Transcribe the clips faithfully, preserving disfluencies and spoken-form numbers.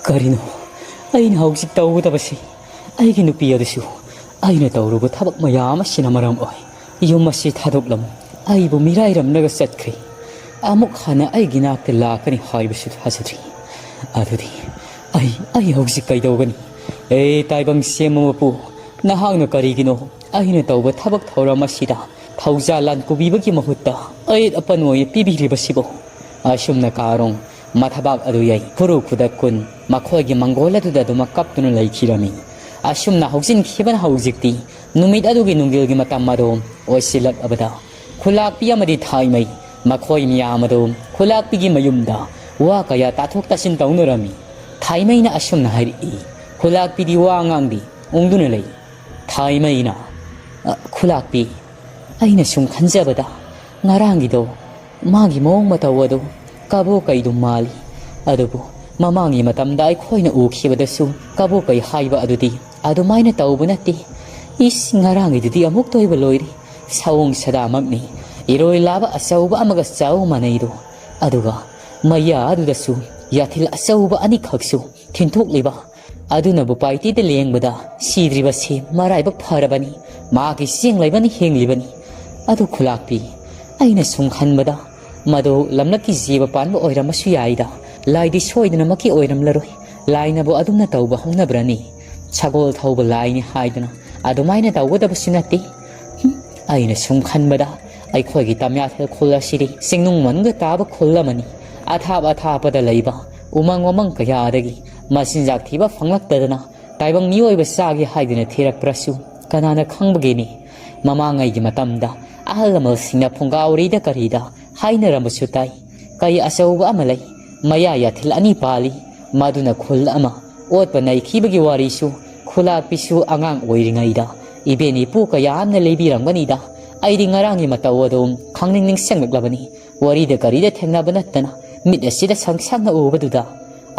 ꯀꯔꯤꯅꯣ ꯑꯩꯅ ꯍꯧꯖꯤꯛ ꯇꯧꯒꯗꯕꯁꯤ? ꯑꯩꯒꯤ ꯅꯨꯄꯤ ꯑꯗꯨꯁꯨ ꯑꯩꯅ ꯇꯧꯔꯨꯕ ꯊꯕꯛ ꯃꯌꯥꯝ ꯑꯁꯤꯅ ꯃꯔꯝ ꯑꯣꯏ ꯌꯨꯝ ꯑꯁꯤ ꯊꯥꯗꯣꯛꯂꯝ ꯑꯩꯕꯨ ꯃꯤꯔꯥꯏꯔꯝꯂꯒ ꯆꯠꯈ꯭ꯔꯦ꯫ ꯑꯃꯨꯛ ꯍꯟꯅ ꯑꯩꯒꯤ ꯅꯥꯛꯇ ꯂꯥꯛꯀꯅꯤ ꯍꯥꯏꯕꯁꯨ ꯊꯥꯖꯗ꯭ꯔꯤ꯫ ꯑꯗꯨꯗꯤ ꯑꯩ, ꯑꯩ ꯍꯧꯖꯤꯛ ꯀꯩꯗꯧꯒꯅꯤ? ꯑꯦ ꯇꯥꯏꯕꯪ ꯁꯦꯝꯕ ꯃꯄꯨ, ꯅꯍꯥꯛꯅ ꯀꯔꯤꯒꯤꯅꯣ ꯑꯩꯅ ꯇꯧꯕ ꯊꯕꯛ ꯊꯧꯔꯝ ꯑꯁꯤꯗ ꯊꯧꯖꯥꯜ ꯂꯥꯟ ꯄꯨꯕꯤꯕꯒꯤ ꯃꯍꯨꯠꯇ ꯑꯌꯦꯠ ꯑꯄꯟ ꯑꯣꯏꯅ ꯄꯤꯕꯤꯔꯤꯕꯁꯤꯕꯨ? ꯑꯁꯨꯝꯅ ꯀꯥꯔꯣꯡ ꯃꯊꯕꯥꯛ ꯑꯗꯨ ꯌꯩ꯫ ꯈꯨꯔꯨ ꯈꯨꯗꯛ ꯀꯨꯟ ꯃꯈꯣꯏꯒꯤ ꯃꯪꯒꯣꯜ ꯑꯗꯨꯗ ꯑꯗꯨꯃꯛ ꯀꯞꯇꯨꯅ ꯂꯩꯈꯤꯔꯝꯃꯤ꯫ ꯑꯁꯨꯝꯅ ꯍꯧꯖꯤꯟꯈꯤꯕꯅ ꯍꯧꯖꯤꯛꯇꯤ ꯅꯨꯃꯤꯠ ꯑꯗꯨꯒꯤ ꯅꯨꯡꯒꯤꯜꯒꯤ ꯃꯇꯝ ꯑꯗꯨ ꯑꯣꯏꯁꯤꯜꯂꯛꯂꯕꯗ ꯈꯨꯂꯥꯛꯄꯤ ꯑꯃꯗꯤ ꯊꯥꯏꯃꯩ ꯃꯈꯣꯏ ꯃꯤꯌꯥꯝ ꯑꯗꯨ ꯈꯨꯂꯥꯛꯄꯤꯒꯤ ꯃꯌꯨꯝꯗ ꯋꯥ ꯀꯌꯥ ꯇꯥꯊꯣꯛ ꯇꯥꯁꯤꯟ ꯇꯧꯅꯔꯝꯃꯤ꯫ ꯊꯥꯏꯃꯩꯅ ꯑꯁꯨꯝꯅ ꯍꯥꯏꯔꯛꯏ, ꯈꯨꯂꯥꯛꯄꯤꯗꯤ ꯋꯥ ꯉꯥꯡꯗꯦ, ꯎꯪꯗꯨꯅ ꯂꯩ꯫ ꯊꯥꯏꯃꯩꯅ, "ꯑ, ꯈꯨꯂꯥꯛꯄꯤ, ꯑꯩꯅ ꯁꯨꯝ ꯈꯟꯖꯕꯗ ꯉꯔꯥꯡꯒꯤꯗꯣ ꯃꯥꯒꯤ ꯃꯑꯣꯡ ꯃꯇꯧ ꯑꯗꯨ ꯀꯕꯣ ꯀꯩꯗꯨ ꯃꯥꯜꯂꯤ꯫ ꯑꯗꯨꯕꯨ ꯃꯃꯥꯡꯒꯤ ꯃꯇꯝꯗ ꯑꯩꯈꯣꯏꯅ ꯎꯈꯤꯕꯗꯁꯨ ꯀꯕꯣ ꯀꯩ ꯍꯥꯏꯕ ꯑꯗꯨꯗꯤ ꯑꯗꯨꯃꯥꯏꯅ ꯇꯧꯕ ꯅꯠꯇꯦ꯫ ꯏꯁ, ꯉꯔꯥꯡꯒꯤꯗꯨꯗꯤ ꯑꯃꯨꯛꯇ ꯑꯣꯏꯕ ꯂꯣꯏꯔꯦ꯫ ꯁꯑꯣꯡ ꯁꯥꯗꯥꯃꯛꯅꯤ꯫ ꯏꯔꯣꯏ ꯂꯥꯕ ꯑꯆꯧꯕ ꯑꯃꯒ ꯆꯥꯎ ꯃꯥꯟꯅꯩꯗꯣ꯫ ꯑꯗꯨꯒ ꯃꯌꯥ ꯑꯗꯨꯗꯁꯨ ꯌꯥꯊꯤꯜ ꯑꯆꯧꯕ ꯑꯅꯤꯈꯛꯁꯨ ꯊꯤꯟꯊꯣꯛꯂꯤꯕ꯫ ꯑꯗꯨꯅꯕꯨ ꯄꯥꯏꯇꯤꯗ ꯂꯦꯡꯕꯗ ꯁꯤꯗ꯭ꯔꯤꯕꯁꯤ ꯃꯔꯥꯏꯕꯛ ꯐꯔꯕꯅꯤ꯫ ꯃꯥꯒꯤ ꯆꯦꯡ ꯂꯩꯕꯅ ꯍꯤꯡꯂꯤꯕꯅꯤ꯫ ꯑꯗꯨ ꯈꯨꯂꯥꯛꯄꯤ, ꯑꯩꯅ ꯁꯨꯝ ꯈꯟꯕꯗ ꯃꯗꯨ ꯂꯝꯂꯛꯀꯤ ꯖꯤꯕ ꯄꯥꯟꯕ ꯑꯣꯏꯔꯝꯕꯁꯨ ꯌꯥꯏꯗ꯫ ꯂꯥꯏꯗꯤ ꯁꯣꯏꯗꯅꯃꯛꯀꯤ ꯑꯣꯏꯔꯝꯂꯔꯣꯏ꯫ ꯂꯥꯏꯅꯕꯨ ꯑꯗꯨꯝꯅ ꯇꯧꯕ ꯍꯧꯅꯕ꯭ꯔꯅꯤ? ꯁꯒꯣꯜ ꯊꯧꯕ ꯂꯥꯏꯅꯤ ꯍꯥꯏꯗꯨꯅ ꯑꯗꯨꯃꯥꯏꯅ ꯇꯧꯒꯗꯕꯁꯨ ꯅꯠꯇꯦ꯫ ꯍꯨꯝ, ꯑꯩꯅ ꯁꯨꯝ ꯈꯟꯕꯗ ꯑꯩꯈꯣꯏꯒꯤ ꯇꯝꯌꯥꯊꯦꯜ ꯈꯨꯜ ꯑꯁꯤꯗꯤ ꯆꯤꯡꯅꯨꯡ ꯃꯅꯨꯡꯗ ꯇꯥꯕ ꯈꯨꯜ ꯑꯃꯅꯤ꯫ ꯑꯊꯥꯞ ꯑꯊꯥꯞꯄꯗ ꯂꯩꯕ ꯎꯃꯪ ꯋꯥꯃꯪ ꯀꯌꯥꯗꯒꯤ ꯃꯆꯤꯟꯖꯥꯛ ꯊꯤꯕ ꯐꯪꯂꯛꯇꯗꯅ ꯇꯥꯏꯕꯪ ꯃꯤꯑꯣꯏꯕ ꯆꯥꯒꯦ ꯍꯥꯏꯗꯨꯅ ꯊꯤꯔꯛꯄ꯭ꯔꯁꯨ ꯀꯅꯥꯅ ꯈꯪꯕꯒꯦꯅꯤ? ꯃꯃꯥꯡꯉꯩꯒꯤ ꯃꯇꯝꯗ ꯑꯍꯜ ꯂꯃꯟꯁꯤꯡꯅ ꯐꯨꯡꯒꯥ ꯋꯥꯔꯤꯗ ꯀꯔꯤꯗ ꯍꯥꯏꯅꯔꯝꯕꯁꯨ ꯇꯥꯏ꯫ ꯀꯩ ꯑꯆꯧꯕ ꯑꯃ ꯂꯩ, ꯃꯌꯥ ꯌꯥꯊꯤꯜ ꯑꯅꯤ ꯄꯥꯜꯂꯤ, ꯃꯗꯨꯅ ꯈꯨꯜ ꯑꯃ ꯑꯣꯠꯄ ꯅꯩꯈꯤꯕꯒꯤ ꯋꯥꯔꯤꯁꯨ ꯈꯨꯂꯥꯛꯄꯤꯁꯨ ꯑꯉꯥꯡ ꯑꯣꯏꯔꯤꯉꯩꯗ ꯏꯕꯦꯟ ꯏꯄꯨ ꯀꯌꯥ ꯑꯃꯅ ꯂꯤꯕꯤꯔꯝꯒꯅꯤꯗ꯫ ꯑꯩꯗꯤ ꯉꯔꯥꯡꯒꯤ ꯃꯇꯧ ꯑꯗꯨ ꯈꯪꯅꯤꯡ ꯅꯤꯡꯁꯤꯡꯂꯛꯂꯕꯅꯤ꯫ ꯋꯥꯔꯤꯗ ꯀꯔꯤꯗ ꯊꯦꯡꯅꯕ ꯅꯠꯇꯅ ꯃꯤꯠ ꯑꯁꯤꯗ ꯁꯪ ꯁꯪꯅ ꯎꯕꯗꯨꯗ꯫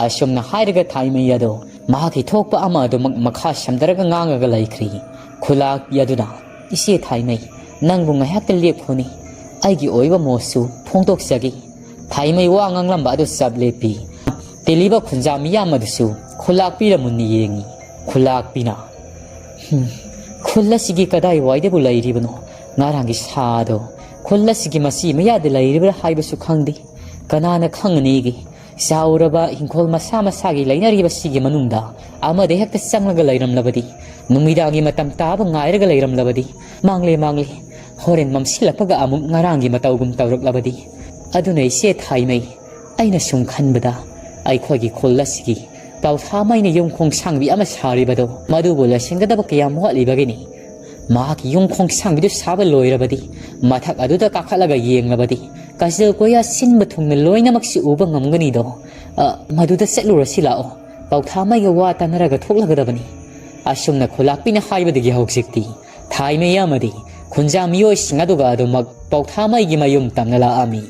ꯑꯁꯨꯝꯅ ꯍꯥꯏꯔꯒ ꯊꯥꯏꯃꯩ ꯑꯗꯣ ꯃꯍꯥꯛꯀꯤ ꯊꯣꯛꯄ ꯑꯃ ꯑꯗꯨꯃꯛ ꯃꯈꯥ ꯁꯝꯊꯔꯒ ꯉꯥꯡꯉꯒ ꯂꯩꯈ꯭ꯔꯤ꯫ ꯈꯨꯂꯥꯛꯄꯤ ꯑꯗꯨꯅ, "ꯏꯆꯦ ꯊꯥꯏꯃꯩ, ꯅꯪꯕꯨ ꯉꯥꯏꯍꯥꯛꯇ ꯂꯦꯞꯈꯣꯅꯦ꯫ ꯑꯩꯒꯤ ꯑꯣꯏꯕ ꯃꯣꯠꯁꯨ ꯐꯣꯡꯗꯣꯛꯆꯒꯦ꯫" ꯊꯥꯏꯃꯩ ꯋꯥ ꯉꯥꯡꯂꯝꯕ ꯑꯗꯨ ꯆꯞ ꯂꯦꯞꯄꯤ꯫ ꯏꯜꯂꯤꯕ ꯈꯨꯟꯖꯥ ꯃꯤꯌꯥꯝ ꯑꯗꯨꯁꯨ ꯈꯨꯂꯥꯛꯄꯤꯔ ꯃꯨꯟꯅ ꯌꯦꯡꯉꯤ꯫ ꯈꯨꯂꯥꯛꯄꯤꯅ, "ꯍꯨꯝ, ꯈꯨꯜ ꯑꯁꯤꯒꯤ ꯀꯗꯥꯏꯋꯥꯏꯗꯕꯨ ꯂꯩꯔꯤꯕꯅꯣ ꯉꯔꯥꯡꯒꯤ ꯁꯥꯗꯣ? ꯈꯨꯜ ꯑꯁꯤꯒꯤ ꯃꯆꯤ ꯃꯌꯥꯗ ꯂꯩꯔꯤꯕ꯭ꯔꯥ ꯍꯥꯏꯕꯁꯨ ꯈꯪꯗꯦ꯫ ꯀꯅꯥꯅ ꯈꯪꯒꯅꯤꯒꯦ? ꯆꯥꯎꯔꯕ ꯏꯪꯈꯣꯜ ꯃꯁꯥ ꯃꯁꯥꯒꯤ ꯂꯩꯅꯔꯤꯕꯁꯤꯒꯤ ꯃꯅꯨꯡꯗ ꯑꯃꯗ ꯍꯦꯛꯇ ꯆꯪꯂꯒ ꯂꯩꯔꯝꯂꯕꯗꯤ, ꯅꯨꯃꯤꯗꯥꯡꯒꯤ ꯃꯇꯝ ꯇꯥꯕ ꯉꯥꯏꯔꯒ ꯂꯩꯔꯝꯂꯕꯗꯤ, ꯃꯥꯡꯂꯦ, ꯃꯥꯡꯂꯦ, ꯍꯣꯔꯦꯟ ꯃꯝꯁꯤꯜꯂꯛꯄꯒ ꯑꯃꯨꯛ ꯉꯔꯥꯡꯒꯤ ꯃꯇꯧꯒꯨꯝ ꯇꯧꯔꯛꯂꯕꯗꯤ꯫ ꯑꯗꯨꯅ ꯏꯆꯦ ꯊꯥꯏꯃꯩ, ꯑꯩꯅ ꯁꯨꯝ ꯈꯟꯕꯗ ꯑꯩꯈꯣꯏꯒꯤ ꯈꯨꯜ ꯑꯁꯤꯒꯤ ꯄꯥꯎꯊꯥꯃꯩꯅ ꯌꯨꯝ ꯈꯣꯡꯁꯥꯡꯕꯤ ꯑꯃ ꯁꯥꯔꯤꯕꯗꯣ, ꯃꯗꯨꯕꯨ ꯂꯣꯏꯁꯤꯟꯒꯗꯕ ꯀꯌꯥꯝ ꯋꯥꯠꯂꯤꯕꯒꯦꯅꯤ? ꯃꯍꯥꯛꯀꯤ ꯌꯨꯝ ꯈꯣꯡꯁꯥꯡꯕꯤꯗꯨ ꯁꯥꯕ ꯂꯣꯏꯔꯕꯗꯤ ꯃꯊꯛ ꯑꯗꯨꯗ ꯀꯥꯈꯠꯂꯒ ꯌꯦꯡꯂꯕꯗꯤ ꯀꯥꯆꯤꯜ ꯀꯣꯌꯥ ꯁꯤꯟꯕ ꯊꯨꯡꯅ ꯂꯣꯏꯅꯃꯛꯁꯤ ꯎꯕ ꯉꯝꯒꯅꯤꯗꯣ꯫ ꯑ, ꯃꯗꯨꯗ ꯆꯠꯂꯨꯔꯁꯤ ꯂꯥꯛꯑꯣ꯫ ꯄꯥꯎꯊꯥꯃꯩꯒ ꯋꯥ ꯇꯥꯅꯔꯒ ꯊꯣꯛꯂꯒꯗꯕꯅꯤ꯫" ꯑꯁꯨꯝꯅ ꯈꯨꯂꯥꯛꯄꯤꯅ ꯍꯥꯏꯕꯗꯒꯤ ꯍꯧꯖꯤꯛꯇꯤ ꯊꯥꯏꯃꯩ ꯑꯃꯗꯤ ꯈꯨꯟꯖꯥ ꯃꯤꯑꯣꯏꯁꯤꯡ ꯑꯗꯨꯒ ꯑꯗꯨꯃꯛ ꯄꯥꯎꯊꯥꯃꯩꯒꯤ ꯃꯌꯨꯝ ꯇꯝꯅ ꯂꯥꯛꯑꯝꯃꯤ꯫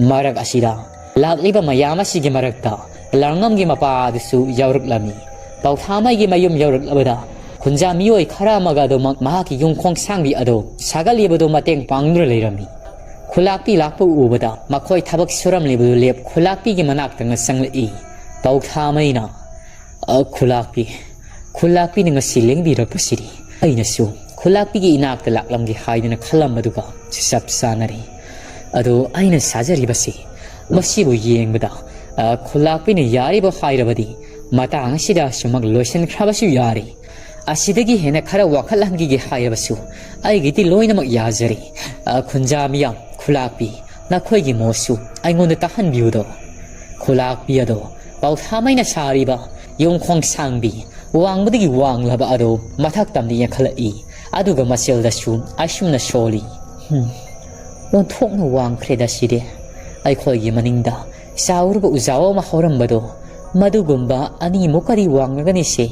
ꯃꯔꯛ ꯑꯁꯤꯗ ꯂꯥꯛꯂꯤꯕ ꯃꯌꯥꯝ ꯑꯁꯤꯒꯤ ꯃꯔꯛꯇ ꯂꯥꯡꯉꯝꯒꯤ ꯃꯄꯥ ꯑꯗꯨꯁꯨ ꯌꯥꯎꯔꯛꯂꯝꯃꯤ꯫ ꯄꯥꯎꯊꯥꯃꯩꯒꯤ ꯃꯌꯨꯝ ꯌꯧꯔꯛꯂꯕꯗ ꯈꯨꯟꯖꯥ ꯃꯤꯑꯣꯏ ꯈꯔ ꯑꯃꯒ ꯑꯗꯨꯃꯛ ꯃꯍꯥꯛꯀꯤ ꯌꯨꯝ ꯈꯣꯡꯁꯥꯡꯕꯤ ꯑꯗꯨ ꯁꯥꯒꯠꯂꯤꯕꯗꯨ ꯃꯇꯦꯡ ꯄꯥꯡꯗꯨꯅ ꯂꯩꯔꯝꯃꯤ꯫ ꯈꯨꯂꯥꯛꯄꯤ ꯂꯥꯛꯄ ꯎꯕꯗ ꯃꯈꯣꯏ ꯊꯕꯛ ꯁꯨꯔꯝꯂꯤꯕꯗꯨ ꯂꯦꯞ ꯈꯨꯂꯥꯛꯄꯤꯒꯤ ꯃꯅꯥꯛꯇ ꯆꯪꯂꯛꯏ꯫ ꯄꯥꯎꯊꯥꯃꯩꯅ, "ꯑ, ꯈꯨꯂꯥꯛꯄꯤ, ꯈꯨꯂꯥꯛꯄꯤꯅ ꯉꯁꯤ ꯂꯦꯡꯕꯤꯔꯛꯄꯁꯤꯗꯤ ꯑꯩꯅꯁꯨ ꯈꯨꯂꯥꯛꯄꯤꯒꯤ ꯏꯅꯥꯛꯇ ꯂꯥꯛꯂꯝꯒꯦ ꯍꯥꯏꯗꯅ ꯈꯜꯂꯝꯕꯗꯨꯒ ꯆꯞ ꯆꯥꯅꯔꯦ꯫ ꯑꯗꯣ ꯑꯩꯅ ꯁꯥꯖꯔꯤꯕꯁꯤ ꯃꯁꯤꯕꯨ ꯌꯦꯡꯕꯗ, ꯑ, ꯈꯨꯂꯥꯛꯄꯤꯅ ꯌꯥꯔꯤꯕ ꯍꯥꯏꯔꯕꯗꯤ ꯃꯇꯥꯡ ꯑꯁꯤꯗ ꯑꯁꯨꯃꯛ ꯂꯣꯏꯁꯤꯟꯈ꯭ꯔꯕꯁꯨ ꯌꯥꯔꯦ꯫ ꯑꯁꯤꯗꯒꯤ ꯍꯦꯟꯅ ꯈꯔ ꯋꯥꯈꯠꯍꯟꯈꯤꯒꯦ ꯍꯥꯏꯔꯕꯁꯨ ꯑꯩꯒꯤꯗꯤ ꯂꯣꯏꯅꯃꯛ ꯌꯥꯖꯔꯦ꯫ ꯑ, ꯈꯨꯟꯖꯥ ꯃꯤꯌꯥꯝ, ꯈꯨꯂꯥꯛꯄꯤ, ꯅꯈꯣꯏꯒꯤ ꯃꯣꯠꯁꯨ ꯑꯩꯉꯣꯟꯗ ꯇꯥꯍꯟꯕꯤꯌꯨꯗꯣ꯫" ꯈꯨꯂꯥꯛꯄꯤ ꯑꯗꯣ ꯄꯥꯎꯊꯥꯃꯩꯅ ꯁꯥꯔꯤꯕ ꯌꯨꯝ ꯈꯣꯡꯁꯥꯡꯕꯤ ꯋꯥꯡꯕꯗꯒꯤ ꯋꯥꯡꯂꯕ ꯑꯗꯣ ꯃꯊꯛ ꯇꯝꯅ ꯌꯦꯡꯈꯠꯂꯛꯏ꯫ ꯑꯗꯨꯒ ꯃꯆꯤꯜꯗꯁꯨ ꯑꯁꯨꯝꯅ ꯁꯣꯜꯂꯤ, "ꯍꯨꯝ, ꯑꯣꯟꯊꯣꯛꯅ ꯋꯥꯡꯈ꯭ꯔꯦꯗ ꯁꯤꯗꯤ꯫ ꯑꯩꯈꯣꯏꯒꯤ ꯃꯅꯤꯡꯗ ꯆꯥꯎꯔꯕ ꯎꯖꯥꯎ ꯑꯃ ꯍꯧꯔꯝꯕꯗꯣ, ꯃꯗꯨꯒꯨꯝꯕ ꯑꯅꯤꯃꯨꯛꯀꯗꯤ ꯋꯥꯡꯂꯒꯅꯤꯁꯦ꯫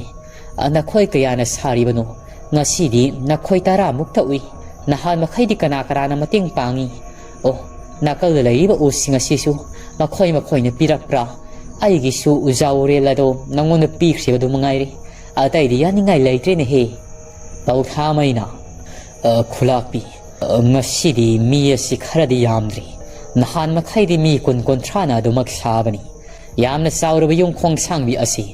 ꯑ, ꯅꯈꯣꯏ ꯀꯌꯥꯅ ꯁꯥꯔꯤꯕꯅꯣ? ꯉꯁꯤꯗꯤ ꯅꯈꯣꯏ ꯇꯔꯥꯃꯨꯛꯇ ꯎꯏ꯫ ꯅꯍꯥꯟ ꯃꯈꯩꯗꯤ ꯀꯅꯥ ꯀꯅꯥꯅ ꯃꯇꯦꯡ ꯄꯥꯡꯉꯤ? ꯑꯣ, ꯅꯥꯀꯜꯗ ꯂꯩꯔꯤꯕ ꯎꯁꯤꯡ ꯑꯁꯤꯁꯨ ꯃꯈꯣꯏ ꯃꯈꯣꯏꯅ ꯄꯤꯔꯛꯄ꯭ꯔꯥ? ꯑꯩꯒꯤꯁꯨ ꯎꯖꯥꯎ ꯎꯔꯦꯜ ꯑꯗꯣ ꯅꯉꯣꯟꯗ ꯄꯤꯈ꯭ꯔꯤꯕꯗꯨ ꯃꯉꯥꯏꯔꯦ꯫ ꯑꯇꯩꯗꯤ ꯌꯥꯅꯤꯡꯉꯥꯏ ꯂꯩꯇ꯭ꯔꯦꯅꯦꯍꯦ꯫" ꯄꯥꯎꯊꯥꯃꯩꯅ, "ꯑ, ꯈꯨꯂꯥꯛꯄꯤ, ꯑ, ꯉꯁꯤꯗꯤ ꯃꯤ ꯑꯁꯤ ꯈꯔꯗꯤ ꯌꯥꯝꯗ꯭ꯔꯤ꯫ ꯅꯍꯥꯟ ꯃꯈꯩꯗꯤ ꯃꯤ ꯀꯨꯟ ꯀꯨꯟꯊ꯭ꯔꯥꯅ ꯑꯗꯨꯃꯛ ꯁꯥꯕꯅꯤ꯫ ꯌꯥꯝꯅ ꯆꯥꯎꯔꯕ ꯌꯨꯝ ꯈꯣꯡꯁꯥꯡꯕꯤ ꯑꯁꯤ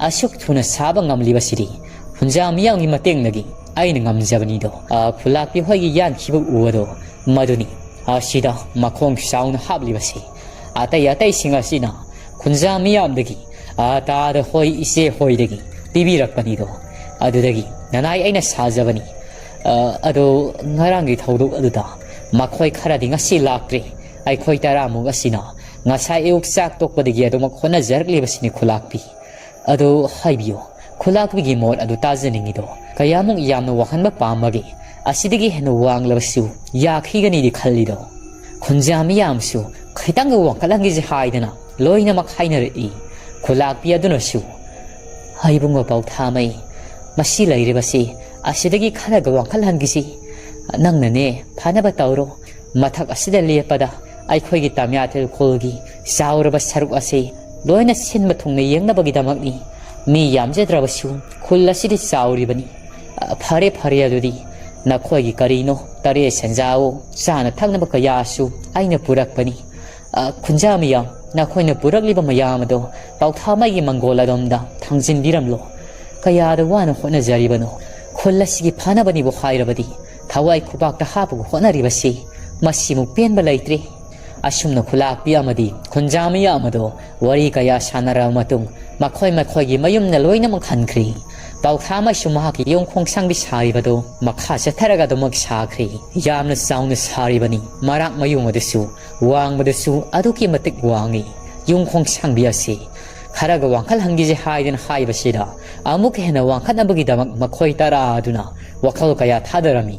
ꯑꯁꯨꯛ ꯊꯨꯅ ꯁꯥꯕ ꯉꯝꯂꯤꯕꯁꯤꯗꯤ ꯈꯨꯟꯖꯥ ꯃꯤꯌꯥꯝꯒꯤ ꯃꯇꯦꯡꯅꯒꯤ ꯑꯩꯅ ꯉꯝꯖꯕꯅꯤꯗꯣ꯫ ꯑ, ꯈꯨꯂꯥꯛꯄꯤ ꯍꯣꯏꯒꯤ ꯌꯥꯟꯈꯤꯕ ꯎ ꯑꯗꯣ ꯃꯗꯨꯅꯤ꯫ ꯑꯁꯤꯗ ꯃꯈꯣꯡ ꯆꯥꯎꯅ ꯍꯥꯞꯂꯤꯕꯁꯤ ꯑꯇꯩ ꯑꯇꯩꯁꯤꯡ ꯑꯁꯤꯅ ꯈꯨꯟꯖꯥ ꯃꯤꯌꯥꯝꯗꯒꯤ, ꯑ, ꯇꯥꯗ ꯍꯣꯏ ꯏꯆꯦ ꯍꯣꯏꯗꯒꯤ ꯄꯤꯕꯤꯔꯛꯄꯅꯤꯗꯣ꯫ ꯑꯗꯨꯗꯒꯤ ꯅꯅꯥꯏ ꯑꯩꯅ ꯁꯥꯖꯕꯅꯤ꯫ ꯑ, ꯑꯗꯣ ꯉꯔꯥꯡꯒꯤ ꯊꯧꯗꯣꯛ ꯑꯗꯨꯗ ꯃꯈꯣꯏ ꯈꯔꯗꯤ ꯉꯁꯤ ꯂꯥꯛꯇ꯭ꯔꯤ꯫ ꯑꯩꯈꯣꯏ ꯇꯔꯥꯃꯨꯛ ꯑꯁꯤꯅ ꯉꯁꯥꯏ ꯑꯌꯨꯛ ꯆꯥꯛ ꯇꯣꯛꯄꯗꯒꯤ ꯑꯗꯨꯃꯛ ꯍꯣꯠꯅꯖꯔꯛꯂꯤꯕꯁꯤꯅꯤ ꯈꯨꯂꯥꯛꯄꯤ꯫ ꯑꯗꯣ ꯍꯥꯏꯕꯤꯌꯨ, ꯈꯨꯂꯥꯛꯄꯤꯒꯤ ꯃꯣꯠ ꯑꯗꯨ ꯇꯥꯖꯅꯤꯡꯉꯤꯗꯣ꯫ ꯀꯌꯥꯃꯨꯛ ꯌꯥꯝꯅ ꯋꯥꯍꯟꯕ ꯄꯥꯝꯕꯒꯦ? ꯑꯁꯤꯗꯒꯤ ꯍꯦꯟꯅ ꯋꯥꯡꯂꯕꯁꯨ ꯌꯥꯈꯤꯒꯅꯤꯗꯤ ꯈꯜꯂꯤꯗꯣ꯫ ꯈꯨꯟꯖꯥ ꯃꯤꯌꯥꯝꯁꯨ ꯈꯤꯇꯪꯒ ꯋꯥꯡꯈꯠꯍꯟꯈꯤꯁꯦ ꯍꯥꯏꯗꯅ ꯂꯣꯏꯅꯃꯛ ꯍꯥꯏꯅꯔꯛꯏ꯫ ꯈꯨꯂꯥꯛꯄꯤ ꯑꯗꯨꯅꯁꯨ, "ꯍꯩꯕꯨꯡ ꯄꯥꯎꯊꯥꯃꯩ, ꯃꯁꯤ ꯂꯩꯔꯤꯕꯁꯤ ꯑꯁꯤꯗꯒꯤ ꯈꯔꯒ ꯋꯥꯡꯈꯠꯍꯟꯈꯤꯁꯤ꯫ ꯅꯪꯅꯅꯦ ꯐꯅꯕ ꯇꯧꯔꯣ꯫ ꯃꯊꯛ ꯑꯁꯤꯗ ꯂꯦꯞꯄꯗ ꯑꯩꯈꯣꯏꯒꯤ ꯇꯥꯃꯤꯌꯥꯊꯦꯜ ꯈꯨꯜꯒꯤ ꯆꯥꯎꯔꯕ ꯁꯔꯨꯛ ꯑꯁꯤ ꯂꯣꯏꯅ ꯁꯤꯟꯕ ꯊꯨꯡꯅ ꯌꯦꯡꯅꯕꯒꯤꯗꯃꯛꯅꯤ꯫ ꯃꯤ ꯌꯥꯝꯖꯗ꯭ꯔꯕꯁꯨ ꯈꯨꯜ ꯑꯁꯤꯗꯤ ꯆꯥꯎꯔꯤꯕꯅꯤ꯫ ꯑ, ꯐꯔꯦ, ꯐꯔꯦ, ꯑꯗꯨꯗꯤ ꯅꯈꯣꯏꯒꯤ ꯀꯔꯤꯅꯣ, ꯇꯔꯦꯠ ꯁꯦꯟꯖꯥꯋꯣ, ꯆꯥꯅ ꯊꯛꯅꯕ ꯀꯌꯥꯁꯨ ꯑꯩꯅ ꯄꯨꯔꯛꯄꯅꯤ꯫ ꯑ, ꯈꯨꯟꯖꯥ ꯃꯤꯌꯥꯝ, ꯅꯈꯣꯏꯅ ꯄꯨꯔꯛꯂꯤꯕ ꯃꯌꯥꯝ ꯑꯗꯣ ꯄꯥꯎꯊꯥꯃꯩꯒꯤ ꯃꯪꯒꯣꯜ ꯑꯗꯣꯝꯗ ꯊꯥꯡꯖꯤꯟꯕꯤꯔꯝꯂꯣ꯫ ꯀꯌꯥꯗ ꯋꯥꯅ ꯍꯣꯠꯅꯖꯔꯤꯕꯅꯣ꯫ ꯈꯨꯜ ꯑꯁꯤꯒꯤ ꯐꯅꯕꯅꯤꯕꯨ ꯍꯥꯏꯔꯕꯗꯤ ꯊꯋꯥꯏ ꯈꯨꯕꯥꯛꯇ ꯍꯥꯞꯄꯒ ꯍꯣꯠꯅꯔꯤꯕꯁꯤ ꯃꯁꯤꯃꯨꯛ ꯄꯦꯟꯕ ꯂꯩꯇ꯭ꯔꯦ꯫" ꯑꯁꯨꯝꯅ ꯈꯨꯂꯥꯛꯄꯤ ꯑꯃꯗꯤ ꯈꯨꯟꯖꯥ ꯃꯤꯌꯥꯝ ꯑꯗꯣ ꯋꯥꯔꯤ ꯀꯌꯥ ꯁꯥꯟꯅꯔꯕ ꯃꯇꯨꯡ ꯃꯈꯣꯏ ꯃꯈꯣꯏꯒꯤ ꯃꯌꯨꯝꯗ ꯂꯣꯏꯅꯃꯛ ꯍꯟꯈ꯭ꯔꯤ꯫ ꯄꯥꯎꯊꯥꯃꯩꯁꯨ ꯃꯍꯥꯛꯀꯤ ꯌꯨꯝ ꯈꯣꯡꯁꯥꯡꯕꯤ ꯁꯥꯔꯤꯕꯗꯣ ꯃꯈꯥ ꯆꯠꯊꯔꯒ ꯑꯗꯨꯃꯛ ꯁꯥꯈ꯭ꯔꯤ꯫ ꯌꯥꯝꯅ ꯆꯥꯎꯅ ꯁꯥꯔꯤꯕꯅꯤ꯫ ꯃꯔꯥꯛ ꯃꯌꯨꯡ ꯑꯗꯨꯁꯨ, ꯋꯥꯡꯕꯗꯨꯁꯨ ꯑꯗꯨꯛꯀꯤ ꯃꯇꯤꯛ ꯋꯥꯡꯉꯤ꯫ ꯌꯨꯝ ꯈꯣꯡꯁꯥꯡꯕꯤ ꯑꯁꯤ ꯈꯔꯒ ꯋꯥꯡꯈꯠꯍꯟꯈꯤꯁꯦ ꯍꯥꯏꯗꯅ ꯍꯥꯏꯕꯁꯤꯗ ꯑꯃꯨꯛꯀ ꯍꯦꯟꯅ ꯋꯥꯡꯈꯠꯅꯕꯒꯤꯗꯃꯛ ꯃꯈꯣꯏ ꯇꯔꯥ ꯑꯗꯨꯅ ꯋꯥꯈꯜ ꯀꯌꯥ ꯊꯥꯗꯔꯝꯃꯤ꯫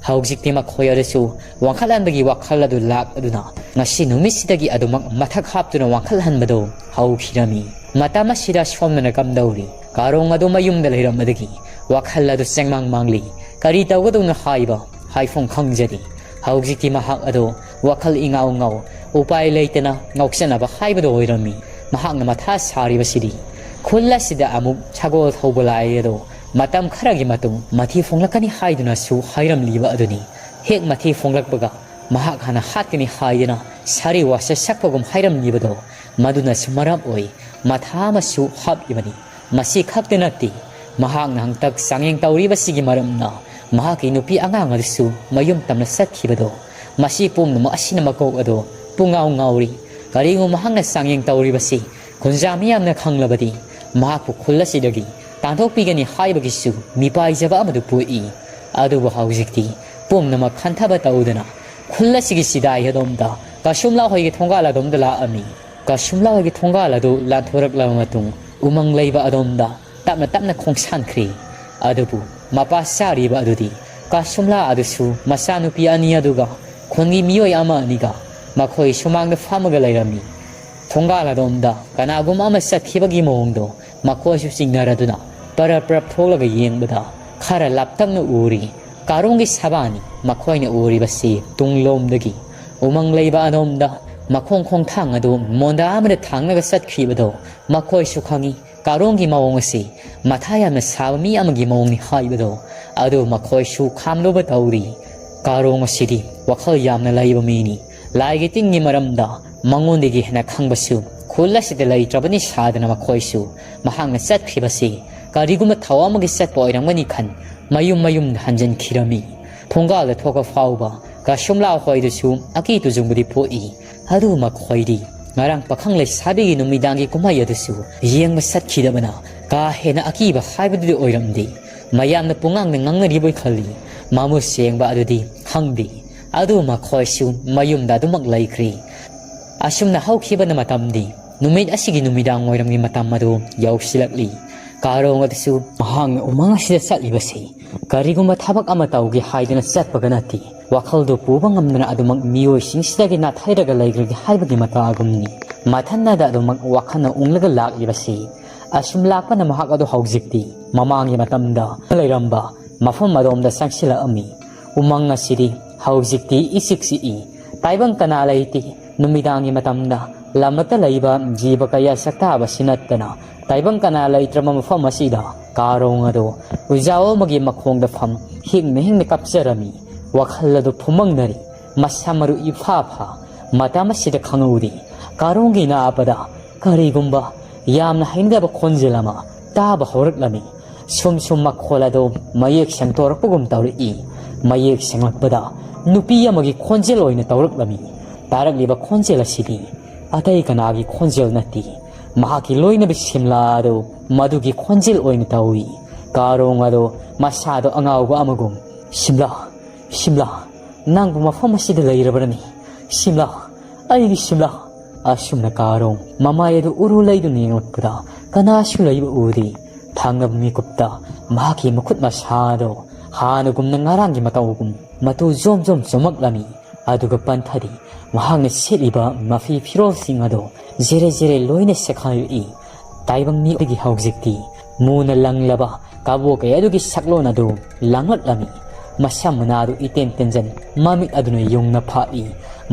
ꯍꯧꯖꯤꯛꯇꯤ ꯃꯈꯣꯏ ꯑꯗꯨꯁꯨ ꯋꯥꯡꯈꯠꯍꯟꯕꯒꯤ ꯋꯥꯈꯜ ꯑꯗꯨ ꯂꯥꯛꯂꯗꯨꯅ ꯉꯁꯤ ꯅꯨꯃꯤꯠꯁꯤꯗꯒꯤ ꯑꯗꯨꯃꯛ ꯃꯊꯛ ꯍꯥꯞꯇꯨꯅ ꯋꯥꯡꯈꯠꯍꯟꯕꯗꯨ ꯍꯧꯈꯤꯔꯝꯃꯤ꯫ ꯃꯇꯝ ꯑꯁꯤꯗ ꯁꯣꯝꯗꯅ ꯀꯝꯗꯧꯔꯤ? ꯀꯥꯔꯣꯡ ꯑꯗꯨ ꯃꯌꯨꯝꯗ ꯂꯩꯔꯝꯕꯗꯒꯤ ꯋꯥꯈꯜ ꯑꯗꯨ ꯆꯦꯡꯃꯥꯡ ꯃꯥꯡꯂꯤ꯫ ꯀꯔꯤ ꯇꯧꯒꯗꯧꯅꯣ ꯍꯥꯏꯕ ꯍꯥꯏꯐꯝ ꯈꯪꯖꯗꯦ꯫ ꯍꯧꯖꯤꯛꯇꯤ ꯃꯍꯥꯛ ꯑꯗꯨ ꯋꯥꯈꯜ ꯏꯉꯥꯎ ꯉꯥꯎ, ꯎꯄꯥꯏ ꯂꯩꯇꯅ ꯉꯥꯎꯆꯠꯅꯕ ꯍꯥꯏꯕꯗꯨ ꯑꯣꯏꯔꯝꯃꯤ꯫ ꯃꯍꯥꯛꯅ ꯃꯊꯥ ꯁꯥꯔꯤꯕꯁꯤꯗꯤ ꯈꯨꯜ ꯑꯁꯤꯗ ꯑꯃꯨꯛ ꯁꯒꯣꯜ ꯊꯧꯕ ꯂꯥꯛꯏ ꯑꯗꯣ ꯃꯇꯝ ꯈꯔꯒꯤ ꯃꯇꯨꯡ ꯃꯊꯤ ꯐꯣꯡꯂꯛꯀꯅꯤ ꯍꯥꯏꯗꯨꯅꯁꯨ ꯍꯥꯏꯔꯝꯂꯤꯕ ꯑꯗꯨꯅꯤ꯫ ꯍꯦꯛ ꯃꯊꯤ ꯐꯣꯡꯂꯛꯄꯒ ꯃꯍꯥꯛ ꯍꯥꯟꯅ ꯍꯥꯠꯀꯅꯤ ꯍꯥꯏꯗꯨꯅ ꯁꯥꯔꯤ ꯋꯥꯁꯦ ꯁꯛꯄꯒꯨꯝ ꯍꯥꯏꯔꯝꯂꯤꯕꯗꯣ ꯃꯗꯨꯅꯁꯨ ꯃꯔꯝ ꯑꯣꯏ ꯃꯊꯥ ꯑꯃꯁꯨ ꯍꯥꯞꯂꯤꯕꯅꯤ꯫ ꯃꯁꯤ ꯈꯛꯇ ꯅꯠꯇꯦ, ꯃꯍꯥꯛꯅ ꯍꯟꯇꯛ ꯆꯥꯡꯌꯦꯡ ꯇꯧꯔꯤꯕꯁꯤꯒꯤ ꯃꯔꯝꯅ ꯃꯍꯥꯛꯀꯤ ꯅꯨꯄꯤ ꯑꯉꯥꯡ ꯑꯗꯨꯁꯨ ꯃꯌꯨꯝ ꯇꯝꯅ ꯆꯠꯈꯤꯕꯗꯣ, ꯃꯁꯤ ꯄꯨꯝꯅꯃꯛ ꯑꯁꯤꯅ ꯃꯀꯣꯛ ꯑꯗꯣ ꯄꯨꯡꯉꯥꯎ ꯉꯥꯎꯔꯤ꯫ ꯀꯔꯤꯒꯨꯝꯕ ꯃꯍꯥꯛꯅ ꯆꯥꯡꯌꯦꯡ ꯇꯧꯔꯤꯕꯁꯤ ꯈꯨꯟꯖꯥ ꯃꯤꯌꯥꯝꯅ ꯈꯪꯂꯕꯗꯤ ꯃꯍꯥꯛꯄꯨ ꯈꯨꯜ ꯑꯁꯤꯗꯒꯤ ꯇꯥꯟꯊꯣꯛꯄꯤꯒꯅꯤ ꯍꯥꯏꯕꯒꯤꯁꯨ ꯃꯤꯄꯥꯏꯖꯕ ꯑꯃꯗꯨ ꯄꯣꯛꯏ꯫ ꯑꯗꯨꯕꯨ ꯍꯧꯖꯤꯛꯇꯤ ꯄꯨꯝꯅꯃꯛ ꯈꯟꯊꯕ ꯇꯧꯗꯅ ꯈꯨꯜ ꯑꯁꯤꯒꯤ ꯁꯤꯗꯥꯏ ꯑꯗꯣꯝꯗ, ꯀꯁꯨꯝꯂꯥ ꯍꯣꯏꯒꯤ ꯊꯣꯡꯒꯥꯜ ꯑꯗꯣꯝꯗ ꯂꯥꯛꯂꯝꯃꯤ꯫ ꯀꯁꯨꯝꯂꯥ ꯍꯣꯏꯒꯤ ꯊꯣꯡꯒꯥꯜ ꯑꯗꯨ ꯂꯥꯟꯊꯣꯔꯛꯂꯕ ꯃꯇꯨꯡ ꯎꯃꯪ ꯂꯩꯕ ꯑꯗꯣꯝꯗ ꯇꯞꯅ ꯇꯞꯅ ꯈꯣꯡꯁꯥꯟꯈ꯭ꯔꯤ꯫ ꯑꯗꯨꯕꯨ ꯃꯄꯥ ꯆꯥꯔꯤꯕ ꯑꯗꯨꯗꯤ ꯀꯁꯨꯝꯂꯥ ꯑꯗꯨꯁꯨ ꯃꯆꯥꯅꯨꯄꯤ ꯑꯅꯤ ꯑꯗꯨꯒ ꯈꯨꯟꯒꯤ ꯃꯤꯑꯣꯏ ꯑꯃ ꯑꯅꯤꯒ ꯃꯈꯣꯏ ꯁꯨꯃꯥꯡꯗ ꯐꯝꯃꯒ ꯂꯩꯔꯝꯃꯤ꯫ ꯊꯣꯡꯒꯥꯜ ꯑꯗꯣꯝꯗ ꯀꯅꯥꯒꯨꯝꯕ ꯑꯃ ꯆꯠꯈꯤꯕꯒꯤ ꯃꯑꯣꯡꯗꯣ ꯃꯈꯣꯏꯁꯨ ꯆꯤꯡꯅꯔꯗꯨꯅ ꯄꯔꯞ ꯄꯔꯞ ꯊꯣꯛꯂꯒ ꯌꯦꯡꯕꯗ ꯈꯔ ꯂꯥꯞꯇꯛꯅ ꯎꯔꯤ꯫ ꯀꯥꯔꯣꯡꯒꯤ ꯁꯕꯥꯟꯅꯤ ꯃꯈꯣꯏꯅ ꯎꯔꯤꯕꯁꯤ ꯇꯨꯡꯂꯣꯝꯗꯒꯤ꯫ ꯎꯃꯪ ꯂꯩꯕ ꯑꯗꯣꯝꯗ ꯃꯈꯣꯡ ꯈꯣꯡꯊꯥꯡ ꯑꯗꯨ ꯃꯣꯟꯗꯥ ꯑꯃꯗ ꯊꯥꯡꯂꯒ ꯆꯠꯈꯤꯕꯗꯣ ꯃꯈꯣꯏꯁꯨ ꯈꯪꯏ꯫ ꯀꯥꯔꯣꯡꯒꯤ ꯃꯑꯣꯡ ꯑꯁꯤ ꯃꯊꯥ ꯌꯥꯝꯅ ꯁꯥꯕ ꯃꯤ ꯑꯃꯒꯤ ꯃꯑꯣꯡꯅꯤ ꯍꯥꯏꯕꯗꯣ꯫ ꯑꯗꯨ ꯃꯈꯣꯏꯁꯨ ꯈꯥꯝꯂꯨꯕ ꯇꯧꯔꯤ꯫ ꯀꯥꯔꯣꯡ ꯑꯁꯤꯗꯤ ꯋꯥꯈꯜ ꯌꯥꯝꯅ ꯂꯩꯕ ꯃꯤꯅꯤ꯫ ꯂꯥꯏꯒꯤ ꯇꯤꯟꯒꯤ ꯃꯔꯝꯗ ꯃꯉꯣꯟꯗꯒꯤ ꯍꯦꯟꯅ ꯈꯪꯕꯁꯨ ꯈꯨꯜ ꯑꯁꯤꯗ ꯂꯩꯇ꯭ꯔꯕꯅꯤ ꯁꯥꯗꯅ ꯃꯈꯣꯏꯁꯨ ꯃꯍꯥꯛꯅ ꯆꯠꯈ꯭ꯔꯤꯕꯁꯤ ꯀꯔꯤꯒꯨꯝꯕ ꯊꯧ ꯑꯃꯒꯤ ꯆꯠꯄ ꯑꯣꯏꯔꯝꯒꯅꯤ ꯈꯟ ꯃꯌꯨꯝ ꯃꯌꯨꯝꯗ ꯍꯟꯖꯤꯟꯈꯤꯔꯝꯃꯤ꯫ ꯊꯣꯡꯒꯥꯜꯗ ꯊꯣꯛꯄ ꯐꯥꯎꯕ ꯀꯁꯨꯝꯂꯥ ꯍꯣꯏꯗꯁꯨ ꯑꯀꯤ ꯇꯨꯖꯨꯡꯕꯗꯤ ꯄꯣꯛꯏ꯫ ꯑꯗꯨ ꯃꯈꯣꯏꯗꯤ ꯉꯔꯥꯡ ꯄꯥꯈꯪ ꯂꯩꯁꯥꯕꯤꯒꯤ ꯅꯨꯃꯤꯗꯥꯡꯒꯤ ꯀꯨꯝꯍꯩ ꯑꯗꯨꯁꯨ ꯌꯦꯡꯕ ꯆꯠꯈꯤꯗꯕꯅ ꯀꯥ ꯍꯦꯟꯅ ꯑꯀꯤꯕ ꯍꯥꯏꯕꯗꯨꯗꯤ ꯑꯣꯏꯔꯝꯗꯦ꯫ ꯃꯌꯥꯝꯅ ꯄꯨꯡꯉꯥꯡꯗ ꯉꯥꯡꯅꯔꯤꯕꯣꯏ ꯈꯜꯂꯤ꯫ ꯃꯃꯨꯠ ꯁꯦꯡꯕ ꯑꯗꯨꯗꯤ ꯈꯪꯗꯦ꯫ ꯑꯗꯨ ꯃꯈꯣꯏꯁꯨ ꯃꯌꯨꯝꯗ ꯑꯗꯨꯃꯛ ꯂꯩꯈ꯭ꯔꯤ꯫ ꯑꯁꯨꯝꯅ ꯍꯧꯈꯤꯕꯅ ꯃꯇꯝꯗꯤ ꯅꯨꯃꯤꯠ ꯑꯁꯤꯒꯤ ꯅꯨꯃꯤꯗꯥꯡ ꯋꯥꯏꯔꯝꯒꯤ ꯃꯇꯝ ꯑꯗꯨ ꯌꯧꯁꯤꯜꯂꯛꯂꯤ꯫ ꯀꯥꯔꯣꯡ ꯑꯗꯨꯁꯨ ꯃꯍꯥꯛꯅ ꯎꯃꯪ ꯑꯁꯤꯗ ꯆꯠꯂꯤꯕꯁꯤ ꯀꯔꯤꯒꯨꯝꯕ ꯊꯕꯛ ꯑꯃ ꯇꯧꯒꯦ ꯍꯥꯏꯗꯨꯅ ꯆꯠꯄꯒ ꯅꯠꯇꯦ꯫ ꯋꯥꯈꯜꯗꯨ ꯄꯨꯕ ꯉꯝꯗꯅ ꯑꯗꯨꯃꯛ ꯃꯤꯑꯣꯏꯁꯤꯡꯁꯤꯗꯒꯤ ꯅꯥꯊꯩꯔꯒ ꯂꯩꯈ꯭ꯔꯒꯦ ꯍꯥꯏꯕꯒꯤ ꯃꯇꯥꯒꯨꯝꯅꯤ꯫ ꯃꯊꯟꯅꯗ ꯑꯗꯨꯃꯛ ꯋꯥꯈꯜꯅ ꯎꯡꯂꯒ ꯂꯥꯛꯂꯤꯕꯁꯤ꯫ ꯑꯁꯨꯝ ꯂꯥꯛꯄꯅ ꯃꯍꯥꯛ ꯑꯗꯨ ꯍꯧꯖꯤꯛꯇꯤ ꯃꯃꯥꯡꯒꯤ ꯃꯇꯝꯗ ꯂꯩꯔꯝꯕ ꯃꯐꯝ ꯑꯗꯣꯝꯗ ꯆꯪꯁꯤꯜꯂꯛꯑꯝꯃꯤ꯫ ꯎꯃꯪ ꯑꯁꯤꯗꯤ ꯍꯧꯖꯤꯛꯇꯤ ꯏꯆꯤꯛ ꯆꯤꯛꯏ꯫ ꯇꯥꯏꯕꯪ ꯀꯅꯥ ꯂꯩꯇꯦ꯫ ꯅꯨꯃꯤꯗꯥꯡꯒꯤ ꯃꯇꯝꯗ ꯂꯝꯂꯛꯇ ꯂꯩꯕ ꯖꯤꯕ ꯀꯌꯥ ꯁꯛꯇꯥꯕꯁꯤ ꯅꯠꯇꯅ ꯇꯥꯏꯕꯪ ꯀꯅꯥ ꯂꯩꯇ꯭ꯔꯕ ꯃꯐꯝ ꯑꯁꯤꯗ ꯀꯥꯔꯣꯡ ꯑꯗꯨ ꯎꯖꯥꯎ ꯑꯃꯒꯤ ꯃꯈꯣꯡꯗ ꯐꯝ ꯍꯤꯡꯅ ꯍꯤꯡꯅ ꯀꯞꯆꯔꯝꯃꯤ꯫ ꯋꯥꯈꯜ ꯑꯗꯨ ꯐꯨꯃꯪꯅꯔꯤ꯫ ꯃꯁꯥ ꯃꯔꯨ ꯏꯐꯥ ꯐꯥ꯫ ꯃꯇꯝ ꯑꯁꯤꯗ ꯈꯪꯍꯧꯗꯦ, ꯀꯥꯔꯣꯡꯒꯤ ꯅꯥꯄꯗ ꯀꯔꯤꯒꯨꯝꯕ ꯌꯥꯝꯅ ꯍꯩꯅꯗꯕ ꯈꯣꯟꯖꯦꯜ ꯑꯃ ꯇꯥꯕ ꯍꯧꯔꯛꯂꯝꯃꯤ꯫ ꯁꯨꯝ ꯁꯨꯝ ꯃꯈꯣꯜ ꯑꯗꯨ ꯃꯌꯦꯛ ꯁꯦꯡꯗꯣꯔꯛꯄꯒꯨꯝ ꯇꯧꯔꯛꯏ꯫ ꯃꯌꯦꯛ ꯁꯦꯡꯂꯛꯄꯗ ꯅꯨꯄꯤ ꯑꯃꯒꯤ ꯈꯣꯟꯖꯦꯜ ꯑꯣꯏꯅ ꯇꯧꯔꯛꯂꯝꯃꯤ꯫ ꯇꯥꯔꯛꯂꯤꯕ ꯈꯣꯟꯖꯦꯜ ꯑꯁꯤꯗꯤ ꯑꯇꯩ ꯀꯅꯥꯒꯤ ꯈꯣꯟꯖꯦꯜ ꯅꯠꯇꯦ, ꯃꯍꯥꯛꯀꯤ ꯂꯣꯏꯅꯕꯤ ꯁꯤꯝꯂꯥ ꯑꯗꯨ ꯃꯗꯨꯒꯤ ꯈꯣꯟꯖꯦꯜ ꯑꯣꯏꯅ ꯇꯧꯏ꯫ ꯀꯥꯔꯣꯡ ꯑꯗꯨ ꯃꯁꯥꯗꯣ ꯑꯉꯥꯎꯕ ꯑꯃꯒꯨꯝ, "ꯁꯤꯝꯂꯥ, ꯁꯤꯝꯂꯥ, ꯅꯪꯕꯨ ꯃꯐꯝ ꯑꯁꯤꯗ ꯂꯩꯔꯕ꯭ꯔꯅꯤ? ꯁꯤꯝꯂꯥ, ꯑꯩꯒꯤ ꯁꯤꯝꯂꯥ!" ꯑꯁꯨꯝꯅ ꯀꯥꯔꯣꯡ ꯃꯃꯥꯏ ꯑꯗꯨ ꯎꯔꯨ ꯂꯩꯗꯨꯅ ꯌꯦꯡꯂꯛꯄꯗ ꯀꯅꯥꯁꯨ ꯂꯩꯕ ꯎꯗꯦ꯫ ꯊꯪꯅꯕ ꯃꯤꯀꯨꯞꯇ ꯃꯍꯥꯛꯀꯤ ꯃꯈꯨꯠ ꯃꯁꯥꯗꯣ ꯍꯥꯟꯅꯒꯨꯝꯅ ꯉꯔꯥꯡꯒꯤ ꯃꯇꯧꯒꯨꯝ ꯃꯇꯨ ꯖꯣꯝ ꯖꯣꯝ ꯆꯣꯝꯃꯛꯂꯝꯃꯤ꯫ ꯑꯗꯨꯒ ꯄꯟꯊꯗꯤ ꯃꯍꯥꯛꯅ ꯁꯦꯠꯂꯤꯕ ꯃꯐꯤ ꯐꯤꯔꯣꯜꯁꯤꯡ ꯑꯗꯣ ꯖꯦꯔꯦ ꯖꯦꯔꯦ ꯂꯣꯏꯅ ꯁꯦꯈꯥꯏꯔꯛꯏ꯫ ꯇꯥꯏꯕꯪ ꯃꯤꯑꯣꯏꯒꯤ ꯍꯧꯖꯤꯛꯇꯤ ꯃꯨꯅ ꯂꯪꯂꯕ ꯀꯕꯣꯀꯩ ꯑꯗꯨꯒꯤ ꯁꯛꯂꯣꯟ ꯑꯗꯨ ꯂꯥꯡꯂꯛꯂꯝꯃꯤ꯫ ꯃꯁꯝ ꯃꯅꯥꯗꯨ ꯏꯇꯦꯟ ꯇꯦꯟꯖꯟ, ꯃꯃꯤꯠ ꯑꯗꯨꯅ ꯌꯨꯡꯅ ꯐꯥꯛꯏ꯫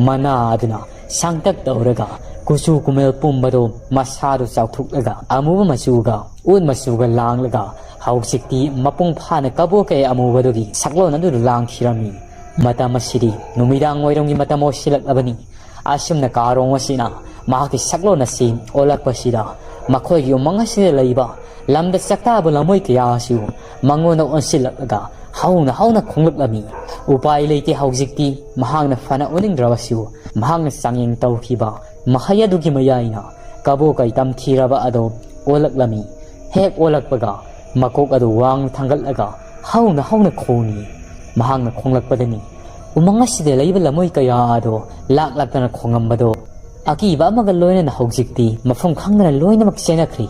ꯃꯅꯥ ꯑꯗꯨꯅ ꯁꯥꯡꯇꯛ ꯇꯧꯔꯒ ꯀꯨꯆꯨ ꯀꯨꯃꯦꯜ ꯄꯨꯝꯕꯗꯨ ꯃꯁꯥꯗꯨ ꯆꯥꯎꯊꯣꯛꯂꯒ ꯑꯃꯨꯕ ꯃꯆꯨꯒ ꯎꯠ ꯃꯆꯨꯒ ꯂꯥꯡꯂꯒ ꯍꯧꯖꯤꯛꯇꯤ ꯃꯄꯨꯡ ꯐꯥꯅ ꯀꯕꯣꯀꯩ ꯑꯃꯨꯕꯗꯨꯒꯤ ꯁꯛꯂꯣꯟ ꯑꯗꯨꯗ ꯂꯥꯡꯈꯤꯔꯝꯃꯤ꯫ ꯃꯇꯝ ꯑꯁꯤꯗꯤ ꯅꯨꯃꯤꯗꯥꯡ ꯋꯥꯏꯔꯝꯒꯤ ꯃꯇꯝ ꯑꯣꯏꯁꯤꯜꯂꯛꯂꯕꯅꯤ꯫ ꯑꯁꯨꯝꯅ ꯀꯥꯔꯣꯡ ꯑꯁꯤꯅ ꯃꯍꯥꯛꯀꯤ ꯁꯛꯂꯣꯟ ꯑꯁꯤ ꯑꯣꯜꯂꯛꯄꯁꯤꯗ ꯃꯈꯣꯏꯒꯤ ꯎꯃꯪ ꯑꯁꯤꯗ ꯂꯩꯕ ꯂꯝꯗ ꯆꯥꯛꯇꯥꯕ ꯂꯝꯃꯣꯏ ꯀꯌꯥ ꯑꯁꯤꯕꯨ ꯃꯉꯣꯟꯗ ꯑꯣꯟꯁꯤꯜꯂꯛꯂꯒ ꯍꯧꯅ ꯍꯧꯅ ꯈꯣꯡꯂꯛꯂꯝꯃꯤ꯫ ꯎꯄꯥꯏ ꯂꯩꯇꯦ, ꯍꯧꯖꯤꯛꯇꯤ ꯃꯍꯥꯛꯅ ꯐꯅ ꯑꯣꯅꯤꯡꯗ꯭ꯔꯕꯁꯨ ꯃꯍꯥꯛꯅ ꯆꯥꯡꯌꯦꯡ ꯇꯧꯈꯤꯕ ꯃꯍꯩ ꯑꯗꯨꯒꯤ ꯃꯌꯥꯏꯅ ꯀꯕꯣꯀꯩ ꯇꯝꯊꯤꯔꯕ ꯑꯗꯨ ꯑꯣꯜꯂꯛꯂꯝꯃꯤ꯫ ꯍꯦꯛ ꯑꯣꯜꯂꯛꯄꯒ ꯃꯀꯣꯛ ꯑꯗꯨ ꯋꯥꯡꯅ ꯊꯥꯡꯒꯠꯂꯒ ꯍꯧꯅ ꯍꯧꯅ ꯈꯣꯡꯏ꯫ ꯃꯍꯥꯛꯅ ꯈꯣꯡꯂꯛꯄꯗꯅꯤ ꯎꯃꯪ ꯑꯁꯤꯗ ꯂꯩꯕ ꯂꯝꯃꯣꯏ ꯀꯌꯥ ꯑꯗꯣ ꯂꯥꯛ ꯂꯥꯛꯇꯅ ꯈꯣꯡꯉꯝꯕꯗꯣ꯫ ꯑꯀꯤꯕ ꯑꯃꯒ ꯂꯣꯏꯅꯅ ꯍꯧꯖꯤꯛꯇꯤ ꯃꯐꯝ ꯈꯪꯗꯅ ꯂꯣꯏꯅꯃꯛ ꯆꯦꯟꯅꯈ꯭ꯔꯤ꯫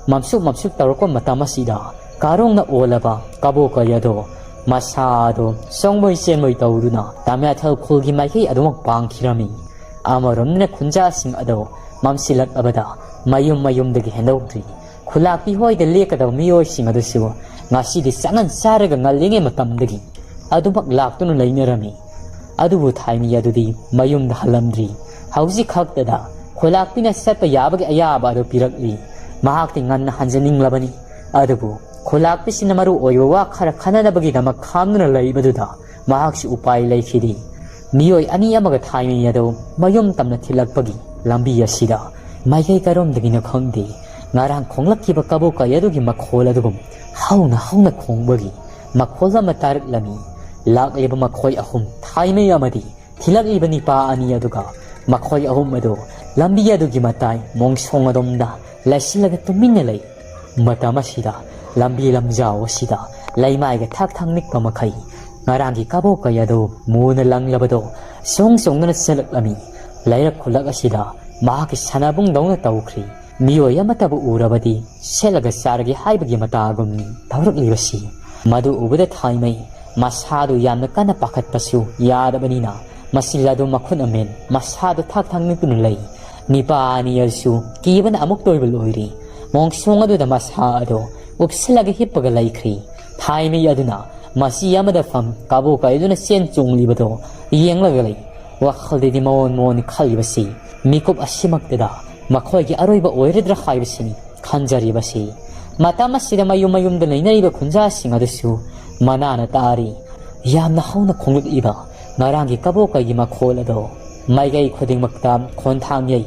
ꯃꯝꯁꯨꯛ ꯃꯝꯁꯨꯛ ꯇꯧꯔꯛꯄ ꯃꯇꯝ ꯑꯁꯤꯗ ꯀꯥꯔꯣꯡꯅ ꯑꯣꯜꯂꯕ ꯀꯕꯣꯀꯩ ꯑꯗꯣ ꯃꯁꯥ ꯑꯗꯣ ꯆꯣꯡꯕꯣꯏ ꯆꯦꯟꯕꯣꯏ ꯇꯧꯗꯨꯅ ꯇꯥꯃꯦꯊꯦꯜ ꯈꯨꯜꯒꯤ ꯃꯥꯏꯀꯩ ꯑꯗꯨꯃꯛ ꯄꯥꯡꯈꯤꯔꯝꯃꯤ꯫ ꯑꯃꯔꯣꯝꯗꯅ ꯈꯨꯟꯖꯥꯁꯤꯡ ꯑꯗꯣ ꯃꯝꯁꯤꯜꯂꯛꯂꯕꯗ ꯃꯌꯨꯝ ꯃꯌꯨꯝꯗꯒꯤ ꯍꯦꯟꯗꯣꯛꯇ꯭ꯔꯤ꯫ ꯈꯨꯂꯥꯛꯄꯤ ꯍꯣꯏꯗ ꯂꯦꯛꯀꯗꯕ ꯃꯤꯑꯣꯏꯁꯤꯡ ꯑꯗꯨꯁꯨ ꯉꯁꯤꯗꯤ ꯆꯥꯉꯟ ꯆꯥꯔꯒ ꯉꯜꯂꯤꯉꯩ ꯃꯇꯝꯗꯒꯤ ꯑꯗꯨꯃꯛ ꯂꯥꯛꯇꯨꯅ ꯂꯩꯅꯔꯝꯃꯤ꯫ ꯑꯗꯨꯕꯨ ꯊꯥꯏꯃꯤ ꯑꯗꯨꯗꯤ ꯃꯌꯨꯝꯗ ꯍꯜꯂꯝꯗ꯭ꯔꯤ꯫ ꯍꯧꯖꯤꯛ ꯈꯛꯇꯗ ꯈꯨꯂꯥꯛꯄꯤꯅ ꯆꯠꯄ ꯌꯥꯕꯒꯤ ꯑꯌꯥꯕ ꯑꯗꯨ ꯄꯤꯔꯛꯂꯤ꯫ ꯃꯍꯥꯛꯇꯤ ꯉꯟꯅ ꯍꯟꯖꯅꯤꯡꯂꯕꯅꯤ꯫ ꯑꯗꯨꯕꯨ ꯈꯨꯂꯥꯛꯄꯤꯁꯤꯅ ꯃꯔꯨ ꯑꯣꯏꯕ ꯋꯥ ꯈꯔ ꯈꯟꯅꯅꯕꯒꯤꯗꯃꯛ ꯈꯥꯝꯗꯨꯅ ꯂꯩꯕꯗꯨꯗ ꯃꯍꯥꯛꯁꯨ ꯎꯄꯥꯏ ꯂꯩꯈꯤꯗꯦ꯫ ꯃꯤꯑꯣꯏ ꯑꯅꯤ ꯑꯃꯒ ꯊꯥꯏꯃꯩ ꯑꯗꯨ ꯃꯌꯨꯝ ꯇꯝꯅ ꯊꯤꯜꯂꯛꯄꯒꯤ ꯂꯝꯕꯤ ꯑꯁꯤꯗ ꯃꯥꯏꯀꯩ ꯀꯔꯣꯝꯗꯒꯤꯅꯣ ꯈꯪꯗꯦ, ꯉꯔꯥꯡ ꯈꯣꯡꯂꯛꯈꯤꯕ ꯀꯕꯣꯛꯀꯥꯏ ꯑꯗꯨꯒꯤ ꯃꯈꯣꯜ ꯑꯗꯨꯒꯨꯝ ꯍꯧꯅ ꯍꯧꯅ ꯈꯣꯡꯕꯒꯤ ꯃꯈꯣꯜ ꯑꯃ ꯇꯥꯔꯛꯂꯝꯃꯤ꯫ ꯂꯥꯛꯂꯤꯕ ꯃꯈꯣꯏ ꯑꯍꯨꯝ, ꯊꯥꯏꯃꯩ ꯑꯃꯗꯤ ꯊꯤꯜꯂꯛꯂꯤꯕ ꯅꯤꯄꯥ ꯑꯅꯤ ꯑꯗꯨꯒ ꯃꯈꯣꯏ ꯑꯍꯨꯝ ꯑꯗꯨ ꯂꯝꯕꯤ ꯑꯗꯨꯒꯤ ꯃꯇꯥꯏ ꯃꯣꯡꯁꯣꯡ ꯑꯗꯣꯝꯗ ꯂꯩꯁꯤꯜꯂꯒ ꯇꯨꯃꯤꯟꯅ ꯂꯩ꯫ ꯃꯇꯝ ꯑꯁꯤꯗ ꯂꯝꯕꯤ ꯂꯝꯖꯥꯎ ꯑꯁꯤꯗ ꯂꯩꯃꯥꯏꯒ ꯊꯥꯛ ꯊꯥꯛ ꯅꯤꯛꯄ ꯃꯈꯩ ꯉꯔꯥꯡꯒꯤ ꯀꯕꯣꯛꯀꯥꯏ ꯑꯗꯨ ꯃꯨꯅ ꯂꯪꯂꯕꯗꯣ ꯆꯣꯡ ꯆꯣꯡꯗꯨꯅ ꯆꯦꯜꯂꯛꯂꯝꯃꯤ꯫ ꯂꯩꯔꯛ ꯈꯨꯜꯂꯛ ꯑꯁꯤꯗ ꯃꯍꯥꯛꯀꯤ ꯁꯥꯟꯅꯕꯨꯡꯗꯧꯅ ꯇꯧꯈ꯭ꯔꯤ꯫ ꯃꯤꯑꯣꯏ ꯑꯃꯠꯇꯕꯨ ꯎꯔꯕꯗꯤ ꯁꯦꯠꯂꯒ ꯆꯥꯔꯒꯦ ꯍꯥꯏꯕꯒꯤ ꯃꯇꯥꯒꯨꯝꯅꯤ ꯇꯧꯔꯛꯂꯤꯕꯁꯤ꯫ ꯃꯗꯨ ꯎꯕꯗ ꯊꯥꯏꯃꯩ ꯃꯁꯥꯗꯨ ꯌꯥꯝꯅ ꯀꯟꯅ ꯄꯥꯈꯠꯄꯁꯨ ꯌꯥꯗꯕꯅꯤꯅ ꯃꯆꯤꯜ ꯑꯗꯨ ꯃꯈꯨꯠ ꯑꯃꯦꯟ ꯃꯁꯥꯗꯨ ꯊꯥꯛ ꯊꯥꯛ ꯅꯤꯛꯇꯨꯅ ꯂꯩ꯫ ꯅꯤꯄꯥ ꯑꯅꯤ ꯑꯗꯨꯁꯨ ꯀꯤꯕꯅ ꯑꯃꯨꯛꯇ ꯑꯣꯏꯕ ꯂꯣꯏꯔꯤ꯫ ꯃꯣꯡꯁꯣꯡ ꯑꯗꯨꯗ ꯃꯁꯥ ꯑꯗꯨ ꯎꯞꯁꯤꯜꯂꯒ ꯍꯤꯞꯄꯒ ꯂꯩꯈ꯭ꯔꯤ꯫ ꯊꯥꯏꯃꯩ ꯑꯗꯨꯅ ꯃꯆꯤ ꯑꯃꯗ ꯐꯝ ꯀꯕꯣꯛꯀꯥꯏ ꯑꯗꯨꯅ ꯆꯦꯟ ꯆꯣꯡꯂꯤꯕꯗꯨ ꯌꯦꯡꯂꯒ ꯂꯩ꯫ ꯋꯥꯈꯜꯗꯗꯤ ꯃꯑꯣꯟ ꯃꯑꯣꯟ ꯈꯜꯂꯤꯕꯁꯤ ꯃꯤꯀꯨꯞ ꯑꯁꯤꯃꯛꯇꯗ ꯃꯈꯣꯏꯒꯤ ꯑꯔꯣꯏꯕ ꯑꯣꯏꯔꯗ꯭ꯔꯥ ꯍꯥꯏꯕꯁꯤꯅꯤ ꯈꯟꯖꯔꯤꯕꯁꯤ꯫ ꯃꯇꯝ ꯑꯁꯤꯗ ꯃꯌꯨꯝ ꯃꯌꯨꯝꯗ ꯂꯩꯅꯔꯤꯕ ꯈꯨꯟꯖꯥꯁꯤꯡ ꯑꯗꯨꯁꯨ ꯃꯅꯥꯅ ꯇꯥꯔꯤ꯫ ꯌꯥꯝꯅ ꯍꯧꯅ ꯈꯣꯡꯂꯛꯂꯤꯕ ꯉꯔꯥꯡꯒꯤ ꯀꯕꯣꯛꯀꯥꯏꯒꯤ ꯃꯈꯣꯜ ꯑꯗꯣ ꯃꯥꯏꯀꯩ ꯈꯨꯗꯤꯡꯃꯛꯇ ꯈꯣꯟꯊꯥꯡ ꯌꯩ꯫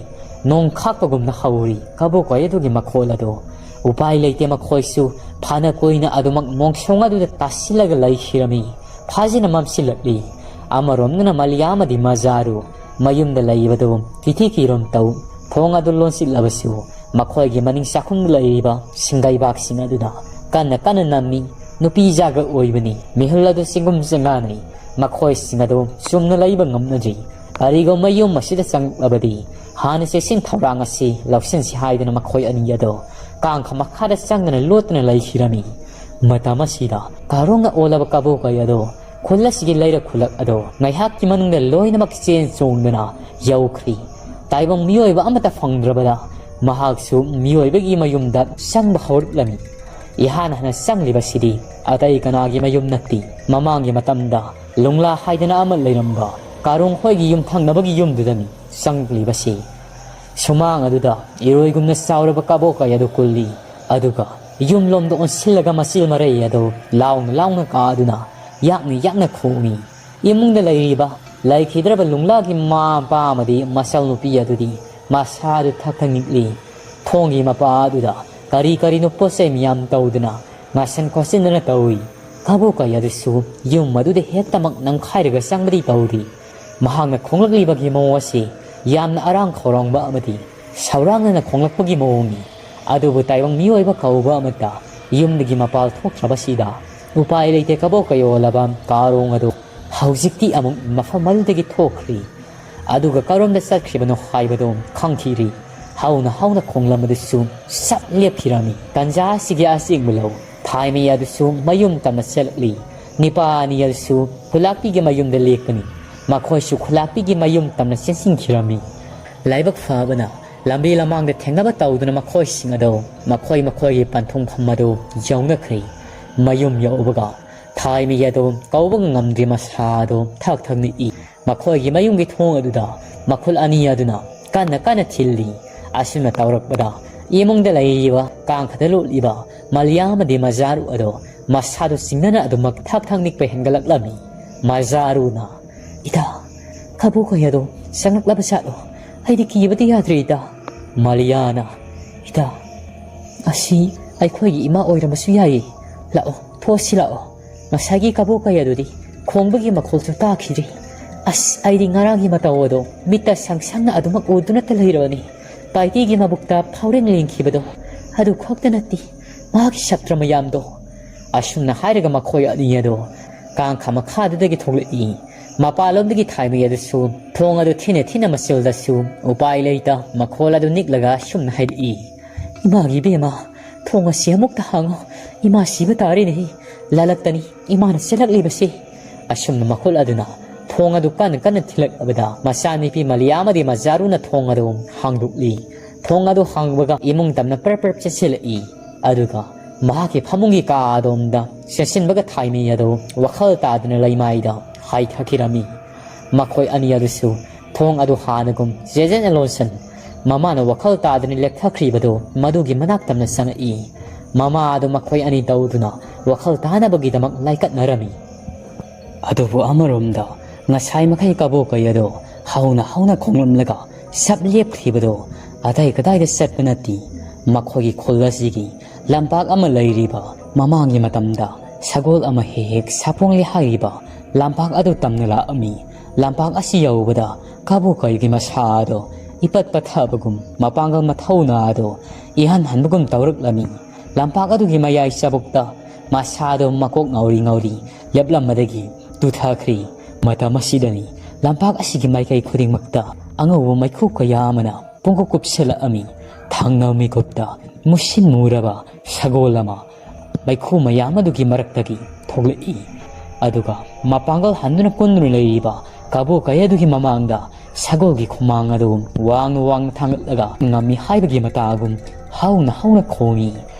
ꯅꯣꯡ ꯈꯥꯛꯄꯒꯨꯝꯅ ꯍꯧꯔꯤ ꯀꯕꯣꯛꯀꯥꯏ ꯑꯗꯨꯒꯤ ꯃꯈꯣꯜ ꯑꯗꯣ꯫ ꯎꯄꯥꯏ ꯂꯩꯇꯦ, ꯃꯈꯣꯏꯁꯨ ꯐꯅ ꯀꯨꯏꯅ ꯑꯗꯨꯃꯛ ꯃꯣꯡꯁꯣꯡ ꯑꯗꯨꯗ ꯇꯥꯁꯤꯜꯂꯒ ꯂꯩꯈꯤꯔꯝꯃꯤ꯫ ꯐꯥꯖꯤꯟꯅ ꯃꯝꯁꯤꯜꯂꯛꯂꯤ꯫ ꯑꯃꯔꯣꯝꯗꯅ ꯃꯂꯤꯌꯥ ꯑꯃꯗꯤ ꯃꯖꯥꯔꯨ ꯃꯌꯨꯝꯗ ꯂꯩꯕꯗꯨ ꯀꯤꯊꯤ ꯀꯤꯔꯣꯝ ꯇꯧ꯫ ꯊꯣꯡ ꯑꯗꯨ ꯂꯣꯟꯁꯤꯜꯂꯕꯁꯨ ꯃꯈꯣꯏꯒꯤ ꯃꯅꯤꯡ ꯆꯥꯛꯈꯨꯝꯗ ꯂꯩꯔꯤꯕ ꯁꯤꯡꯒꯩꯕꯥꯛꯁꯤꯡ ꯑꯗꯨꯅ ꯀꯟꯅ ꯀꯟꯅ ꯅꯝꯃꯤ꯫ ꯅꯨꯄꯤ ꯖꯥꯒ ꯑꯣꯏꯕꯅꯤ꯫ ꯃꯤꯍꯨꯜ ꯑꯗꯨ ꯆꯤꯡꯒꯨꯝ ꯆꯤꯡꯉꯥꯅꯩ꯫ ꯃꯈꯣꯏꯁꯤꯡ ꯑꯗꯨ ꯆꯨꯝꯅ ꯂꯩꯕ ꯉꯝꯅꯗ꯭ꯔꯤ꯫ ꯀꯔꯤꯒꯨꯝꯕ ꯌꯨꯝ ꯑꯁꯤꯗ ꯆꯪꯂꯕꯗꯤ ꯍꯥꯟꯅ ꯆꯦꯛꯁꯤꯟ ꯊꯧꯔꯥꯡ ꯑꯁꯤ ꯂꯧꯁꯤꯟꯁꯤ ꯍꯥꯏꯗꯨꯅ ꯃꯈꯣꯏ ꯑꯅꯤ ꯑꯗꯨ ꯀꯥꯡꯈ ꯃꯈꯥꯗ ꯆꯪꯗꯨꯅ ꯂꯣꯠꯇꯨꯅ ꯂꯩꯈꯤꯔꯝꯃꯤ꯫ ꯃꯇꯝ ꯑꯁꯤꯗ ꯀꯥꯔꯣꯡꯅ ꯑꯣꯜꯂꯕ ꯀꯕꯣꯛꯀꯥꯏ ꯑꯗꯨ ꯈꯨꯜ ꯑꯁꯤꯒꯤ ꯂꯩꯔꯛ ꯈꯨꯜꯂꯛ ꯑꯗꯨ ꯉꯥꯏꯍꯥꯛꯀꯤ ꯃꯅꯨꯡꯗ ꯂꯣꯏꯅꯃꯛ ꯆꯦꯟ ꯆꯣꯡꯗꯨꯅ ꯌꯧꯈ꯭ꯔꯤ꯫ ꯇꯥꯏꯕꯪ ꯃꯤꯑꯣꯏꯕ ꯑꯃꯠꯇ ꯐꯪꯗ꯭ꯔꯕꯗ ꯃꯍꯥꯛꯁꯨ ꯃꯤꯑꯣꯏꯕꯒꯤ ꯃꯌꯨꯝꯗ ꯆꯪꯕ ꯍꯧꯔꯛꯂꯝꯃꯤ꯫ ꯏꯍꯥꯟ ꯍꯥꯟꯅ ꯆꯪꯂꯤꯕꯁꯤꯗꯤ ꯑꯇꯩ ꯀꯅꯥꯒꯤ ꯃꯌꯨꯝ ꯅꯠꯇꯦ꯫ ꯃꯃꯥꯡꯒꯤ ꯃꯇꯝꯗ ꯂꯨꯡꯂꯥ ꯍꯥꯏꯗꯅ ꯑꯃ ꯂꯩꯔꯝꯕ ꯀꯥꯔꯣꯡ ꯍꯣꯏꯒꯤ ꯌꯨꯝꯊꯪꯅꯕꯒꯤ ꯌꯨꯝꯗꯨꯗꯅꯤ ꯆꯪꯂꯤꯕꯁꯤ꯫ ꯁꯨꯃꯥꯡ ꯑꯗꯨꯗ ꯏꯔꯣꯏꯒꯨꯝꯅ ꯆꯥꯎꯔꯕ ꯀꯕꯣꯛꯀꯥꯏ ꯑꯗꯨ ꯀꯨꯜꯂꯤ꯫ ꯑꯗꯨꯒ ꯌꯨꯝꯂꯣꯝꯗ ꯑꯣꯟꯁꯤꯜꯂꯒ ꯃꯆꯤꯜ ꯃꯔꯩ ꯑꯗꯨ ꯂꯥꯎꯅ ꯂꯥꯎꯅ ꯀꯥꯗꯨꯅ ꯌꯥꯛꯅ ꯌꯥꯛꯅ ꯈꯣꯡꯏ꯫ ꯏꯃꯨꯡꯗ ꯂꯩꯔꯤꯕ ꯂꯩꯈꯤꯗ꯭ꯔꯕ ꯂꯨꯡꯂꯥꯒꯤ ꯃꯃꯥ ꯃꯄꯥ ꯑꯃꯗꯤ ꯃꯆꯜ ꯅꯨꯄꯤ ꯑꯗꯨꯗꯤ ꯃꯁꯥꯗꯨ ꯊꯛ ꯊꯛ ꯅꯤꯛꯂꯤ꯫ ꯊꯣꯡꯒꯤ ꯃꯄꯥ ꯑꯗꯨꯗ ꯀꯔꯤ ꯀꯔꯤꯅꯣ ꯄꯣꯠ ꯆꯩ ꯃꯌꯥꯝ ꯇꯧꯗꯨꯅ ꯉꯥꯏꯁꯟ ꯈꯣꯠꯆꯤꯟꯗꯅ ꯇꯧꯏ꯫ ꯀꯕꯣꯛꯀꯥꯏ ꯑꯗꯨꯁꯨ ꯌꯨꯝ ꯑꯗꯨꯗ ꯍꯦꯛꯇꯃꯛ ꯅꯝꯈꯥꯏꯔꯒ ꯆꯪꯕꯗꯤ ꯇꯧꯗꯦ꯫ ꯃꯍꯥꯛꯅ ꯈꯣꯡꯂꯛꯂꯤꯕꯒꯤ ꯃꯑꯣꯡ ꯑꯁꯤ ꯌꯥꯝꯅ ꯑꯔꯥꯡ ꯈꯧꯔꯥꯡꯕ ꯑꯃꯗꯤ ꯁꯧꯔꯥꯡꯅꯅ ꯈꯣꯡꯂꯛꯄꯒꯤ ꯃꯑꯣꯡꯅꯤ꯫ ꯑꯗꯨꯕꯨ ꯇꯥꯏꯕꯪ ꯃꯤꯑꯣꯏꯕ ꯀꯧꯕ ꯑꯃꯠꯇ ꯌꯨꯝꯗꯒꯤ ꯃꯄꯥꯜ ꯊꯣꯛꯇ꯭ꯔꯕꯁꯤꯗ ꯎꯄꯥꯏ ꯂꯩꯇꯦ꯫ ꯀꯕꯣꯛꯀꯥꯏ ꯑꯣꯜꯂꯕ ꯀꯥꯔꯣꯡ ꯑꯗꯨ ꯍꯧꯖꯤꯛꯇꯤ ꯑꯃꯨꯛ ꯃꯐꯝ ꯑꯗꯨꯗꯒꯤ ꯊꯣꯛꯈ꯭ꯔꯤ꯫ ꯑꯗꯨꯒ ꯀꯔꯣꯝꯗ ꯆꯠꯈ꯭ꯔꯤꯕꯅꯣ ꯍꯥꯏꯕꯗꯨ ꯈꯪꯈꯤꯗ꯭ꯔꯤ꯫ ꯍꯧꯅ ꯍꯧꯅ ꯈꯣꯡꯂꯝꯕꯗꯨꯁꯨ ꯁꯠ ꯂꯦꯞꯈꯤꯔꯝꯃꯤ꯫ ꯇꯟꯖꯥ ꯑꯁꯤꯒꯤ ꯑꯁꯦꯡꯕ ꯂꯧ ꯊꯥꯏꯃꯩ ꯑꯗꯨꯁꯨ ꯃꯌꯨꯝ ꯇꯝꯅ ꯆꯦꯜꯂꯛꯂꯤ꯫ ꯅꯤꯄꯥ ꯑꯅꯤ ꯑꯗꯨꯁꯨ ꯈꯨꯂꯥꯛꯄꯤꯒꯤ ꯃꯌꯨꯝꯗ ꯂꯦꯛꯄꯅꯤ꯫ ꯃꯈꯣꯏꯁꯨ ꯈꯨꯂꯥꯛꯄꯤꯒꯤ ꯃꯌꯨꯝ ꯇꯝꯅ ꯆꯦꯟꯁꯤꯟꯈꯤꯔꯝꯃꯤ꯫ ꯂꯥꯏꯕꯛ ꯐꯕꯅ ꯂꯝꯕꯤ ꯂꯃꯥꯡꯗ ꯊꯦꯡꯅꯕ ꯇꯧꯗꯨꯅ ꯃꯈꯣꯏꯁꯤꯡ ꯑꯗꯨ ꯃꯈꯣꯏ ꯃꯈꯣꯏꯒꯤ ꯄꯟꯊꯨꯡꯐꯝ ꯑꯗꯨ ꯌꯧꯅꯈ꯭ꯔꯦ꯫ ꯃꯌꯨꯝ ꯌꯧꯕꯒ ꯊꯥꯏꯃꯩ ꯑꯗꯨ ꯀꯧꯕ ꯉꯝꯗ꯭ꯔꯤ꯫ ꯃꯁꯥ ꯑꯗꯨ ꯊꯛ ꯊꯛ ꯅꯤꯛꯏ꯫ ꯃꯈꯣꯏꯒꯤ ꯃꯌꯨꯝꯒꯤ ꯊꯣꯡ ꯑꯗꯨꯗ ꯃꯈꯨꯜ ꯑꯅꯤ ꯑꯗꯨꯅ ꯀꯟꯅ ꯀꯟꯅ ꯊꯤꯜꯂꯤ꯫ ꯑꯁꯨꯝꯅ ꯇꯧꯔꯛꯄꯗ ꯏꯃꯨꯡꯗ ꯂꯩꯔꯤꯕ ꯀꯥꯡꯈꯗ ꯂꯣꯠꯂꯤꯕ ꯃꯂꯤꯌꯥ ꯑꯃꯗꯤ ꯃꯖꯥꯔꯨ ꯑꯗꯣ ꯃꯁꯥꯗꯨ ꯆꯤꯡꯅꯅ ꯑꯗꯨꯃꯛ ꯊꯛ ꯊꯛ ꯅꯤꯛꯄ ꯍꯦꯟꯒꯠꯂꯛꯂꯝꯃꯤ꯫ ꯃꯖꯥꯔꯨꯅ, "ꯏꯇꯥ, ꯀꯕꯣꯛꯀꯥꯏ ꯑꯗꯣ ꯆꯪꯂꯛꯂꯕ ꯖꯥꯠꯂꯣ? ꯑꯩꯗꯤ ꯀꯤꯕꯗꯤ ꯌꯥꯗ꯭ꯔꯦ, ꯏꯇꯥ꯫" ꯃꯂꯤꯌꯥꯅ, "ꯏꯇꯥ, ꯑꯁꯤ ꯑꯩꯈꯣꯏꯒꯤ ꯏꯃꯥ ꯑꯣꯏꯔꯝꯕꯁꯨ ꯌꯥꯏꯌꯦ꯫ ꯂꯥꯛꯑꯣ, ꯊꯣꯛꯁꯤ ꯂꯥꯛꯑꯣ꯫ ꯉꯁꯥꯏꯒꯤ ꯀꯕꯣꯛꯀꯥꯏ ꯑꯗꯨꯗꯤ ꯈꯣꯡꯕꯒꯤ ꯃꯈꯣꯜꯁꯨ ꯇꯥꯈꯤꯗ꯭ꯔꯤ꯫ ꯑꯁ, ꯑꯩꯗꯤ ꯉꯔꯥꯡꯒꯤ ꯃꯇꯧ ꯑꯗꯣ ꯃꯤꯠꯇ ꯁꯪ ꯁꯪꯅ ꯑꯗꯨꯃꯛ ꯎꯗꯨꯅꯇ ꯂꯩꯔꯕꯅꯤ꯫ ꯄꯥꯏꯇꯤꯒꯤ ꯃꯕꯨꯛꯇ ꯐꯥꯎꯔꯦꯡ ꯂꯦꯡꯈꯤꯕꯗꯣ ꯑꯗꯨ ꯈꯛꯇ ꯅꯠꯇꯦ, ꯃꯥꯒꯤ ꯁꯛꯇ꯭ꯔ ꯃꯌꯥꯝꯗꯣ꯫" ꯑꯁꯨꯝꯅ ꯍꯥꯏꯔꯒ ꯃꯈꯣꯏ ꯑꯅꯤ ꯑꯗꯨ ꯀꯥꯡꯈ ꯃꯈꯥꯗꯨꯗꯒꯤ ꯊꯣꯛꯂꯛꯏ꯫ ꯃꯄꯥꯟꯂꯣꯝꯗꯒꯤ ꯊꯥꯏꯃꯩ ꯑꯗꯨꯁꯨ ꯊꯣꯡ ꯑꯗꯨ ꯊꯤꯅ ꯊꯤꯅ ꯃꯆꯤꯜꯗꯁꯨ ꯎꯄꯥꯏ ꯂꯩꯇ ꯃꯈꯣꯜ ꯑꯗꯨ ꯅꯤꯛꯂꯒ ꯑꯁꯨꯝꯅ ꯍꯥꯏꯔꯛꯏ, "ꯏꯃꯥꯒꯤ ꯏꯕꯦꯝꯃ, ꯊꯣꯡ ꯑꯁꯤ ꯑꯃꯨꯛꯇ ꯍꯥꯡꯉꯣ꯫ ꯏꯃꯥ ꯁꯤꯕ ꯇꯥꯔꯦꯅꯦꯍꯦ꯫ ꯂꯥꯂꯛꯇꯅꯤ ꯏꯃꯥꯅ ꯆꯦꯜꯂꯛꯂꯤꯕꯁꯦ꯫" ꯑꯁꯨꯝꯅ ꯃꯈꯨꯜ ꯑꯗꯨꯅ ꯊꯣꯡ ꯑꯗꯨ ꯀꯟꯅ ꯀꯟꯅ ꯊꯤꯜꯂꯛꯂꯕꯗ ꯃꯆꯥꯅꯨꯄꯤ ꯃꯂꯤꯌꯥ ꯑꯃꯗꯤ ꯃꯖꯥꯔꯨꯅ ꯊꯣꯡ ꯑꯗꯨ ꯍꯥꯡꯗꯣꯛꯂꯤ꯫ ꯊꯣꯡ ꯑꯗꯨ ꯍꯥꯡꯕꯒ ꯏꯃꯨꯡ ꯇꯝꯅ ꯄꯔꯞ ꯄꯔꯞ ꯆꯦꯟꯁꯤꯜꯂꯛꯏ꯫ ꯑꯗꯨꯒ ꯃꯍꯥꯛꯀꯤ ꯐꯃꯨꯡꯒꯤ ꯀꯥ ꯑꯗꯣꯝꯗ ꯆꯦꯟꯁꯤꯟꯕꯒ ꯊꯥꯏꯃꯩ ꯑꯗꯨ ꯋꯥꯈꯜ ꯇꯥꯗꯅ ꯂꯩꯃꯥꯏꯗ ꯍꯥꯏꯊꯈꯤꯔꯝꯃꯤ꯫ ꯃꯈꯣꯏ ꯑꯅꯤ ꯑꯗꯨꯁꯨ ꯊꯣꯡ ꯑꯗꯨ ꯍꯥꯟꯅꯒꯨꯝ ꯆꯦꯖꯦꯠꯅ ꯂꯣꯟꯁꯤꯟ꯫ ꯃꯃꯥꯅ ꯋꯥꯈꯜ ꯇꯥꯗꯅ ꯂꯦꯞꯊꯈ꯭ꯔꯤꯕꯗꯨ ꯃꯗꯨꯒꯤ ꯃꯅꯥꯛ ꯇꯝꯅ ꯆꯪꯉꯛꯏ꯫ ꯃꯃꯥ ꯑꯗꯨ ꯃꯈꯣꯏ ꯑꯅꯤ ꯇꯧꯗꯨꯅ ꯋꯥꯈꯜ ꯇꯥꯅꯕꯒꯤꯗꯃꯛ ꯂꯥꯏꯀꯠꯅꯔꯝꯃꯤ꯫ ꯑꯗꯨꯕꯨ ꯑꯃꯔꯣꯝꯗ ꯉꯁꯥꯏ ꯃꯈꯩ ꯀꯕꯣꯀꯩ ꯑꯗꯣ ꯍꯧꯅ ꯍꯧꯅ ꯈꯣꯡꯂꯝꯂꯒ ꯁꯞ ꯂꯦꯞꯈ꯭ꯔꯤꯕꯗꯣ ꯑꯇꯩ ꯀꯗꯥꯏꯗ ꯆꯠꯄ ꯅꯠꯇꯦ, ꯃꯈꯣꯏꯒꯤ ꯈꯨꯜ ꯑꯁꯤꯒꯤ ꯂꯝꯄꯥꯛ ꯑꯃ ꯂꯩꯔꯤꯕ ꯃꯃꯥꯡꯒꯤ ꯃꯇꯝꯗ ꯁꯒꯣꯜ ꯑꯃ ꯍꯦꯛ ꯍꯦꯛ ꯁꯥꯄꯣꯡꯂꯤ ꯍꯥꯏꯔꯤꯕ ꯂꯝꯄꯥꯛ ꯑꯗꯨ ꯇꯝꯅ ꯂꯥꯛꯑꯝꯃꯤ꯫ ꯂꯝꯄꯥꯛ ꯑꯁꯤ ꯌꯧꯕꯗ ꯀꯕꯣꯀꯩꯒꯤ ꯃꯁꯥ ꯑꯗꯣ ꯏꯄꯠ ꯄꯠꯊꯕꯒꯨꯝ ꯃꯄꯥꯡꯒꯜ ꯃꯊꯧꯅꯥ ꯑꯗꯣ ꯏꯍꯟ ꯍꯟꯕꯒꯨꯝ ꯇꯧꯔꯛꯂꯝꯃꯤ꯫ ꯂꯝꯄꯥꯛ ꯑꯗꯨꯒꯤ ꯃꯌꯥꯏ ꯆꯕꯨꯛꯇ ꯃꯁꯥꯗꯣ ꯃꯀꯣꯛ ꯉꯥꯎꯔꯤ ꯉꯥꯎꯔꯤ ꯂꯦꯞꯂꯝꯕꯗꯒꯤ ꯇꯨꯊꯈ꯭ꯔꯤ꯫ ꯃꯇꯝ ꯑꯁꯤꯗꯅꯤ ꯂꯝꯄꯥꯛ ꯑꯁꯤꯒꯤ ꯃꯥꯏꯀꯩ ꯈꯨꯗꯤꯡꯃꯛꯇ ꯑꯉꯧꯕ ꯃꯩꯈꯨ ꯀꯌꯥ ꯑꯃꯅ ꯄꯨꯡꯀꯨꯞ ꯀꯨꯞꯁꯤꯜꯂꯛꯑꯝꯃꯤ꯫ ꯊꯪꯅꯕ ꯃꯤꯀꯨꯞꯇ ꯃꯨꯁꯤꯟ ꯃꯨꯔꯕ ꯁꯒꯣꯜ ꯑꯃ ꯃꯩꯈꯨ ꯃꯌꯥꯝ ꯑꯗꯨꯒꯤ ꯃꯔꯛꯇꯒꯤ ꯊꯣꯛꯂꯛꯏ꯫ ꯑꯗꯨꯒ ꯃꯄꯥꯡꯒꯜ ꯍꯟꯗꯨꯅ ꯀꯨꯟꯗꯨꯅ ꯂꯩꯔꯤꯕ ꯀꯕꯣꯀꯩ ꯑꯗꯨꯒꯤ ꯃꯃꯥꯡꯗ ꯁꯒꯣꯜꯒꯤ ꯈꯨꯃꯥꯡ ꯑꯗꯨ ꯋꯥꯡꯅ ꯋꯥꯡꯅ ꯊꯥꯡꯒꯠꯂꯒ ꯉꯝꯃꯤ ꯍꯥꯏꯕꯒꯤ ꯃꯇꯥꯒꯨꯝ ꯍꯧꯅ ꯍꯧꯅ ꯈꯣꯡꯏ꯫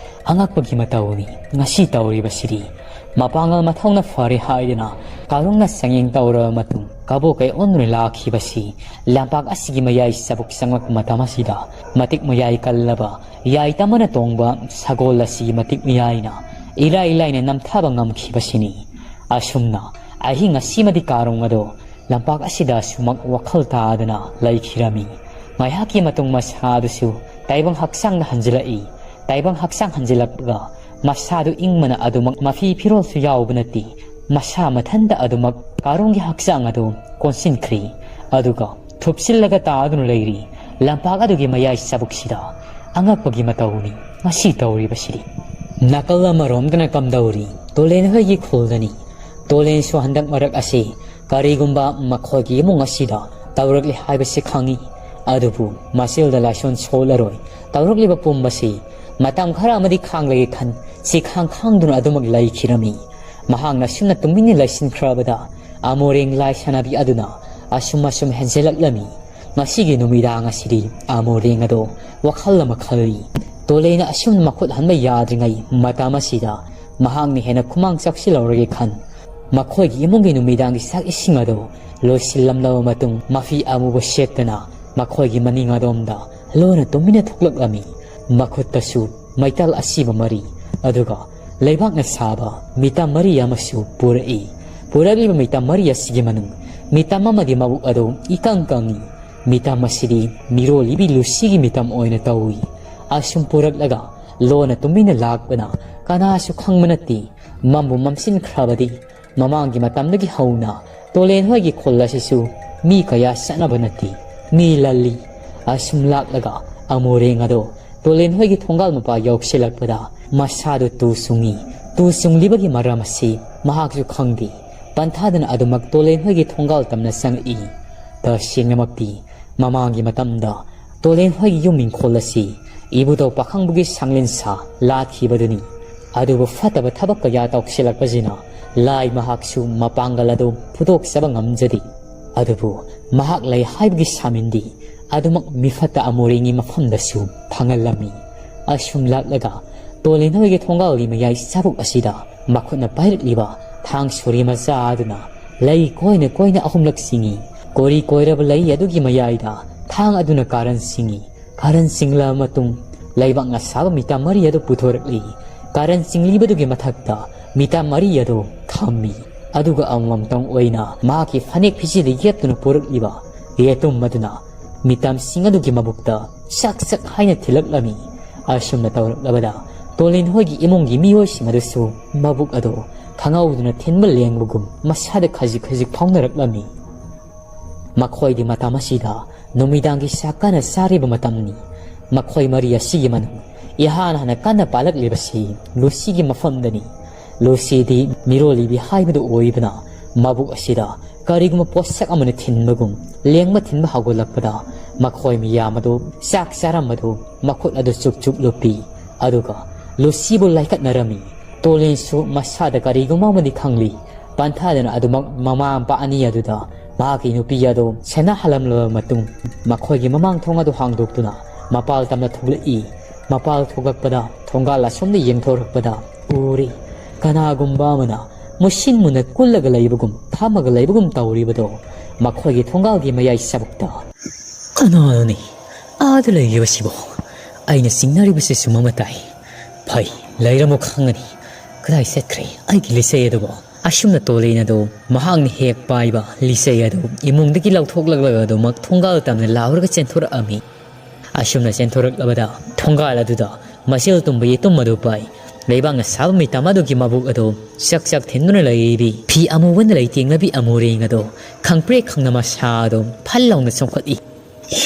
ꯑꯉꯛꯄꯒꯤ ꯃꯇꯧꯅꯤ ꯉꯁꯤ ꯇꯧꯔꯤꯕꯁꯤꯗꯤ꯫ ꯃꯄꯥꯡꯒꯜ ꯃꯊꯧꯅ ꯐꯔꯦ ꯍꯥꯏꯗꯨꯅ ꯀꯥꯔꯣꯡꯅ ꯆꯥꯡꯌꯦꯡ ꯇꯧꯔꯕ ꯃꯇꯨꯡ ꯀꯕꯣꯀꯩ ꯑꯣꯟꯗꯨꯅ ꯂꯥꯛꯈꯤꯕꯁꯤ ꯂꯝꯄꯥꯛ ꯑꯁꯤꯒꯤ ꯃꯌꯥꯏ ꯆꯕꯨꯛ ꯆꯪꯂꯛꯄ ꯃꯇꯝ ꯑꯁꯤꯗ ꯃꯇꯤꯛ ꯃꯌꯥꯏ ꯀꯜꯂꯕ ꯌꯥꯏ ꯇꯝꯕꯅ ꯇꯣꯡꯕ ꯁꯒꯣꯜ ꯑꯁꯤꯒꯤ ꯃꯇꯤꯛ ꯃꯌꯥꯏꯅ ꯏꯔꯥꯏ ꯂꯥꯏꯅ ꯅꯝꯊꯕ ꯉꯝꯈꯤꯕꯁꯤꯅꯤ꯫ ꯑꯁꯨꯝꯅ ꯑꯍꯤꯡ ꯑꯁꯤꯃꯗꯤ ꯀꯥꯔꯣꯡ ꯑꯗꯣ ꯂꯝꯄꯥꯛ ꯑꯁꯤꯗ ꯁꯨꯃꯛ ꯋꯥꯈꯜ ꯇꯥꯗꯅ ꯂꯩꯈꯤꯔꯝꯃꯤ꯫ ꯉꯥꯏꯍꯥꯛꯀꯤ ꯃꯇꯨꯡ ꯃꯁꯥꯗꯨꯁꯨ ꯇꯥꯏꯕꯪ ꯍꯛꯆꯥꯡꯗ ꯍꯟꯖꯤꯜꯂꯛꯏ꯫ ꯇꯥꯏꯕꯪ ꯍꯛꯆꯥꯡ ꯍꯟꯖꯤꯜꯂꯛꯂꯒ ꯃꯁꯥꯗꯨ ꯏꯪꯕꯅ ꯑꯗꯨꯃꯛ ꯃꯐꯤ ꯐꯤꯔꯣꯜꯁꯨ ꯌꯥꯎꯕ ꯅꯠꯇꯦ꯫ ꯃꯁꯥ ꯃꯊꯟꯇ ꯑꯗꯨꯃꯛ ꯀꯥꯔꯣꯡꯒꯤ ꯍꯛꯆꯥꯡ ꯑꯗꯨ ꯀꯣꯟꯁꯤꯟꯈ꯭ꯔꯤ꯫ ꯑꯗꯨꯒ ꯊꯨꯞꯁꯤꯜꯂꯒ ꯇꯥꯗꯨꯅ ꯂꯩꯔꯤ꯫ ꯂꯝꯄꯥꯛ ꯑꯗꯨꯒꯤ ꯃꯌꯥꯏ ꯆꯕꯨꯛꯁꯤꯗ ꯑꯉꯛꯄꯒꯤ ꯃꯇꯧꯅꯤ ꯉꯁꯤ ꯇꯧꯔꯤꯕꯁꯤꯗꯤ꯫ ꯅꯥꯀꯜ ꯑꯃꯔꯣꯝꯗꯅ ꯀꯝꯗꯧꯔꯤ? ꯇꯣꯂꯦꯟ ꯍꯣꯏꯒꯤ ꯈꯨꯜꯗꯅꯤ꯫ ꯇꯣꯂꯦꯟꯁꯨ ꯍꯟꯗꯛ ꯃꯔꯛ ꯑꯁꯤ ꯀꯔꯤꯒꯨꯝꯕ ꯃꯈꯣꯏꯒꯤ ꯏꯃꯨꯡ ꯑꯁꯤꯗ ꯇꯧꯔꯛꯂꯦ ꯍꯥꯏꯕꯁꯤ ꯈꯪꯏ꯫ ꯑꯗꯨꯕꯨ ꯃꯆꯤꯜꯗ ꯂꯥꯏꯁꯣꯟ ꯁꯣꯜꯂꯔꯣꯏ꯫ ꯇꯧꯔꯛꯂꯤꯕ ꯄꯨꯝꯕꯁꯤ ꯃꯇꯝ ꯈꯔ ꯑꯃꯗꯤ ꯈꯥꯡꯂꯒꯦ ꯈꯟ ꯁꯤ ꯈꯥꯡ ꯈꯥꯡꯗꯨꯅ ꯑꯗꯨꯃꯛ ꯂꯩꯈꯤꯔꯝꯃꯤ꯫ ꯃꯍꯥꯛꯅ ꯁꯨꯝꯅ ꯇꯨꯃꯤꯟꯅ ꯂꯩꯁꯤꯟꯈ꯭ꯔꯕꯗ ꯑꯃꯣꯔꯦꯡ ꯂꯥꯏ ꯁꯥꯟꯅꯕꯤ ꯑꯗꯨꯅ ꯑꯁꯨꯝ ꯑꯁꯨꯝ ꯍꯦꯟꯖꯤꯜꯂꯛꯂꯝꯃꯤ꯫ ꯉꯁꯤꯒꯤ ꯅꯨꯃꯤꯗꯥꯡ ꯑꯁꯤꯗꯤ ꯑꯃꯣꯔꯦꯡ ꯑꯗꯣ ꯋꯥꯈꯜ ꯑꯃ ꯈꯜꯂꯤ꯫ ꯇꯣꯂꯦꯅ ꯑꯁꯨꯝꯅ ꯃꯈꯨꯠ ꯍꯟꯕ ꯌꯥꯗ꯭ꯔꯤꯉꯩ ꯃꯇꯝ ꯑꯁꯤꯗ ꯃꯍꯥꯛꯅ ꯍꯦꯟꯅ ꯈꯨꯃꯥꯡ ꯆꯥꯎꯁꯤꯜꯍꯧꯔꯒꯦ ꯈꯟ ꯃꯈꯣꯏꯒꯤ ꯏꯃꯨꯡꯒꯤ ꯅꯨꯃꯤꯗꯥꯡꯒꯤ ꯆꯥꯛ ꯏꯁꯤꯡ ꯑꯗꯨ ꯂꯣꯏꯁꯤꯜꯂꯝꯂꯕ ꯃꯇꯨꯡ ꯃꯐꯤ ꯑꯃꯨꯕ ꯁꯦꯠꯇꯅ ꯃꯈꯣꯏꯒꯤ ꯃꯅꯤꯡ ꯑꯗꯣꯝꯗ ꯂꯣꯟꯅ ꯇꯨꯃꯤꯟꯅ ꯊꯣꯛꯂꯛꯂꯝꯃꯤ꯫ ꯃꯈꯨꯠꯇꯁꯨ ꯃꯩꯇꯥꯜ ꯑꯁꯤꯕ ꯃꯔꯤ ꯑꯗꯨꯒ ꯂꯩꯕꯥꯛꯅ ꯁꯥꯕ ꯃꯤꯇꯝ ꯃꯔꯤ ꯑꯃꯁꯨ ꯄꯨꯔꯛꯏ꯫ ꯄꯨꯔꯛꯂꯤꯕ ꯃꯤꯇꯝ ꯃꯔꯤ ꯑꯁꯤꯒꯤ ꯃꯅꯨꯡ ꯃꯤꯇꯝ ꯑꯃꯗꯤ ꯃꯕꯨꯛ ꯑꯗꯨ ꯏꯀꯪ ꯀꯪꯏ꯫ ꯃꯤꯇꯝ ꯑꯁꯤꯗꯤ ꯃꯤꯔꯣꯜꯂꯤꯕꯤ ꯂꯨꯁꯤꯒꯤ ꯃꯤꯇꯝ ꯑꯣꯏꯅ ꯇꯧꯏ꯫ ꯑꯁꯨꯝ ꯄꯨꯔꯛꯂꯒ ꯂꯣꯟꯅ ꯇꯨꯃꯤꯟꯅ ꯂꯥꯛꯄꯅ ꯀꯅꯥꯁꯨ ꯈꯪꯕ ꯅꯠꯇꯦ꯫ ꯃꯝꯕꯨ ꯃꯝꯁꯤꯟꯈ꯭ꯔꯕꯗꯤ ꯃꯃꯥꯡꯒꯤ ꯃꯇꯝꯗꯒꯤ ꯍꯧꯅ ꯇꯣꯂꯦꯟ ꯍꯣꯏꯒꯤ ꯈꯨꯜ ꯑꯁꯤꯁꯨ ꯃꯤ ꯀꯌꯥ ꯆꯠꯅꯕ ꯅꯠꯇꯦ꯫ ꯃꯤ ꯂꯜꯂꯤ꯫ ꯑꯁꯨꯝ ꯂꯥꯛꯂꯒ ꯑꯃꯣꯔꯦꯡ ꯑꯗꯣ ꯇꯣꯂꯦꯟ ꯍꯣꯏꯒꯤ ꯊꯣꯡꯒꯥꯜ ꯃꯄꯥ ꯌꯧꯁꯤꯜꯂꯛꯄꯗ ꯃꯁꯥꯗꯨ ꯇꯨ ꯆꯨꯡꯏ꯫ ꯇꯨ ꯆꯨꯡꯂꯤꯕꯒꯤ ꯃꯔꯝ ꯑꯁꯤ ꯃꯍꯥꯛꯁꯨ ꯈꯪꯗꯦ꯫ ꯄꯟꯊꯥꯗꯅ ꯑꯗꯨꯃꯛ ꯇꯣꯂꯦꯟ ꯍꯣꯏꯒꯤ ꯊꯣꯡꯒꯥꯜ ꯇꯝꯅ ꯆꯪꯉꯛꯏ꯫ ꯇꯁꯦꯡꯅꯃꯛꯇꯤ ꯃꯃꯥꯡꯒꯤ ꯃꯇꯝꯗ ꯇꯣꯂꯦꯟ ꯍꯣꯏꯒꯤ ꯌꯨꯝ ꯏꯪꯈꯣꯜ ꯑꯁꯤ ꯏꯕꯨꯙꯧ ꯄꯥꯈꯪꯕꯒꯤ ꯁꯪꯂꯦꯟꯁꯥ ꯂꯥꯠꯈꯤꯕꯗꯨꯅꯤ꯫ ꯑꯗꯨꯕꯨ ꯐꯠꯇꯕ ꯊꯕꯛ ꯀꯌꯥ ꯇꯧꯁꯤꯜꯂꯛꯄꯁꯤꯅ ꯂꯥꯏ ꯃꯍꯥꯛꯁꯨ ꯃꯄꯥꯡꯒꯜ ꯑꯗꯨ ꯐꯨꯗꯣꯛꯆꯕ ꯉꯝꯖꯗꯦ꯫ ꯑꯗꯨꯕꯨ ꯃꯍꯥꯛ ꯂꯩ ꯍꯥꯏꯕꯒꯤ ꯁꯥꯃꯤꯟꯗꯤ ꯑꯗꯨꯃꯛ ꯃꯤꯐꯠꯇ ꯑꯃꯣꯔꯦꯡꯒꯤ ꯃꯐꯝꯗꯁꯨ ꯐꯪꯍꯜꯂꯝꯃꯤ꯫ ꯑꯁꯨꯝ ꯂꯥꯛꯂꯒ ꯇꯣꯂꯦꯟ ꯍꯣꯏꯒꯤ ꯊꯣꯡꯒꯥꯜꯒꯤ ꯃꯌꯥꯏ ꯆꯥꯕꯨꯛ ꯑꯁꯤꯗ ꯃꯈꯨꯠꯅ ꯄꯥꯏꯔꯛꯂꯤꯕ ꯊꯥꯡ ꯁꯣꯔꯤ ꯃꯆꯥ ꯑꯗꯨꯅ ꯂꯩ ꯀꯣꯏꯅ ꯀꯣꯏꯅ ꯑꯍꯨꯝꯂꯛ ꯆꯤꯡꯏ꯫ ꯀꯣꯔꯤ ꯀꯣꯏꯔꯕ ꯂꯩ ꯑꯗꯨꯒꯤ ꯃꯌꯥꯏꯗ ꯊꯥꯡ ꯑꯗꯨꯅ ꯀꯥꯔꯟ ꯆꯤꯡꯏ꯫ ꯀꯥꯔꯟ ꯆꯤꯡꯂꯕ ꯃꯇꯨꯡ ꯂꯩꯕꯥꯛꯅ ꯁꯥꯕ ꯃꯤꯇꯝ ꯃꯔꯤ ꯑꯗꯨ ꯄꯨꯊꯣꯔꯛꯂꯤ꯫ ꯀꯥꯔꯟ ꯆꯤꯡꯂꯤꯕꯗꯨꯒꯤ ꯃꯊꯛꯇ ꯃꯤꯇꯝ ꯃꯔꯤ ꯑꯗꯨ ꯊꯝꯃꯤ꯫ ꯑꯗꯨꯒ ꯑꯃꯃꯝꯇꯪ ꯑꯣꯏꯅ ꯃꯍꯥꯛꯀꯤ ꯐꯅꯦꯛ ꯐꯤꯖꯤꯗ ꯌꯦꯞꯇꯨꯅ ꯄꯨꯔꯛꯂꯤꯕ ꯌꯦꯇꯨꯝ ꯑꯗꯨꯅ ꯃꯤꯇꯝꯁꯤꯡ ꯑꯗꯨꯒꯤ ꯃꯕꯨꯛꯇ ꯆꯛ ꯆꯛ ꯍꯥꯏꯅ ꯊꯤꯜꯂꯛꯂꯝꯃꯤ꯫ ꯑꯁꯨꯝꯅ ꯇꯧꯔꯛꯂꯕꯗ ꯇꯣꯂꯤꯟ ꯍꯣꯏꯒꯤ ꯏꯃꯨꯡꯒꯤ ꯃꯤꯑꯣꯏꯁꯤꯡ ꯑꯗꯨꯁꯨ ꯃꯕꯨꯛ ꯑꯗꯨ ꯈꯪꯍꯧꯗꯅ ꯊꯤꯟꯕ ꯂꯦꯡꯕꯒꯨꯝ ꯃꯁꯥꯗ ꯈꯖꯤꯛ ꯈꯖꯤꯛ ꯐꯥꯎꯅꯔꯛꯂꯝꯃꯤ꯫ ꯃꯈꯣꯏꯗꯤ ꯃꯇꯝ ꯑꯁꯤꯗ ꯅꯨꯃꯤꯗꯥꯡꯒꯤ ꯆꯥꯛ ꯀꯟꯅ ꯆꯥꯔꯤꯕ ꯃꯇꯝꯅꯤ꯫ ꯃꯈꯣꯏ ꯃꯔꯤ ꯑꯁꯤꯒꯤ ꯃꯅꯨꯡ ꯏꯍꯥꯟ ꯍꯥꯟꯅ ꯀꯟꯅ ꯄꯥꯜꯂꯛꯂꯤꯕꯁꯤ ꯂꯨꯁꯤꯒꯤ ꯃꯐꯝꯗꯅꯤ꯫ ꯂꯨꯁꯤꯗꯤ ꯃꯤꯔꯣꯜꯂꯤꯕꯤ ꯍꯥꯏꯕꯗꯨ ꯑꯣꯏꯕꯅ ꯃꯕꯨꯛ ꯑꯁꯤꯗ ꯀꯔꯤꯒꯨꯝꯕ ꯄꯣꯠꯁꯛ ꯑꯃꯅ ꯊꯤꯟꯕꯒꯨꯝ ꯂꯦꯡꯕ ꯊꯤꯟꯕ ꯍꯧꯒꯠꯂꯛꯄꯗ ꯃꯈꯣꯏ ꯃꯤꯌꯥꯝ ꯑꯗꯨ ꯆꯥꯛ ꯆꯥꯔꯝꯕꯗꯨ ꯃꯈꯨꯠ ꯑꯗꯨ ꯆꯨꯞ ꯆꯨꯞ ꯂꯨꯞꯄꯤ꯫ ꯑꯗꯨꯒ ꯂꯨꯁꯤꯕꯨ ꯂꯥꯏꯀꯠꯅꯔꯝꯃꯤ꯫ ꯇꯣꯂꯤꯟꯁꯨ ꯃꯁꯥꯗ ꯀꯔꯤꯒꯨꯝꯕ ꯑꯃꯗꯤ ꯈꯪꯂꯤ꯫ ꯄꯟꯊꯥꯗꯅ ꯑꯗꯨꯃꯛ ꯃꯃꯥ ꯃꯄꯥ ꯑꯅꯤ ꯑꯗꯨꯗ ꯃꯍꯥꯛꯀꯤ ꯅꯨꯄꯤ ꯑꯗꯨ ꯁꯦꯟꯅꯍꯜꯂꯝꯂꯕ ꯃꯇꯨꯡ ꯃꯈꯣꯏꯒꯤ ꯃꯃꯥꯡ ꯊꯣꯡ ꯑꯗꯨ ꯍꯥꯡꯗꯣꯛꯇꯨꯅ ꯃꯄꯥꯜ ꯇꯝꯅ ꯊꯣꯛꯂꯛꯏ꯫ ꯃꯄꯥꯜ ꯊꯣꯛꯂꯛꯄꯗ ꯊꯣꯡꯒꯥꯜ ꯑꯁꯣꯝꯗ ꯌꯦꯡꯊꯣꯔꯛꯄꯗ ꯎꯔꯤ꯫ ꯀꯅꯥꯒꯨꯝꯕ ꯑꯃꯅ ꯃꯨꯁꯤꯟ ꯃꯨꯅ ꯀꯨꯜꯂꯒ ꯂꯩꯕꯒꯨꯝ ꯐꯝꯃꯒ ꯂꯩꯕꯒꯨꯝ ꯇꯧꯔꯤꯕꯗꯣ ꯃꯈꯣꯏꯒꯤ ꯊꯣꯡꯒꯥꯜꯒꯤ ꯃꯌꯥꯏ ꯆꯕꯨꯛꯇ꯫ "ꯀꯅꯥꯅꯣꯅꯦ ꯑꯥꯗ ꯂꯩꯔꯤꯕꯁꯤꯕꯣ? ꯑꯩꯅ ꯆꯤꯡꯅꯔꯤꯕꯁꯤ ꯆꯨꯝꯕ ꯑꯃ ꯇꯥꯏ꯫ ꯐꯩ, ꯂꯩꯔꯝꯃꯣ ꯈꯪꯒꯅꯤ꯫ ꯀꯗꯥꯏ ꯆꯠꯈ꯭ꯔꯦ ꯑꯩꯒꯤ ꯂꯤꯆꯩ ꯑꯗꯨꯕꯣ?" ꯑꯁꯨꯝꯅ ꯇꯣꯂꯦꯟ ꯑꯗꯨ ꯃꯍꯥꯛꯅ ꯍꯦꯛ ꯄꯥꯏꯕ ꯂꯤꯆꯩ ꯑꯗꯨ ꯏꯃꯨꯡꯗꯒꯤ ꯂꯧꯊꯣꯛꯂꯛꯂꯒ ꯑꯗꯨꯃꯛ ꯊꯣꯡꯒꯥꯜ ꯇꯝꯅ ꯂꯥꯎꯔꯒ ꯆꯦꯟꯊꯣꯔꯛꯑꯝꯃꯤ꯫ ꯑꯁꯨꯝꯅ ꯆꯦꯟꯊꯣꯔꯛꯂꯕꯗ ꯊꯣꯡꯒꯥꯜ ꯑꯗꯨꯗ ꯃꯆꯤꯜ ꯇꯨꯝꯕ ꯌꯦꯇꯨꯝ ꯑꯗꯨ ꯄꯥꯏ꯫ ꯂꯩꯕꯥꯛꯅ ꯁꯥꯕ ꯃꯤꯇꯝ ꯑꯗꯨꯒꯤ ꯃꯕꯨꯛ ꯑꯗꯨ ꯆꯛ ꯆꯛ ꯊꯤꯟꯗꯨꯅ ꯂꯩꯔꯤ꯫ ꯐꯤ ꯑꯃꯨꯕꯅ ꯂꯩꯇꯦꯡꯂꯕꯤ ꯑꯃꯨꯔꯦꯡ ꯑꯗꯨ ꯈꯪꯄ꯭ꯔꯦꯛ ꯈꯪꯅ ꯃꯁꯥ ꯑꯗꯨ ꯐꯜ ꯂꯥꯎꯅ ꯆꯣꯡꯈꯠꯏ꯫ "ꯑꯦ,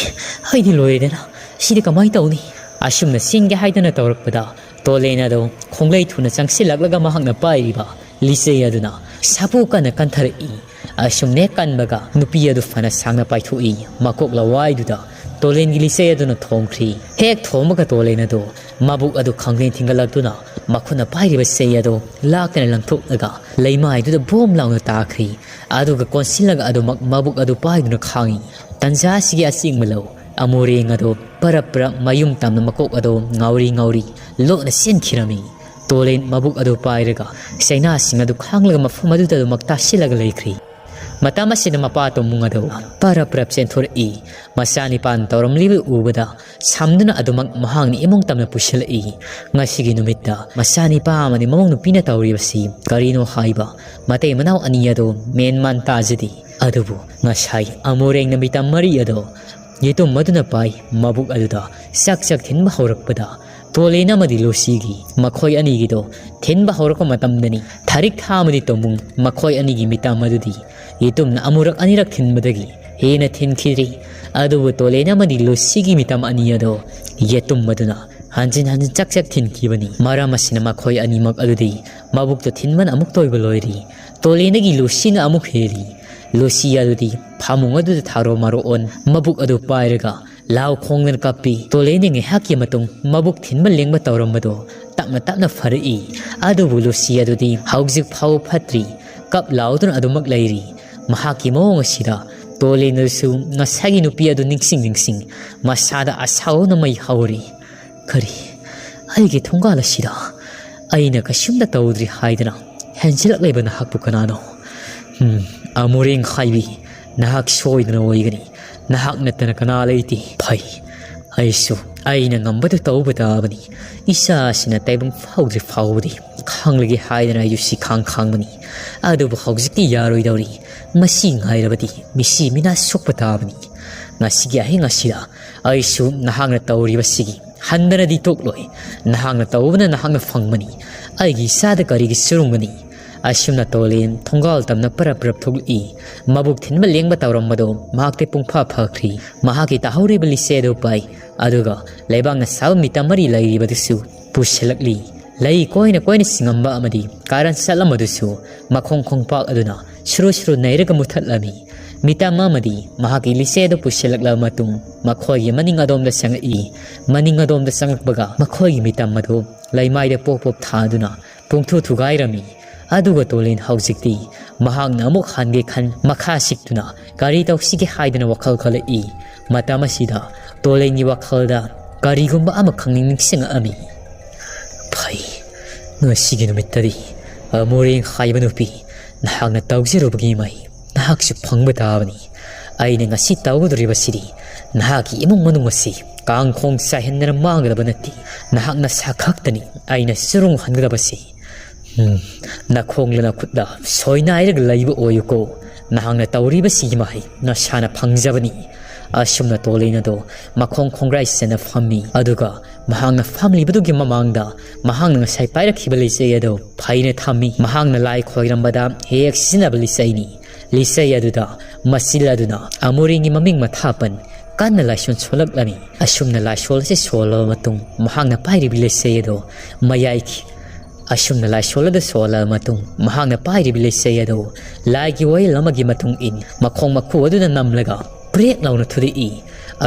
ꯑꯩꯗꯤ ꯂꯣꯏꯔꯦꯗꯅ, ꯁꯤꯗꯤ ꯀꯃꯥꯏꯅ ꯇꯧꯅꯤ?" ꯑꯁꯨꯝꯅ ꯆꯦꯟꯒꯦ ꯍꯥꯏꯗꯅ ꯇꯧꯔꯛꯄꯗ ꯇꯣꯂꯦꯟ ꯑꯗꯨ ꯈꯣꯡꯂꯩ ꯊꯨꯅ ꯆꯪꯁꯤꯜꯂꯛꯂꯒ ꯃꯍꯥꯛꯅ ꯄꯥꯏꯔꯤꯕ ꯂꯤꯆꯩ ꯑꯗꯨꯅ ꯁꯥꯐꯨ ꯀꯟꯅ ꯀꯟꯊꯔꯛꯏ꯫ ꯑꯁꯨꯝꯅ ꯍꯦꯛ ꯀꯟꯕꯒ ꯅꯨꯄꯤ ꯑꯗꯨ ꯐꯅ ꯁꯥꯡꯅ ꯄꯥꯏꯊꯣꯛꯏ꯫ ꯃꯀꯣꯛ ꯂꯋꯥꯏꯗꯨꯗ ꯇꯣꯂꯦꯟꯒꯤ ꯂꯤꯆꯩ ꯑꯗꯨꯅ ꯊꯣꯝꯈ꯭ꯔꯤ꯫ ꯍꯦꯛ ꯊꯣꯝꯕꯒ ꯇꯣꯂꯦꯟ ꯑꯗꯨ ꯃꯕꯨꯛ ꯑꯗꯨ ꯈꯪꯂꯦꯟ ꯊꯤꯡꯒꯠꯂꯛꯇꯨꯅ ꯃꯈꯨꯠꯅ ꯄꯥꯏꯔꯤꯕ ꯆꯩ ꯑꯗꯨ ꯂꯥꯛꯇꯅ ꯂꯪꯊꯣꯛꯂꯒ ꯂꯩꯃꯥꯏꯗꯨꯗ ꯕꯣꯝ ꯂꯥꯎꯅ ꯇꯥꯈ꯭ꯔꯤ꯫ ꯑꯗꯨꯒ ꯀꯣꯟꯁꯤꯜꯂꯒ ꯑꯗꯨꯃꯛ ꯃꯕꯨꯛ ꯑꯗꯨ ꯄꯥꯏꯗꯨꯅ ꯈꯥꯡꯏ꯫ ꯇꯟꯖꯥ ꯑꯁꯤꯒꯤ ꯑꯆꯤꯡꯕ ꯂꯧ ꯑꯃꯨꯔꯦꯡ ꯑꯗꯨ ꯄꯔꯞ ꯄꯔꯞ ꯃꯌꯨꯝ ꯇꯝꯅ ꯃꯀꯣꯛ ꯑꯗꯨ ꯉꯥꯎꯔꯤ ꯉꯥꯎꯔꯤ ꯂꯣꯠꯅ ꯆꯦꯟꯈꯤꯔꯝꯃꯤ꯫ ꯇꯣꯂꯦꯟ ꯃꯕꯨꯛ ꯑꯗꯨ ꯄꯥꯏꯔꯒ ꯆꯩꯅꯥꯁꯤꯡ ꯑꯗꯨ ꯈꯥꯡꯂꯒ ꯃꯐꯝ ꯑꯗꯨꯗ ꯑꯗꯨꯃꯛ ꯇꯥꯁꯤꯜꯂꯒ ꯂꯩꯈ꯭ꯔꯤ꯫ ꯃꯇꯝ ꯑꯁꯤꯗ ꯃꯄꯥ ꯇꯣꯝꯃꯨꯡ ꯑꯗꯨ ꯄꯔꯞ ꯄꯔꯞ ꯆꯦꯟꯊꯣꯔꯛꯏ꯫ ꯃꯆꯥꯅꯤꯄꯥꯅ ꯇꯧꯔꯝꯂꯤꯕ ꯎꯕꯗ ꯁꯝꯗꯨꯅ ꯑꯗꯨꯃꯛ ꯃꯍꯥꯛꯅ ꯏꯃꯨꯡ ꯇꯝꯅ ꯄꯨꯁꯤꯜꯂꯛꯏ꯫ ꯉꯁꯤꯒꯤ ꯅꯨꯃꯤꯠꯇ ꯃꯆꯥꯅꯤꯄꯥ ꯑꯃꯗꯤ ꯃꯃꯧ ꯅꯨꯄꯤꯅ ꯇꯧꯔꯤꯕꯁꯤ ꯀꯔꯤꯅꯣ ꯍꯥꯏꯕ ꯃꯇꯩ ꯃꯅꯥꯎ ꯑꯅꯤ ꯑꯗꯨ ꯃꯦꯟ ꯃꯥꯟ ꯇꯥꯖꯗꯦ꯫ ꯑꯗꯨꯕꯨ ꯉꯁꯥꯏ ꯑꯃꯨꯔꯦꯡꯅ ꯃꯤꯇꯝ ꯃꯔꯤ ꯑꯗꯨ ꯌꯦꯇꯨꯝ ꯑꯗꯨꯅ ꯄꯥꯏ ꯃꯕꯨꯛ ꯑꯗꯨꯗ ꯆꯥꯛ ꯆꯥꯛ ꯊꯤꯟꯕ ꯍꯧꯔꯛꯄꯗ ꯇꯣꯂꯦꯟ ꯑꯃꯗꯤ ꯂꯨꯁꯤꯒꯤ ꯃꯈꯣꯏ ꯑꯅꯤꯒꯤꯗꯣ ꯊꯤꯟꯕ ꯍꯧꯔꯛꯄ ꯃꯇꯝꯗꯅꯤ ꯊꯥꯔꯤꯛ ꯊꯥ ꯑꯃꯗꯤ ꯇꯣꯝꯕꯨꯡ ꯃꯈꯣꯏ ꯑꯅꯤꯒꯤ ꯃꯤꯇꯝ ꯑꯗꯨꯗꯤ ꯌꯦꯇꯨꯝꯅ ꯑꯃꯨꯔꯛ ꯑꯅꯤꯔꯛ ꯊꯤꯟꯕꯗꯒꯤ ꯍꯦꯟꯅ ꯊꯤꯟꯈꯤꯗ꯭ꯔꯤ꯫ ꯑꯗꯨꯕꯨ ꯇꯣꯂꯦꯟ ꯑꯃꯗꯤ ꯂꯨꯁꯤꯒꯤ ꯃꯤꯇꯝ ꯑꯅꯤ ꯑꯗꯣ ꯌꯦꯇꯨꯝ ꯑꯗꯨꯅ ꯍꯟꯖꯤꯟ ꯍꯟꯖꯤꯟ ꯆꯥꯛ ꯆꯥꯛ ꯊꯤꯟꯈꯤꯕꯅꯤ꯫ ꯃꯔꯝ ꯑꯁꯤꯅ ꯃꯈꯣꯏ ꯑꯅꯤꯃꯛ ꯑꯗꯨꯗꯤ ꯃꯕꯨꯛꯇ ꯊꯤꯟꯕꯅ ꯑꯃꯨꯛ ꯇꯣꯏꯕ ꯂꯣꯏꯔꯤ꯫ ꯇꯣꯂꯦꯟꯗꯒꯤ ꯂꯨꯁꯤꯅ ꯑꯃꯨꯛ ꯍꯦꯜꯂꯤ꯫ ꯂꯨꯁꯤ ꯑꯗꯨꯗꯤ ꯐꯃꯨꯡ ꯑꯗꯨꯗ ꯊꯥꯔꯣ ꯃꯥꯔꯣ ꯑꯣꯟ ꯃꯕꯨꯛ ꯑꯗꯨ ꯄꯥꯏꯔꯒ ꯂꯥꯎ ꯈꯣꯡꯗꯅ ꯀꯞꯄꯤ꯫ ꯇꯣꯂꯦꯟꯗꯤ ꯉꯥꯏꯍꯥꯛꯀꯤ ꯃꯇꯨꯡ ꯃꯕꯨꯛ ꯊꯤꯟꯕ ꯂꯦꯡꯕ ꯇꯧꯔꯝꯕꯗꯨ ꯇꯞꯅ ꯇꯞꯅ ꯐꯔꯛꯏ꯫ ꯑꯗꯨꯕꯨ ꯂꯨꯁꯤ ꯑꯗꯨꯗꯤ ꯍꯧꯖꯤꯛ ꯐꯥꯎꯕ ꯐꯠꯇ꯭ꯔꯤ꯫ ꯀꯞ ꯂꯥꯎꯗꯨꯅ ꯑꯗꯨꯃꯛ ꯂꯩꯔꯤ꯫ ꯃꯍꯥꯛꯀꯤ ꯃꯑꯣꯡ ꯑꯁꯤꯗ ꯇꯣꯂꯦꯟꯗꯁꯨ ꯉꯁꯥꯏꯒꯤ ꯅꯨꯄꯤ ꯑꯗꯨ ꯅꯤꯡꯁꯤꯡ ꯅꯤꯡꯁꯤꯡ ꯃꯁꯥꯗ ꯑꯁꯥꯎꯕꯅ ꯃꯩ ꯍꯧꯔꯤ꯫ "ꯀꯔꯤ? ꯑꯩꯒꯤ ꯊꯣꯡꯒꯥꯜ ꯑꯁꯤꯗ ꯑꯩꯅ ꯀꯩꯁꯨꯝꯇ ꯇꯧꯗ꯭ꯔꯤ ꯍꯥꯏꯗꯅ ꯍꯦꯟꯖꯤꯜꯂꯛꯂꯤꯕ ꯅꯍꯥꯛꯄꯨ ꯀꯅꯥꯅꯣ?" "ꯎꯝ, ꯑꯃꯨꯔꯦꯡ ꯍꯥꯏꯕꯤ, ꯅꯍꯥꯛ ꯁꯣꯏꯗꯅ ꯑꯣꯏꯒꯅꯤ꯫ ꯅꯍꯥꯛ ꯅꯠꯇꯅ ꯀꯅꯥ ꯂꯩꯇꯦ꯫ ꯐꯩ, ꯑꯩꯁꯨ ꯑꯩꯅ ꯉꯝꯕꯗꯨ ꯇꯧꯕ ꯇꯥꯕꯅꯤ꯫ ꯏꯆꯥꯁꯤꯅ ꯇꯥꯏꯕꯪ ꯐꯥꯎꯗ꯭ꯔꯤ ꯐꯥꯎꯕꯗꯤ ꯈꯥꯡꯂꯒꯦ ꯍꯥꯏꯗꯅ ꯑꯩꯁꯨ ꯁꯤꯈꯥꯡ ꯈꯥꯡꯕꯅꯤ꯫ ꯑꯗꯨꯕꯨ ꯍꯧꯖꯤꯛꯇꯤ ꯌꯥꯔꯣꯏꯗꯧꯔꯤ꯫ ꯃꯁꯤ ꯉꯥꯏꯔꯕꯗꯤ ꯃꯤꯁꯤ ꯃꯤꯅꯥ ꯁꯣꯛꯄ ꯇꯥꯕꯅꯤ꯫ ꯉꯁꯤꯒꯤ ꯑꯍꯤꯡ ꯑꯁꯤꯗ ꯑꯩꯁꯨ ꯅꯍꯥꯛꯅ ꯇꯧꯔꯤꯕꯁꯤꯒꯤ ꯍꯟꯗꯅꯗꯤ ꯇꯣꯛꯂꯣꯏ꯫ ꯅꯍꯥꯛꯅ ꯇꯧꯕꯅ ꯅꯍꯥꯛꯅ ꯐꯪꯕꯅꯤ꯫ ꯑꯩꯒꯤ ꯏꯆꯥꯗ ꯀꯔꯤꯒꯤ ꯆꯨꯔꯨꯡꯒꯅꯤ? ꯑꯁꯨꯝꯅ ꯇꯣꯂꯦꯟ ꯊꯣꯡꯒꯥꯜ ꯇꯝꯅ ꯄꯔꯞ ꯄꯔꯞ ꯊꯣꯛꯂꯛꯏ꯫ ꯃꯕꯨꯛ ꯊꯤꯟꯕ ꯂꯦꯡꯕ ꯇꯧꯔꯝꯕꯗꯣ ꯃꯍꯥꯛꯇꯤ ꯄꯨꯡꯐꯥ ꯐꯈ꯭ꯔꯤ꯫ ꯃꯍꯥꯛꯀꯤ ꯇꯥꯍꯧꯔꯤꯕ ꯂꯤꯆꯩ ꯑꯗꯨ ꯄꯥꯏ꯫ ꯑꯗꯨꯒ ꯂꯩꯕꯥꯛꯅ ꯁꯥꯕ ꯃꯤꯇꯝ ꯃꯔꯤ ꯂꯩꯔꯤꯕꯗꯨꯁꯨ ꯄꯨꯁꯤꯜꯂꯛꯂꯤ꯫ ꯂꯩ ꯀꯣꯏꯅ ꯀꯣꯏꯅ ꯆꯤꯡꯉꯝꯕ ꯑꯃꯗꯤ ꯀꯥꯔꯟ ꯆꯠꯂꯝꯕꯗꯨꯁꯨ ꯃꯈꯣꯡ ꯈꯣꯡꯄꯥꯛ ꯑꯗꯨꯅ ꯁꯨꯔꯨ ꯁꯨꯔꯨ ꯅꯩꯔꯒ ꯃꯨꯊꯠꯂꯝꯃꯤ꯫ ꯃꯤꯇꯝ ꯑꯃꯗꯤ ꯃꯍꯥꯛꯀꯤ ꯂꯤꯆꯩ ꯑꯗꯨ ꯄꯨꯁꯤꯜꯂꯛꯂꯕ ꯃꯇꯨꯡ ꯃꯈꯣꯏꯒꯤ ꯃꯅꯤꯡ ꯑꯗꯣꯝꯗ ꯆꯪꯉꯛꯏ꯫ ꯃꯅꯤꯡ ꯑꯗꯣꯝꯗ ꯆꯪꯂꯛꯄꯒ ꯃꯈꯣꯏꯒꯤ ꯃꯤꯇꯝ ꯑꯗꯨ ꯂꯩꯃꯥꯏꯗ ꯄꯣꯞ ꯄꯣꯞ ꯊꯥꯗꯨꯅ ꯄꯨꯡꯊꯨ ꯊꯨꯒꯥꯏꯔꯝꯃꯤ꯫ ꯑꯗꯨꯒ ꯇꯣꯂꯤꯟ ꯍꯧꯖꯤꯛꯇꯤ ꯃꯍꯥꯛꯅ ꯑꯃꯨꯛ ꯍꯟꯒꯦ ꯈꯟ ꯃꯈꯥ ꯁꯤꯛꯇꯨꯅ ꯀꯔꯤ ꯇꯧꯁꯤꯒꯦ ꯍꯥꯏꯗꯅ ꯋꯥꯈꯜ ꯈꯜꯂꯛꯏ꯫ ꯃꯇꯝ ꯑꯁꯤꯗ ꯇꯣꯂꯤꯟꯒꯤ ꯋꯥꯈꯜꯗ ꯀꯔꯤꯒꯨꯝꯕ ꯑꯃꯈꯛ ꯅꯤꯡꯁꯤꯡꯉꯛꯑꯝꯃꯤ꯫ ꯐꯩ, ꯉꯁꯤꯒꯤ ꯅꯨꯃꯤꯠꯇꯗꯤ ꯑꯃꯨꯔꯦꯡ ꯍꯥꯏꯕ ꯅꯨꯄꯤ ꯅꯍꯥꯛꯅ ꯇꯧꯖꯔꯨꯕꯒꯤ ꯃꯍꯩ ꯅꯍꯥꯛꯁꯨ ꯐꯪꯕ ꯇꯥꯕꯅꯤ꯫ ꯑꯩꯅ ꯉꯁꯤ ꯇꯧꯒꯗꯧꯔꯤꯕꯁꯤꯗꯤ ꯅꯍꯥꯛꯀꯤ ꯏꯃꯨꯡ ꯃꯅꯨꯡ ꯑꯁꯤ ꯀꯥꯡꯈꯣꯡ ꯆꯥꯏꯍꯟꯗꯅ ꯃꯥꯡꯒꯗꯕ ꯅꯠꯇꯦ꯫ ꯅꯍꯥꯛ ꯅꯁꯥ ꯈꯛꯇꯅꯤ ꯑꯩꯅ ꯆꯨꯔꯨꯡꯍꯟꯒꯗꯕꯁꯤ꯫ ꯎꯝ, ꯅꯈꯣꯡꯂ ꯅꯈꯨꯠꯂ ꯁꯣꯏꯅꯥꯏꯔꯒ ꯂꯩꯕ ꯑꯣꯏꯌꯨꯀꯣ꯫ ꯅꯍꯥꯛꯅ ꯇꯧꯔꯤꯕꯁꯤꯒꯤ ꯃꯍꯩ ꯅꯁꯥꯅ ꯐꯪꯖꯕꯅꯤ꯫ ꯑꯁꯨꯝꯅ ꯇꯣꯂꯦꯟ ꯑꯗꯣ ꯃꯈꯣꯡ ꯈꯣꯡꯒ꯭ꯔꯥꯏ ꯆꯟꯅ ꯐꯝꯃꯤ꯫ ꯑꯗꯨꯒ ꯃꯍꯥꯛꯅ ꯐꯝꯂꯤꯕꯗꯨꯒꯤ ꯃꯃꯥꯡꯗ ꯃꯍꯥꯛꯅ ꯉꯁꯥꯏ ꯄꯥꯏꯔꯛꯈꯤꯕ ꯂꯤꯆꯩ ꯑꯗꯨ ꯐꯩꯅ ꯊꯝꯃꯤ꯫ ꯃꯍꯥꯛꯅ ꯂꯥꯏ ꯈꯣꯏꯔꯝꯕꯗ ꯍꯦꯛ ꯁꯤꯖꯤꯟꯅꯕ ꯂꯤꯆꯩꯅꯤ꯫ ꯂꯤꯆꯩ ꯑꯗꯨꯗ ꯃꯆꯤꯜ ꯑꯗꯨꯅ ꯑꯃꯨꯔꯦꯡꯒꯤ ꯃꯃꯤꯡ ꯃꯊꯥꯄꯟ ꯀꯟꯅ ꯂꯥꯏꯁꯣꯟ ꯁꯣꯜꯂꯛꯂꯝꯃꯤ꯫ ꯑꯁꯨꯝꯅ ꯂꯥꯏꯁꯣꯜ ꯑꯁꯤ ꯁꯣꯜꯂꯕ ꯃꯇꯨꯡ ꯃꯍꯥꯛꯅ ꯄꯥꯏꯔꯤꯕ ꯂꯤꯆꯩ ꯑꯗꯨ ꯃꯌꯥꯏ ꯑꯁꯨꯝꯅ ꯂꯥꯏꯁꯣꯜ ꯑꯗꯨ ꯁꯣꯜꯂꯕ ꯃꯇꯨꯡ ꯃꯍꯥꯛꯅ ꯄꯥꯏꯔꯤꯕ ꯂꯤꯆꯩ ꯑꯗꯨ ꯂꯥꯏꯒꯤ ꯋꯥꯌꯦꯜ ꯑꯃꯒꯤ ꯃꯇꯨꯡ ꯏꯟ ꯃꯈꯣꯡ ꯃꯈꯨ ꯑꯗꯨꯅ ꯅꯝꯂꯒ ꯄ꯭ꯔꯦꯛ ꯂꯥꯎꯅ ꯊꯨꯗꯦꯛꯏ꯫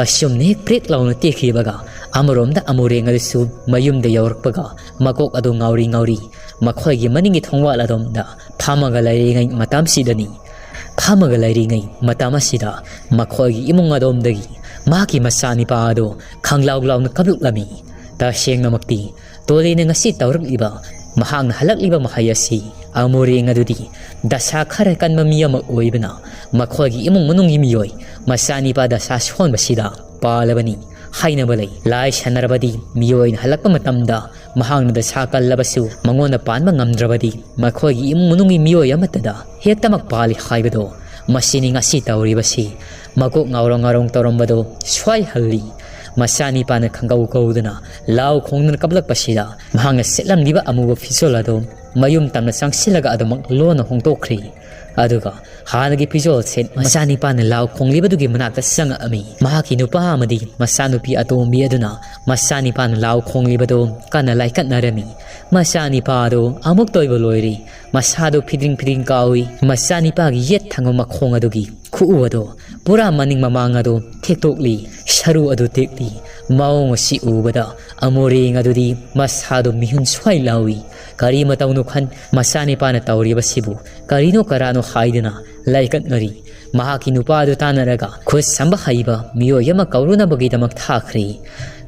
ꯑꯁꯨꯝꯅ ꯍꯦꯛ ꯄ꯭ꯔꯦꯛ ꯂꯥꯎꯅ ꯇꯦꯛꯈꯤꯕꯒ ꯑꯃꯔꯣꯝꯗ ꯑꯃꯨꯔꯦꯡ ꯑꯗꯨꯁꯨ ꯃꯌꯨꯝꯗ ꯌꯧꯔꯛꯄꯒ ꯃꯀꯣꯛ ꯑꯗꯨ ꯉꯥꯎꯔꯤ ꯉꯥꯎꯔꯤ ꯃꯈꯣꯏꯒꯤ ꯃꯅꯤꯡꯒꯤ ꯊꯣꯡꯋꯥꯜ ꯑꯗꯣꯝꯗ ꯐꯝꯃꯒ ꯂꯩꯔꯤꯉꯩ ꯃꯇꯝꯁꯤꯗꯅꯤ꯫ ꯐꯝꯃꯒ ꯂꯩꯔꯤꯉꯩ ꯃꯇꯝ ꯑꯁꯤꯗ ꯃꯈꯣꯏꯒꯤ ꯏꯃꯨꯡ ꯑꯗꯣꯝꯗꯒꯤ ꯃꯍꯥꯛꯀꯤ ꯃꯆꯥꯅꯤꯄꯥ ꯑꯗꯨ ꯈꯪꯂꯥꯎ ꯂꯥꯎꯅ ꯀꯞꯂꯛꯂꯝꯃꯤ꯫ ꯇꯁꯦꯡꯅꯃꯛꯇꯤ ꯇꯣꯂꯦꯅ ꯉꯁꯤ ꯇꯧꯔꯛꯂꯤꯕ, ꯃꯍꯥꯛꯅ ꯍꯜꯂꯛꯂꯤꯕ ꯃꯍꯩ ꯑꯁꯤ ꯑꯃꯨꯔꯦꯡ ꯑꯗꯨꯗꯤ ꯗꯁꯥ ꯈꯔ ꯀꯟꯕ ꯃꯤ ꯑꯃ ꯑꯣꯏꯕꯅ ꯃꯈꯣꯏꯒꯤ ꯏꯃꯨꯡ ꯃꯅꯨꯡꯒꯤ ꯃꯤꯑꯣꯏ ꯃꯆꯥꯅꯤꯄꯥ ꯗꯁꯥ ꯁꯣꯟꯕꯁꯤꯗ ꯄꯥꯜꯂꯕꯅꯤ꯫ ꯍꯥꯏꯅꯕ ꯂꯩ꯫ ꯂꯥꯏ ꯁꯥꯟꯅꯔꯕꯗꯤ ꯃꯤꯑꯣꯏꯅ ꯍꯜꯂꯛꯄ ꯃꯇꯝꯗ ꯃꯍꯥꯛꯅ ꯗꯁꯥ ꯀꯜꯂꯕꯁꯨ ꯃꯉꯣꯟꯗ ꯄꯥꯟꯕ ꯉꯝꯗ꯭ꯔꯕꯗꯤ ꯃꯈꯣꯏꯒꯤ ꯏꯃꯨꯡ ꯃꯅꯨꯡꯒꯤ ꯃꯤꯑꯣꯏ ꯑꯃꯠꯇꯗ ꯍꯦꯛꯇꯃꯛ ꯄꯥꯜꯂꯤ ꯍꯥꯏꯕꯗꯣ꯫ ꯃꯁꯤꯅꯤ ꯉꯁꯤ ꯇꯧꯔꯤꯕꯁꯤ꯫ ꯃꯀꯣꯛ ꯉꯥꯎꯔꯣꯡ ꯉꯥꯎꯔꯣꯡ ꯇꯧꯔꯝꯕꯗꯣ ꯁ꯭ꯋꯥꯏꯍꯜꯂꯤ꯫ ꯃꯆꯥꯅꯤꯄꯥꯅ ꯈꯪꯒꯧ ꯀꯧꯗꯨꯅ ꯂꯥꯎ ꯈꯣꯡꯗꯨꯅ ꯀꯞꯂꯛꯄꯁꯤꯗ ꯃꯍꯥꯛꯅ ꯁꯦꯠꯂꯝꯂꯤꯕ ꯑꯃꯨꯕ ꯐꯤꯖꯣꯜ ꯑꯗꯨ ꯃꯌꯨꯝ ꯇꯝꯅ ꯆꯪꯁꯤꯜꯂꯒ ꯑꯗꯨꯃꯛ ꯂꯣꯟꯅ ꯍꯣꯡꯗꯣꯛꯈ꯭ꯔꯤ꯫ ꯑꯗꯨꯒ ꯍꯥꯟꯅꯒꯤ ꯐꯤꯖꯣꯜ ꯁꯦꯠ ꯃꯆꯥꯅꯤꯄꯥꯅ ꯂꯥꯎ ꯈꯣꯡꯂꯤꯕꯗꯨꯒꯤ ꯃꯅꯥꯛꯇ ꯆꯪꯉꯛꯑꯝꯃꯤ꯫ ꯃꯍꯥꯛꯀꯤ ꯅꯨꯄꯥ ꯑꯃꯗꯤ ꯃꯆꯥꯅꯨꯄꯤ ꯑꯇꯣꯝꯕꯤ ꯑꯗꯨꯅ ꯃꯆꯥꯅꯤꯄꯥꯅ ꯂꯥꯎ ꯈꯣꯡꯂꯤꯕꯗꯨ ꯀꯟꯅ ꯂꯥꯏꯀꯠꯅꯔꯝꯃꯤ꯫ ꯃꯆꯥꯅꯤꯄꯥꯗꯨ ꯑꯃꯨꯛꯇ ꯑꯣꯏꯕ ꯂꯣꯏꯔꯤ꯫ ꯃꯁꯥꯗꯨ ꯐꯤꯗ꯭ꯔꯤꯡ ꯐꯤꯗ꯭ꯔꯤꯡ ꯀꯥꯎꯏ꯫ ꯃꯆꯥꯅꯤꯄꯥꯒꯤ ꯌꯦꯠ ꯊꯪꯕ ꯃꯈꯣꯡ ꯑꯗꯨꯒꯤ ꯈꯨꯎ ꯑꯗꯨ ꯄꯨꯔꯥ ꯃꯅꯤꯡ ꯃꯃꯥꯡ ꯑꯗꯨ ꯊꯦꯛꯇꯣꯛꯂꯤ꯫ ꯁꯔꯨ ꯑꯗꯨ ꯇꯦꯛꯂꯤ꯫ ꯃꯑꯣꯡ ꯑꯁꯤ ꯎꯕꯗ ꯑꯃꯣꯔꯦꯡ ꯑꯗꯨꯗꯤ ꯃꯁꯥꯗꯨ ꯃꯤꯍꯨꯟ ꯁ꯭ꯋꯥꯏ ꯂꯥꯎꯏ꯫ ꯀꯔꯤ ꯃꯇꯧꯅꯣ ꯈꯟ ꯃꯆꯥꯅꯤꯄꯥꯅ ꯇꯧꯔꯤꯕꯁꯤꯕꯨ ꯀꯔꯤꯅꯣ ꯀꯔꯥꯅꯣ ꯍꯥꯏꯗꯨꯅ ꯂꯥꯏꯀꯠꯅꯔꯤ꯫ ꯃꯍꯥꯛꯀꯤ ꯅꯨꯄꯥ ꯑꯗꯨ ꯇꯥꯟꯅꯔꯒ ꯈꯨꯠ ꯁꯝꯕ ꯍꯩꯕ ꯃꯤꯑꯣꯏ ꯑꯃ ꯀꯧꯔꯨꯅꯕꯒꯤꯗꯃꯛ ꯊꯥꯈ꯭ꯔꯤ꯫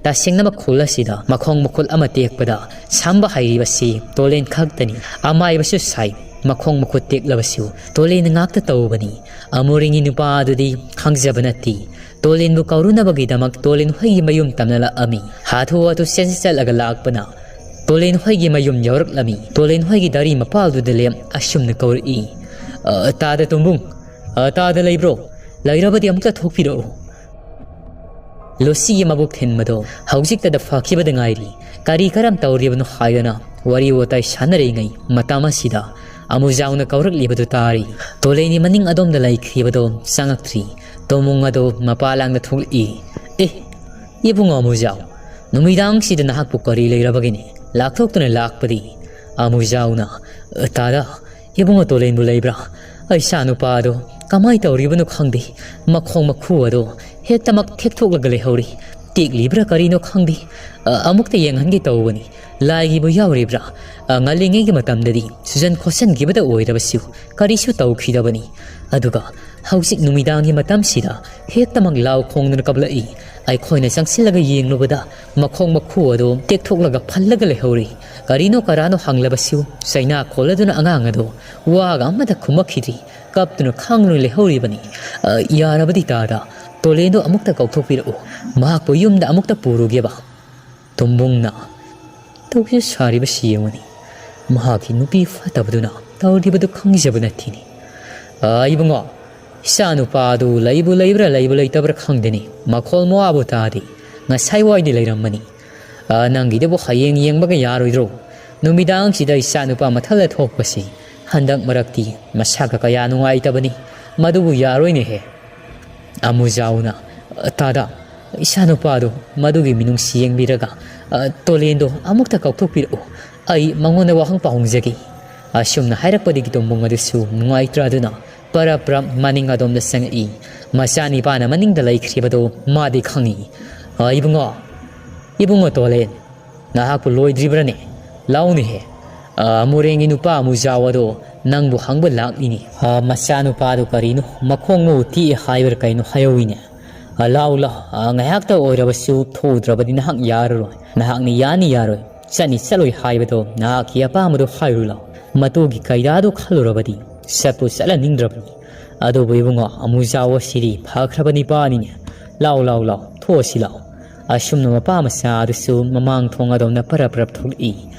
ꯇꯁꯦꯡꯅꯃꯛ ꯈꯨꯜ ꯑꯁꯤꯗ ꯃꯈꯣꯡ ꯃꯈꯨꯠ ꯑꯃ ꯇꯦꯛꯄꯗ ꯁꯝꯕ ꯍꯩꯔꯤꯕꯁꯤ ꯇꯣꯂꯦꯟ ꯈꯛꯇꯅꯤ꯫ ꯑꯃꯥꯏꯕꯁꯨ ꯁꯥꯏ꯫ ꯃꯈꯣꯡ ꯃꯈꯨꯠ ꯇꯦꯛꯂꯕꯁꯨ ꯇꯣꯂꯦꯟ ꯉꯥꯛꯇ ꯇꯧꯕꯅꯤ꯫ ꯑꯃꯣꯔꯤꯡꯒꯤ ꯅꯨꯄꯥ ꯑꯗꯨꯗꯤ ꯈꯪꯖꯕ ꯅꯠꯇꯦ꯫ ꯇꯣꯂꯦꯟꯕꯨ ꯀꯧꯔꯨꯅꯕꯒꯤꯗꯃꯛ ꯇꯣꯂꯦꯟ ꯍꯣꯏꯒꯤ ꯃꯌꯨꯝ ꯇꯝꯅ ꯂꯥꯛꯑꯝꯃꯤ꯫ ꯍꯥꯊꯨ ꯍꯥꯊꯨ ꯆꯦꯟ ꯆꯠꯂꯒ ꯂꯥꯛꯄꯅ ꯇꯣꯂꯦꯟ ꯍꯣꯏꯒꯤ ꯃꯌꯨꯝ ꯌꯧꯔꯛꯂꯝꯃꯤ꯫ ꯇꯣꯂꯦꯟ ꯍꯣꯏꯒꯤ ꯗꯥꯔꯤ ꯃꯄꯥꯜꯗꯨꯗ ꯂꯦꯝ ꯑꯁꯨꯝꯅ ꯀꯧꯔꯛꯏ, "ꯑ, ꯇꯥꯗ ꯇꯣꯝꯕꯨꯡ, ꯑ, ꯇꯥꯗ ꯂꯩꯕ꯭ꯔꯣ? ꯂꯩꯔꯕꯗꯤ ꯑꯃꯨꯛꯇ ꯊꯣꯛꯄꯤꯔꯛꯎ꯫" ꯂꯣꯁꯤꯒꯤ ꯃꯕꯨꯛ ꯊꯤꯟꯕꯗꯣ ꯍꯧꯖꯤꯛꯇꯗ ꯐꯈꯤꯕꯗ ꯉꯥꯏꯔꯤ꯫ ꯀꯔꯤ ꯀꯔꯝ ꯇꯧꯔꯤꯕꯅꯣ ꯍꯥꯏꯗꯅ ꯋꯥꯔꯤ ꯋꯥꯇꯥꯏ ꯁꯥꯟꯅꯔꯤꯉꯩ ꯃꯇꯝ ꯑꯁꯤꯗ ꯑꯃꯨꯖꯥꯎꯅ ꯀꯧꯔꯛꯂꯤꯕꯗꯨ ꯇꯥꯔꯤ꯫ ꯇꯣꯂꯦꯟꯒꯤ ꯃꯅꯤꯡ ꯑꯗꯣꯝꯗ ꯂꯩꯈꯤꯕꯗꯣ ꯆꯪꯉꯛꯇ꯭ꯔꯤ꯫ ꯇꯣꯃꯨꯡ ꯑꯗꯣ ꯃꯄꯥ ꯂꯥꯡꯗ ꯊꯣꯛꯂꯛꯏ꯫ "ꯑꯦ, ꯏꯕꯨꯡꯉꯣ ꯑꯃꯨꯖꯥꯎ, ꯅꯨꯃꯤꯗꯥꯡꯁꯤꯗ ꯅꯍꯥꯛꯄꯨ ꯀꯔꯤ ꯂꯩꯔꯕꯒꯤꯅꯤ ꯂꯥꯛꯊꯣꯛꯇꯨꯅ ꯂꯥꯛꯄꯗꯤ?" ꯑꯃꯨꯖꯥꯎꯅ, "ꯇꯥꯗ, ꯏꯕꯨꯡꯉꯣ ꯇꯣꯂꯦꯟꯕꯨ ꯂꯩꯕ꯭ꯔꯥ? ꯏꯆꯥ ꯅꯨꯄꯥ ꯑꯗꯣ ꯀꯃꯥꯏ ꯇꯧꯔꯤꯕꯅꯣ ꯈꯪꯗꯦ꯫ ꯃꯈꯣꯡ ꯃꯈꯨ ꯑꯗꯣ ꯍꯦꯛꯇꯃꯛ ꯊꯦꯛꯊꯣꯛꯂꯒ ꯂꯩꯍꯧꯔꯤ꯫ ꯇꯦꯛꯂꯤꯕ꯭ꯔꯥ ꯀꯔꯤꯅꯣ ꯈꯪꯗꯦ꯫ ꯑ, ꯑꯃꯨꯛꯇ ꯌꯦꯡꯍꯟꯒꯦ ꯇꯧꯕꯅꯤ꯫ ꯂꯥꯏꯒꯤꯕꯨ ꯌꯥꯎꯔꯤꯕ꯭ꯔꯥ? ꯑ, ꯉꯜꯂꯤꯉꯩꯒꯤ ꯃꯇꯝꯗꯗꯤ ꯁꯨꯖꯟ ꯈꯣꯠꯆꯟꯈꯤꯕꯗ ꯑꯣꯏꯔꯕꯁꯨ ꯀꯔꯤꯁꯨ ꯇꯧꯈꯤꯗꯕꯅꯤ꯫ ꯑꯗꯨꯒ ꯍꯧꯖꯤꯛ ꯅꯨꯃꯤꯗꯥꯡꯒꯤ ꯃꯇꯝꯁꯤꯗ ꯍꯦꯛꯇꯃꯛ ꯂꯥꯎ ꯈꯣꯡꯗꯨꯅ ꯀꯞꯂꯛꯏ꯫ ꯑꯩꯈꯣꯏꯅ ꯆꯪꯁꯤꯜꯂꯒ ꯌꯦꯡꯂꯨꯕꯗ ꯃꯈꯣꯡ ꯃꯈꯨ ꯑꯗꯨ ꯇꯦꯛꯊꯣꯛꯂꯒ ꯐꯜꯂꯒ ꯂꯩꯍꯧꯔꯤ꯫ ꯀꯔꯤꯅꯣ ꯀꯔꯥꯅꯣ ꯍꯪꯂꯕꯁꯨ ꯆꯩꯅꯥ ꯈꯣꯜꯂꯗꯨꯅ ꯑꯉꯥꯡ ꯑꯗꯨ ꯋꯥꯒ ꯑꯃꯇ ꯈꯨꯝꯃꯛꯈꯤꯗ꯭ꯔꯤ꯫ ꯀꯞꯇꯨꯅ ꯈꯥꯡꯗꯨꯅ ꯂꯩꯍꯧꯔꯤꯕꯅꯤ꯫ ꯑ, ꯌꯥꯔꯕꯗꯤ ꯇꯥꯗ, ꯇꯣꯂꯦꯟꯗꯣ ꯑꯃꯨꯛꯇ ꯀꯧꯊꯣꯛꯄꯤꯔꯛꯎ꯫ ꯃꯍꯥꯛꯄꯨ ꯌꯨꯝꯗ ꯑꯃꯨꯛꯇ ꯄꯨꯔꯨꯒꯦꯕ꯫" ꯇꯣꯝꯕꯨꯡꯅ ꯇꯧꯈꯤꯕ ꯁꯥꯔꯤꯕꯁꯤ ꯌꯦꯡꯉꯨꯅꯤ꯫ ꯃꯍꯥꯛꯀꯤ ꯅꯨꯄꯤ ꯐꯠꯇꯕꯗꯨꯅ ꯇꯧꯔꯤꯕꯗꯨ ꯈꯪꯖꯕ ꯅꯠꯇꯦꯅꯦ꯫ "ꯑ, ꯏꯕꯨꯡꯉꯣ, ꯏꯆꯥ ꯅꯨꯄꯥꯗꯨ ꯂꯩꯕꯨ ꯂꯩꯕ꯭ꯔꯥ, ꯂꯩꯕꯨ ꯂꯩꯇꯕ꯭ꯔꯥ ꯈꯪꯗꯦꯅꯦ꯫ ꯃꯈꯣꯜ ꯃꯋꯥꯕꯨ ꯇꯥꯗꯦ꯫ ꯉꯁꯥꯏ ꯋꯥꯏꯗꯤ ꯂꯩꯔꯝꯕꯅꯤ꯫ ꯑ, ꯅꯪꯒꯤꯗꯨꯕꯨ ꯍꯌꯦꯡ ꯌꯦꯡꯕꯒ ꯌꯥꯔꯣꯏꯗ꯭ꯔꯣ? ꯅꯨꯃꯤꯗꯥꯡꯁꯤꯗ ꯏꯆꯥ ꯅꯨꯄꯥ ꯃꯊꯟꯗ ꯊꯣꯛꯄꯁꯤ ꯍꯟꯗꯛ ꯃꯔꯛꯇꯤ ꯃꯁꯥꯒ ꯀꯌꯥ ꯅꯨꯡꯉꯥꯏꯇꯕꯅꯤ꯫ ꯃꯗꯨꯕꯨ ꯌꯥꯔꯣꯏꯅꯦꯍꯦ꯫" ꯑꯃꯨꯖꯥꯎꯅ, "ꯇꯥꯗ, ꯏꯆꯥ ꯅꯨꯄꯥꯗꯨ ꯃꯗꯨꯒꯤ ꯃꯤꯅꯨꯡꯁꯤ ꯌꯦꯡꯕꯤꯔꯒ, ꯑ, ꯇꯣꯂꯦꯟꯗꯣ ꯑꯃꯨꯛꯇ ꯀꯧꯊꯣꯛꯄꯤꯔꯛꯎ꯫ ꯑꯩ ꯃꯉꯣꯟꯗ ꯋꯥꯍꯪ ꯄꯥꯎꯍꯪꯖꯒꯦ꯫" ꯑꯁꯨꯝꯅ ꯍꯥꯏꯔꯛꯄꯗꯒꯤ ꯇꯣꯝꯕꯨꯡ ꯑꯗꯨꯁꯨ ꯅꯨꯡꯉꯥꯏꯇ꯭ꯔꯗꯨꯅ ꯄꯔꯞ ꯄꯔꯞ ꯃꯅꯤꯡ ꯑꯗꯣꯝꯗ ꯆꯪꯉꯛꯏ꯫ ꯃꯆꯥꯅꯤꯄꯥꯅ ꯃꯅꯤꯡꯗ ꯂꯩꯈ꯭ꯔꯤꯕꯗꯣ ꯃꯥꯗꯤ ꯈꯪꯏ꯫ "ꯑ, ꯏꯕꯨꯡꯉꯣ, ꯏꯕꯨꯡꯉꯣ ꯇꯣꯂꯦꯟ, ꯅꯍꯥꯛꯄꯨ ꯂꯣꯏꯗ꯭ꯔꯤꯕ꯭ꯔꯅꯦ? ꯂꯥꯎꯅꯦꯍꯦ꯫ ꯑ, ꯃꯣꯔꯦꯡꯒꯤ ꯅꯨꯄꯥ ꯑꯃꯨꯖꯥꯎ ꯑꯗꯣ ꯅꯪꯕꯨ ꯍꯪꯕ ꯂꯥꯛꯂꯤꯅꯦ꯫" "ꯑ, ꯃꯆꯥꯅꯨꯄꯥꯗꯨ ꯀꯔꯤꯅꯣ, ꯃꯈꯣꯡ ꯃꯎ ꯇꯦꯛꯑꯦ ꯍꯥꯏꯕ꯭ꯔꯥ ꯀꯩꯅꯣ ꯍꯥꯏꯍꯧꯋꯤꯅꯦ꯫ ꯑ, ꯂꯥꯎ, ꯂꯥꯎ, ꯑ, ꯉꯥꯏꯍꯥꯛꯇ ꯑꯣꯏꯔꯕꯁꯨ ꯊꯣꯛꯎꯗ꯭ꯔꯕꯗꯤ ꯅꯍꯥꯛ ꯌꯥꯔꯔꯣꯏ꯫ ꯅꯍꯥꯛꯅ ꯌꯥꯅꯤ ꯌꯥꯔꯣꯏ, ꯆꯠꯅꯤ ꯆꯠꯂꯣꯏ ꯍꯥꯏꯕꯗꯣ ꯅꯍꯥꯛꯀꯤ ꯑꯄꯥꯝꯕꯗꯣ ꯍꯥꯏꯔꯨ ꯂꯥꯎ꯫ ꯃꯇꯨꯒꯤ ꯀꯩꯗꯥꯗꯣ ꯈꯜꯂꯨꯔꯕꯗꯤ ꯆꯠꯄꯨ ꯆꯠꯍꯟꯅꯤꯡꯗ꯭ꯔꯕꯅꯤ꯫ ꯑꯗꯨꯕꯨ ꯏꯕꯨꯡꯉꯣ, ꯑꯃꯨꯖꯥꯎ ꯑꯁꯤꯗꯤ ꯐꯈ꯭ꯔꯕ ꯅꯤꯄꯥꯅꯤꯅꯦ꯫ ꯂꯥꯎ, ꯂꯥꯎ, ꯂꯥꯎ, ꯊꯣꯛꯑꯁꯤ ꯂꯥꯎ꯫" ꯑꯁꯨꯝꯅ ꯃꯄꯥ ꯃꯆꯥ ꯑꯗꯨꯁꯨ ꯃꯃꯥꯡ ꯊꯣꯡ ꯑꯗꯣꯝꯗ ꯄꯔꯞ ꯄꯔꯞ ꯊꯣꯛꯂꯛꯏ꯫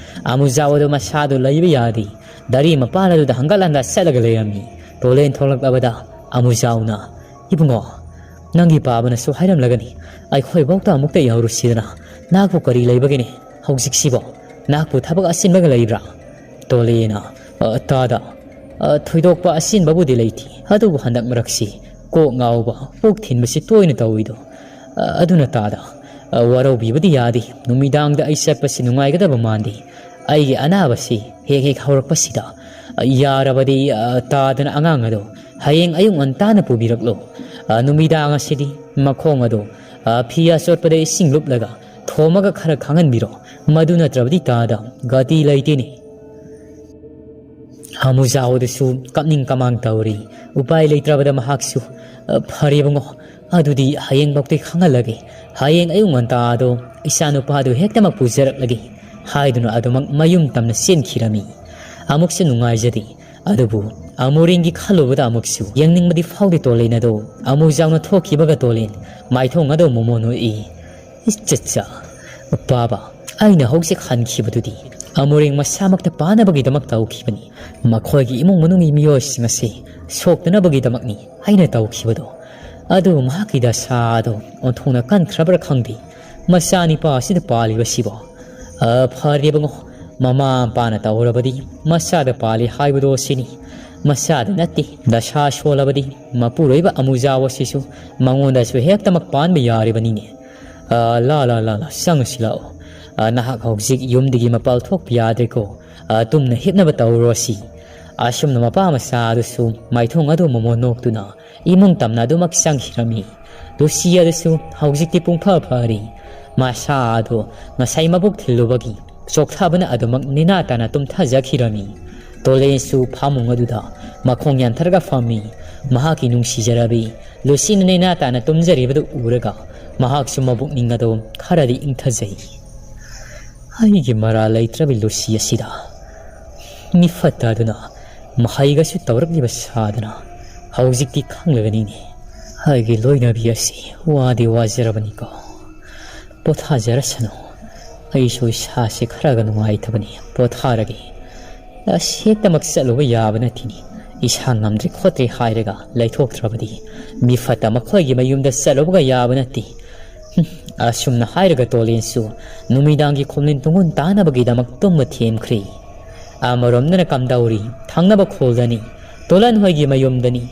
ꯑꯃꯨꯖꯥꯎ ꯑꯗꯨ ꯃꯁꯥꯗꯨ ꯂꯩꯕ ꯌꯥꯗꯦ꯫ ꯗꯥꯔꯤ ꯃꯄꯥꯟ ꯑꯗꯨꯗ ꯍꯪꯒꯠ ꯍꯟꯗ ꯆꯠꯂꯒ ꯂꯩꯔꯝꯃꯤ꯫ ꯇꯣꯂꯦꯟ ꯊꯣꯛꯂꯛꯂꯕꯗ ꯑꯃꯨꯖꯥꯎꯅ, "ꯏꯕꯨꯡꯉꯣ, ꯅꯪꯒꯤ ꯄꯥꯕꯅꯁꯨ ꯍꯥꯏꯔꯝꯂꯒꯅꯤ, ꯑꯩꯈꯣꯏ ꯐꯥꯎꯗ ꯑꯃꯨꯛꯇ ꯌꯧꯔꯨꯁꯤꯗꯅ꯫ ꯅꯍꯥꯛꯄꯨ ꯀꯔꯤ ꯂꯩꯕꯒꯤꯅꯦ ꯍꯧꯖꯤꯛꯁꯤꯕꯣ? ꯅꯍꯥꯛꯄꯨ ꯊꯕꯛ ꯑꯆꯤꯟꯕꯒ ꯂꯩꯕ꯭ꯔꯥ?" ꯇꯣꯂꯦꯅ, "ꯑ, ꯇꯥꯗ, ꯑ, ꯊꯣꯏꯗꯣꯛꯄ ꯑꯆꯤꯟꯕꯕꯨꯗꯤ ꯂꯩꯇꯦ, ꯑꯗꯨꯕꯨ ꯍꯟꯗꯛ ꯃꯔꯛꯁꯤ ꯀꯣꯛ ꯉꯥꯎꯕ, ꯄꯨꯛ ꯊꯤꯟꯕꯁꯤ ꯇꯣꯏꯅ ꯇꯧꯏꯗꯣ꯫ ꯑ, ꯑꯗꯨꯅ ꯇꯥꯗ, ꯑ, ꯋꯥꯔꯧꯕꯤꯕꯗꯤ ꯌꯥꯗꯦ꯫ ꯅꯨꯃꯤꯗꯥꯡꯗ ꯑꯩ ꯆꯠꯄꯁꯤ ꯅꯨꯡꯉꯥꯏꯒꯗꯕ ꯃꯥꯟꯗꯦ꯫ ꯑꯩꯒꯤ ꯑꯅꯥꯕꯁꯤ ꯍꯦꯛ ꯍꯦꯛ ꯍꯧꯔꯛꯄꯁꯤꯗ, ꯑ, ꯌꯥꯔꯕꯗꯤ, ꯑ, ꯇꯥꯗꯅ ꯑꯉꯥꯡ ꯑꯗꯣ ꯍꯌꯦꯡ ꯑꯌꯨꯛ ꯉꯟꯇꯥꯅ ꯄꯨꯕꯤꯔꯛꯂꯣ꯫ ꯑ, ꯅꯨꯃꯤꯗꯥꯡ ꯑꯁꯤꯗꯤ ꯃꯈꯣꯡ ꯑꯗꯣ, ꯑ, ꯐꯤ ꯑꯆꯣꯠꯄꯗ ꯏꯁꯤꯡ ꯂꯨꯞꯂꯒ ꯊꯣꯝꯃꯒ ꯈꯔ ꯈꯥꯡꯍꯟꯕꯤꯔꯣ꯫ ꯃꯗꯨ ꯅꯠꯇ꯭ꯔꯕꯗꯤ ꯇꯥꯗ ꯒꯥꯇꯤ ꯂꯩꯇꯦꯅꯦ꯫" ꯑꯃꯨꯖꯥꯎ ꯑꯗꯨꯁꯨ ꯀꯞꯅꯤꯡ ꯀꯃꯥꯡ ꯇꯧꯔꯤ꯫ ꯎꯄꯥꯏ ꯂꯩꯇ꯭ꯔꯕꯗ ꯃꯍꯥꯛꯁꯨ, "ꯑ, ꯐꯔꯦ ꯏꯕꯨꯡꯉꯣ, ꯑꯗꯨꯗꯤ ꯍꯌꯦꯡꯐꯥꯎꯗꯤ ꯈꯪꯍꯜꯂꯒꯦ꯫ ꯍꯌꯦꯡ ꯑꯌꯨꯛ ꯉꯟꯇꯥꯗꯣ ꯏꯆꯥꯅꯨꯄꯥꯗꯨ ꯍꯦꯛꯇꯃꯛ ꯄꯨꯖꯔꯛꯂꯒꯦ" ꯍꯥꯏꯗꯨꯅ ꯑꯗꯨꯃꯛ ꯃꯌꯨꯝ ꯇꯝꯅ ꯆꯦꯟꯈꯤꯔꯝꯃꯤ꯫ ꯑꯃꯨꯛꯁꯨ ꯅꯨꯡꯉꯥꯏꯖꯗꯦ꯫ ꯑꯗꯨꯕꯨ ꯑꯃꯨꯔꯦꯟꯒꯤ ꯈꯜꯂꯨꯕꯗ ꯑꯃꯨꯛꯁꯨ ꯌꯦꯡꯅꯤꯡꯕꯗꯤ ꯐꯥꯎꯗꯦ ꯇꯣꯂꯦꯟ ꯑꯗꯣ꯫ ꯑꯃꯨꯖꯥꯎꯅ ꯊꯣꯛꯈꯤꯕꯒ ꯇꯣꯂꯦꯟ ꯃꯥꯏꯊꯣꯡ ꯑꯗꯨ ꯃꯣꯃꯣꯟ ꯅꯣꯛꯏ꯫ "ꯏꯆꯠꯆꯥ, ꯄꯥꯕ, ꯑꯩꯅ ꯍꯧꯖꯤꯛ ꯍꯟꯈꯤꯕꯗꯨꯗꯤ ꯑꯃꯨꯔꯦꯟ ꯃꯁꯥꯃꯛꯇ ꯄꯥꯅꯕꯒꯤꯗꯃꯛ ꯇꯧꯈꯤꯕꯅꯤ꯫ ꯃꯈꯣꯏꯒꯤ ꯏꯃꯨꯡ ꯃꯅꯨꯡꯒꯤ ꯃꯤꯑꯣꯏꯁꯤꯡ ꯑꯁꯤ ꯁꯣꯛꯇꯅꯕꯒꯤꯗꯃꯛꯅꯤ ꯑꯩꯅ ꯇꯧꯈꯤꯕꯗꯣ꯫ ꯑꯗꯨꯕꯨ ꯃꯍꯥꯛꯀꯤ ꯗꯁꯥ ꯑꯗꯣ ꯑꯣꯟꯊꯣꯛꯅ ꯀꯟꯈ꯭ꯔꯕ꯭ꯔꯥ ꯈꯪꯗꯦ꯫ ꯃꯆꯥꯅꯤꯄꯥ ꯑꯁꯤꯗ ꯄꯥꯜꯂꯤꯕꯁꯤꯕꯣ꯫ ꯑ, ꯐꯔꯦꯕꯉꯣ, ꯃꯃꯥ ꯃꯄꯥꯅ ꯇꯧꯔꯕꯗꯤ ꯃꯆꯥꯗ ꯄꯥꯜꯂꯤ ꯍꯥꯏꯕꯗꯣ ꯁꯤꯅꯤ꯫ ꯃꯆꯥꯗ ꯅꯠꯇꯦ, ꯗꯁꯥ ꯁꯣꯜꯂꯕꯗꯤ ꯃꯄꯨꯔꯣꯏꯕ ꯑꯃꯨꯖꯥꯎ ꯑꯁꯤꯁꯨ ꯃꯉꯣꯟꯗꯁꯨ ꯍꯦꯛꯇꯃꯛ ꯄꯥꯟꯕ ꯌꯥꯔꯤꯕꯅꯤꯅꯦ꯫ ꯑ, ꯂꯥ, ꯂꯥ, ꯂꯥ, ꯂꯥ, ꯆꯪꯉꯁꯤ ꯂꯥꯛꯑꯣ꯫ ꯑ, ꯅꯍꯥꯛ ꯍꯧꯖꯤꯛ ꯌꯨꯝꯗꯒꯤ ꯃꯄꯥꯜ ꯊꯣꯛꯄ ꯌꯥꯗ꯭ꯔꯦꯀꯣ꯫ ꯑ, ꯇꯨꯝꯅ ꯍꯤꯞꯅꯕ ꯇꯧꯔꯣ ꯁꯤ꯫" ꯑꯁꯨꯝꯅ ꯃꯄꯥ ꯃꯆꯥ ꯑꯗꯨꯁꯨ ꯃꯥꯏꯊꯣꯡ ꯑꯗꯨ ꯃꯣꯃꯣꯟ ꯅꯣꯛꯇꯨꯅ ꯏꯃꯨꯡ ꯇꯝꯅ ꯑꯗꯨꯃꯛ ꯆꯪꯈꯤꯔꯝꯃꯤ꯫ ꯂꯨꯁꯤ ꯑꯗꯨꯁꯨ ꯍꯧꯖꯤꯛꯇꯤ ꯄꯨꯡꯐ ꯐꯔꯤ꯫ ꯃꯁꯥ ꯑꯗꯨ ꯉꯁꯥꯏ ꯃꯕꯨꯛ ꯊꯤꯜꯂꯨꯕꯒꯤ ꯆꯣꯛꯊꯕꯅ ꯑꯗꯨꯃꯛ ꯅꯦꯅꯥ ꯇꯥꯅ ꯇꯨꯝꯊꯖꯈꯤꯔꯝꯃꯤ꯫ ꯇꯣꯂꯦꯟꯁꯨ ꯐꯃꯨꯡ ꯑꯗꯨꯗ ꯃꯈꯣꯡ ꯌꯥꯟꯊꯔꯒ ꯐꯝꯃꯤ꯫ ꯃꯍꯥꯛꯀꯤ ꯅꯨꯡꯁꯤꯖꯔꯕꯤ ꯂꯨꯁꯤꯅ ꯅꯦꯅꯥ ꯇꯥꯅ ꯇꯨꯝꯖꯔꯤꯕꯗꯨ ꯎꯔꯒ ꯃꯍꯥꯛꯁꯨ ꯃꯕꯨꯛꯅꯤꯡ ꯑꯗꯨ ꯈꯔꯗꯤ ꯏꯪꯊꯖꯩ꯫ ꯑꯩꯒꯤ ꯃꯔꯥꯜ ꯂꯩꯇ꯭ꯔꯕꯤ ꯂꯨꯁꯤ ꯑꯁꯤꯗ ꯃꯤꯐꯠꯇ ꯑꯗꯨꯅ ꯃꯍꯩꯒꯁꯨ ꯇꯧꯔꯛꯂꯤꯕ ꯁꯥꯗꯅ ꯍꯧꯖꯤꯛꯇꯤ ꯈꯪꯂꯒꯅꯤꯅꯦ꯫ ꯑꯩꯒꯤ ꯂꯣꯏꯅꯕꯤ ꯑꯁꯤ ꯋꯥꯗꯤ ꯋꯥꯖꯔꯕꯅꯤꯀꯣ꯫ ꯄꯣꯊꯥꯖꯔꯁꯅꯨ꯫ ꯑꯩꯁꯨ ꯏꯁꯥꯁꯦ ꯈꯔꯒ ꯅꯨꯡꯉꯥꯏꯇꯕꯅꯤ, ꯄꯣꯊꯥꯔꯒꯦ꯫ ꯑꯁ, ꯍꯦꯛꯇꯃꯛ ꯆꯠꯂꯨꯕ ꯌꯥꯕ ꯅꯠꯇꯦꯅꯦ꯫ ꯏꯁꯥ ꯉꯝꯗ꯭ꯔꯦ ꯈꯣꯠꯇ꯭ꯔꯦ ꯍꯥꯏꯔꯒ ꯂꯩꯊꯣꯛꯇ꯭ꯔꯕꯗꯤ ꯃꯤꯐꯠꯇ ꯃꯈꯣꯏꯒꯤ ꯃꯌꯨꯝꯗ ꯆꯠꯂꯨꯕꯒ ꯌꯥꯕ ꯅꯠꯇꯦ꯫ ꯍꯨꯝ, ꯑꯁꯨꯝꯅ ꯍꯥꯏꯔꯒ ꯇꯣꯂꯦꯟꯁꯨ ꯅꯨꯃꯤꯗꯥꯡꯒꯤ ꯈꯣꯝꯂꯤꯟ ꯇꯨꯡꯒꯨꯟ ꯇꯥꯅꯕꯒꯤꯗꯃꯛ ꯇꯨꯝꯕ ꯊꯦꯝꯈ꯭ꯔꯦ꯫ ꯑꯃꯔꯣꯝꯗꯅ ꯀꯝꯗꯧꯔꯤ? ꯊꯪꯅꯕ ꯈꯨꯜꯗꯅꯤ, ꯇꯣꯂꯟ ꯍꯣꯏꯒꯤ ꯃꯌꯨꯝꯗꯅꯤ꯫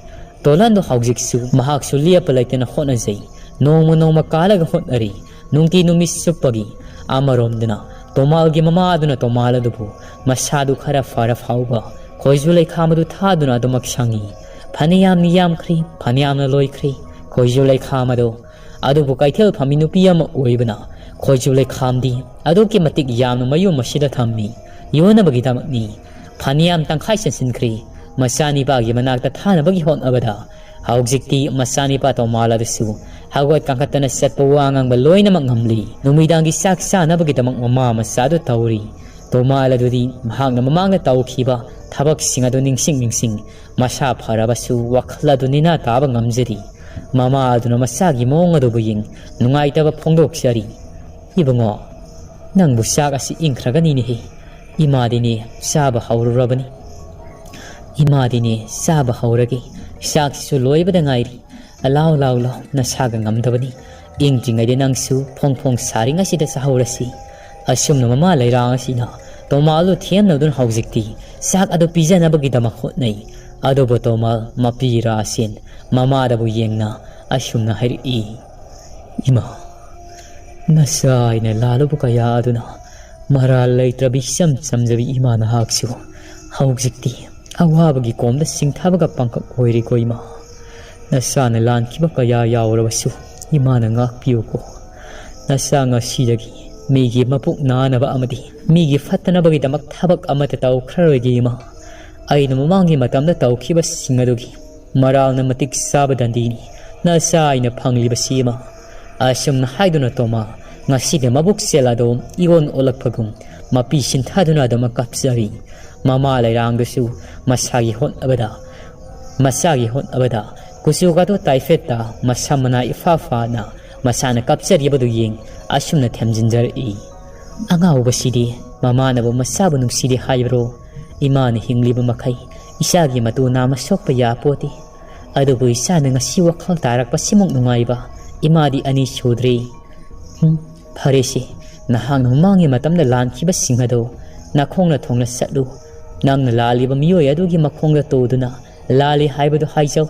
ꯇꯣꯂꯟꯗꯣ ꯍꯧꯖꯤꯛꯁꯨ ꯃꯍꯥꯛꯁꯨ ꯂꯦꯞꯄ ꯂꯩꯇꯅ ꯍꯣꯠꯅꯖꯩ꯫ ꯅꯣꯡꯃ ꯅꯣꯡꯃ ꯀꯥꯜꯂꯒ ꯍꯣꯠꯅꯔꯤ꯫ ꯅꯨꯡꯇꯤ ꯅꯨꯃꯤꯠ ꯆꯨꯞꯄꯒꯤ꯫ ꯑꯃꯔꯣꯝꯗꯅ ꯇꯣꯃꯥꯜꯒꯤ ꯃꯃꯥ ꯑꯗꯨꯅ ꯇꯣꯃꯥꯜ ꯑꯗꯨꯕꯨ ꯃꯁꯥꯗꯨ ꯈꯔ ꯐꯔ ꯐꯥꯎꯕ ꯈꯣꯏꯖꯨ ꯂꯩꯈꯥꯝ ꯑꯗꯨ ꯊꯥꯗꯨꯅ ꯑꯗꯨꯃꯛ ꯁꯪꯉꯤ꯫ ꯐꯅꯌꯥꯝꯅ ꯌꯥꯝꯈ꯭ꯔꯦ, ꯐꯅꯌꯥꯝꯅ ꯂꯣꯏꯈ꯭ꯔꯦ ꯈꯣꯏꯖꯨ ꯂꯩꯈꯥꯝ ꯑꯗꯨ꯫ ꯑꯗꯨꯕꯨ ꯀꯩꯊꯦꯜ ꯐꯝꯃꯤ ꯅꯨꯄꯤ ꯑꯃ ꯑꯣꯏꯕꯅ ꯈꯣꯏꯖꯨ ꯂꯩꯈꯥꯝꯗꯤ ꯑꯗꯨꯛꯀꯤ ꯃꯇꯤꯛ ꯌꯥꯝꯅ ꯃꯌꯨꯝ ꯑꯁꯤꯗ ꯊꯝꯃꯤ꯫ ꯌꯣꯟꯅꯕꯒꯤꯗꯃꯛꯅꯤ꯫ ꯐꯅꯌꯥꯝ ꯇꯪꯈꯥꯏ ꯆꯟꯁꯤꯟꯈ꯭ꯔꯦ꯫ ꯃꯆꯥꯅꯤꯄꯥꯒꯤ ꯃꯅꯥꯛꯇ ꯊꯥꯅꯕꯒꯤ ꯍꯣꯠꯅꯕꯗ ꯍꯧꯖꯤꯛꯇꯤ ꯃꯆꯥꯅꯤꯄꯥ ꯇꯣꯃꯥꯜ ꯑꯗꯨꯁꯨ ꯍꯧꯒꯠ ꯀꯥꯡꯈꯠꯇꯅ ꯆꯠꯄ, ꯋꯥ ꯉꯥꯡꯕ ꯂꯣꯏꯅꯃꯛ ꯉꯝꯂꯤ꯫ ꯅꯨꯃꯤꯗꯥꯡꯒꯤ ꯆꯥꯛ ꯆꯥꯅꯕꯒꯤꯗꯃꯛ ꯃꯃꯥ ꯃꯆꯥ ꯑꯗꯨ ꯇꯧꯔꯤ꯫ ꯇꯣꯃꯥꯜ ꯑꯗꯨꯗꯤ ꯃꯍꯥꯛꯅ ꯃꯃꯥꯡꯗ ꯇꯧꯈꯤꯕ ꯊꯕꯛꯁꯤꯡ ꯑꯗꯨ ꯅꯤꯡꯁꯤꯡ ꯅꯤꯡꯁꯤꯡ ꯃꯁꯥ ꯐꯔꯕꯁꯨ ꯋꯥꯈꯜ ꯑꯗꯨ ꯅꯤꯅꯥ ꯇꯥꯕ ꯉꯝꯖꯗꯦ꯫ ꯃꯃꯥ ꯑꯗꯨꯅ ꯃꯆꯥꯒꯤ ꯃꯑꯣꯡ ꯑꯗꯨꯕꯨ ꯌꯦꯡ ꯅꯨꯡꯉꯥꯏꯇꯕ ꯐꯣꯡꯗꯣꯛꯆꯔꯤ꯫ "ꯏꯕꯨꯡꯉꯣ, ꯅꯪꯕꯨ ꯆꯥꯛ ꯑꯁꯤ ꯏꯪꯈ꯭ꯔꯒꯅꯤꯅꯦꯍꯦ꯫ ꯏꯃꯥꯗꯤꯅꯦ ꯆꯥꯕ ꯍꯧꯔꯨꯔꯕꯅꯤ꯫ ꯏꯃꯥꯗꯤꯅꯦ ꯆꯥꯕ ꯍꯧꯔꯒꯦ꯫ ꯆꯥꯛꯁꯤꯁꯨ ꯂꯣꯏꯕꯗ ꯉꯥꯏꯔꯤ꯫ ꯂꯥꯎ, ꯂꯥꯎ, ꯂꯥꯎ, ꯅꯁꯥꯒ ꯉꯝꯗꯕꯅꯤ꯫ ꯏꯪꯗ꯭ꯔꯤꯉꯩꯗ ꯅꯪꯁꯨ ꯐꯣꯡ ꯐꯣꯡ ꯁꯥꯔꯤꯉꯩꯁꯤꯗ ꯆꯥꯍꯧꯔꯁꯤ꯫" ꯑꯁꯨꯝꯅ ꯃꯃꯥ ꯂꯩꯔꯥꯡ ꯑꯁꯤꯅ ꯇꯣꯃꯥꯜꯗꯨ ꯊꯦꯝꯅꯗꯨꯅ ꯍꯧꯖꯤꯛꯇꯤ ꯆꯥꯛ ꯑꯗꯨ ꯄꯤꯖꯅꯕꯒꯤꯗꯃꯛ ꯍꯣꯠꯅꯩ꯫ ꯑꯗꯨꯕꯨ ꯇꯣꯃꯥꯜ ꯃꯄꯤ ꯔꯥꯁꯦꯟ ꯃꯃꯥꯗꯕꯨ ꯌꯦꯡꯅ ꯑꯁꯨꯝꯅ ꯍꯥꯏꯔꯛꯏ, "ꯏꯃꯥ, ꯅꯆꯥ ꯑꯩꯅ ꯂꯥꯜꯂꯨꯕ ꯀꯌꯥ ꯑꯗꯨꯅ ꯃꯔꯥꯜ ꯂꯩꯇ꯭ꯔꯕꯤ ꯏꯆꯝ ꯆꯝꯖꯕꯤ ꯏꯃꯥ ꯅꯍꯥꯛꯁꯨ ꯍꯧꯖꯤꯛꯇꯤ ꯑꯋꯥꯕꯒꯤ ꯀꯣꯝꯗ ꯆꯤꯡꯊꯕꯒ ꯄꯥꯡꯈꯛ ꯑꯣꯏꯔꯦꯀꯣ ꯏꯃꯥ꯫ ꯅꯆꯥꯅ ꯂꯥꯟꯈꯤꯕ ꯀꯌꯥ ꯌꯥꯎꯔꯕꯁꯨ ꯏꯃꯥꯅ ꯉꯥꯛꯄꯤꯌꯨꯀꯣ꯫ ꯅꯆꯥ ꯉꯁꯤꯗꯒꯤ ꯃꯤꯒꯤ ꯃꯄꯨꯛ ꯅꯥꯅꯕ ꯑꯃꯗꯤ ꯃꯤꯒꯤ ꯐꯠꯇꯅꯕꯒꯤꯗꯃꯛ ꯊꯕꯛ ꯑꯃꯠꯇ ꯇꯧꯈ꯭ꯔꯔꯣꯏꯒꯦ ꯏꯃꯥ꯫ ꯑꯩꯅ ꯃꯃꯥꯡꯒꯤ ꯃꯇꯝꯗ ꯇꯧꯈꯤꯕꯁꯤꯡ ꯑꯗꯨꯒꯤ ꯃꯔꯥꯜꯅ ꯃꯇꯤꯛ ꯆꯥꯕ ꯗꯟꯗꯤꯅꯤ ꯅꯆꯥ ꯑꯩꯅ ꯐꯪꯂꯤꯕꯁꯤ ꯏꯃꯥ꯫" ꯑꯁꯨꯝꯅ ꯍꯥꯏꯗꯨꯅ ꯇꯣꯃꯥ ꯉꯁꯤꯗꯤ ꯃꯕꯨꯛ ꯆꯦꯜ ꯑꯗꯨ ꯏꯑꯣꯟ ꯑꯣꯜꯂꯛꯄꯒꯨꯝ ꯃꯄꯤ ꯁꯤꯟꯊꯗꯨꯅ ꯑꯗꯨꯃꯛ ꯀꯞꯆꯔꯤ꯫ ꯃꯃꯥ ꯂꯩꯔꯥꯡꯗꯨꯁꯨ ꯃꯁꯥꯒꯤ ꯍꯣꯠꯅꯕꯗ, ꯃꯆꯥꯒꯤ ꯍꯣꯠꯅꯕꯗ ꯀꯨꯆꯨꯒꯗꯨ ꯇꯥꯏꯐꯦꯠꯇ ꯃꯁꯝ ꯃꯅꯥ ꯏꯐꯥ ꯐꯥꯅ ꯃꯁꯥꯅ ꯀꯞꯆꯔꯤꯕꯗꯨ ꯌꯦꯡ ꯑꯁꯨꯝꯅ ꯊꯦꯝꯖꯤꯟꯖꯔꯛꯏ꯫ "ꯑꯉꯥꯎꯕꯁꯤꯗꯤ ꯃꯃꯥꯅꯕꯨ ꯃꯆꯥꯕꯨ ꯅꯨꯡꯁꯤꯗꯦ ꯍꯥꯏꯕ꯭ꯔꯣ? ꯏꯃꯥꯅ ꯍꯤꯡꯂꯤꯕ ꯃꯈꯩ ꯏꯆꯥꯒꯤ ꯃꯇꯨ ꯅꯥꯝꯃ ꯁꯣꯛꯄ ꯌꯥꯄꯣꯠꯇꯦ꯫ ꯑꯗꯨꯕꯨ ꯏꯆꯥꯅ ꯉꯁꯤ ꯋꯥꯈꯜ ꯇꯥꯔꯛꯄꯁꯤꯃꯨꯛ ꯅꯨꯡꯉꯥꯏꯕ ꯏꯃꯥꯗꯤ ꯑꯅꯤ ꯁꯨꯗ꯭ꯔꯤ꯫ ꯍꯨꯝ, ꯐꯔꯦꯁꯦ, ꯅꯍꯥꯛꯅ ꯃꯃꯥꯡꯒꯤ ꯃꯇꯝꯗ ꯂꯥꯟꯈꯤꯕꯁꯤꯡ ꯑꯗꯨ ꯅꯈꯣꯡꯅ ꯊꯣꯡꯅ ꯆꯠꯂꯨ꯫ ꯅꯪꯅ ꯂꯥꯜꯂꯤꯕ ꯃꯤꯑꯣꯏ ꯑꯗꯨꯒꯤ ꯃꯈꯣꯡꯗ ꯇꯣꯗꯨꯅ ꯂꯥꯜꯂꯤ ꯍꯥꯏꯕꯗꯨ ꯍꯥꯏꯖꯧ꯫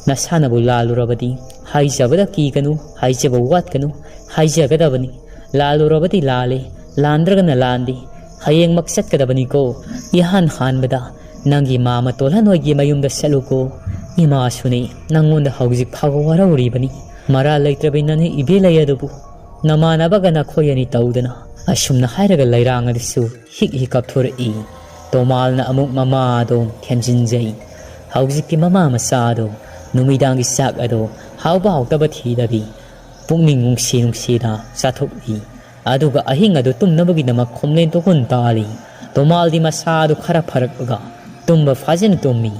ꯅꯁꯥꯅꯕꯨ ꯂꯥꯜꯂꯨꯔꯕꯗꯤ ꯍꯥꯏꯖꯕꯗ ꯀꯤꯒꯅꯨ, ꯍꯥꯏꯖꯕ ꯋꯥꯠꯀꯅꯨ, ꯍꯥꯏꯖꯒꯗꯕꯅꯤ꯫ ꯂꯥꯜꯂꯨꯔꯕꯗꯤ ꯂꯥꯜꯂꯦ, ꯂꯥꯟꯗ꯭ꯔꯒꯅ ꯂꯥꯟꯗꯦ꯫ ꯍꯌꯦꯡꯃꯛ ꯆꯠꯀꯗꯕꯅꯤꯀꯣ꯫ ꯏꯍꯥꯟ ꯍꯥꯟꯕꯗ ꯅꯪꯒꯤ ꯃꯥꯃ ꯇꯣꯜꯍꯟ ꯍꯣꯏꯒꯤ ꯃꯌꯨꯝꯗ ꯆꯠꯂꯨꯀꯣ꯫ ꯏꯃꯥꯁꯨꯅꯤ ꯅꯪꯉꯣꯟꯗ ꯍꯧꯖꯤꯛ ꯐꯥꯎꯕ ꯋꯥꯔꯧꯔꯤꯕꯅꯤ꯫ ꯃꯔꯥꯜ ꯂꯩꯇ꯭ꯔꯕꯤ ꯅꯪꯅ ꯏꯕꯦ ꯂꯩ ꯑꯗꯨꯕꯨ ꯅꯃꯥꯟꯅꯕꯒ ꯅꯈꯣꯏ ꯑꯅꯤ ꯇꯧꯗꯅ꯫" ꯑꯁꯨꯝꯅ ꯍꯥꯏꯔꯒ ꯂꯩꯔꯥꯡ ꯑꯗꯨꯁꯨ ꯍꯤꯛ ꯍꯤꯛ ꯀꯥꯞꯊꯣꯔꯛꯏ꯫ ꯇꯣꯃꯥꯜꯅ ꯑꯃꯨꯛ ꯃꯃꯥ ꯑꯗꯣ ꯊꯦꯝꯖꯤꯟꯖꯩ꯫ ꯍꯧꯖꯤꯛꯇꯤ ꯃꯃꯥ ꯃꯆꯥ ꯑꯗꯣ ꯅꯨꯃꯤꯗꯥꯡꯒꯤ ꯆꯥꯛ ꯑꯗꯣ ꯍꯥꯎꯕ ꯍꯥꯎꯇꯕ ꯊꯤꯗꯕꯤ ꯄꯨꯛꯅꯤꯡ ꯅꯨꯡꯁꯤ ꯅꯨꯡꯁꯤꯅ ꯆꯥꯊꯣꯛꯏ꯫ ꯑꯗꯨꯒ ꯑꯍꯤꯡ ꯑꯗꯨ ꯇꯨꯝꯅꯕꯒꯤꯗꯃꯛ ꯈꯣꯝꯂꯦꯟ ꯇꯣꯛꯍꯟ ꯇꯥꯜꯂꯤ꯫ ꯇꯣꯃꯥꯜꯗꯤ ꯃꯁꯥ ꯑꯗꯨ ꯈꯔ ꯐꯔꯛꯂꯒ ꯇꯨꯝꯕ ꯐꯖꯅ ꯇꯨꯝꯃꯤ꯫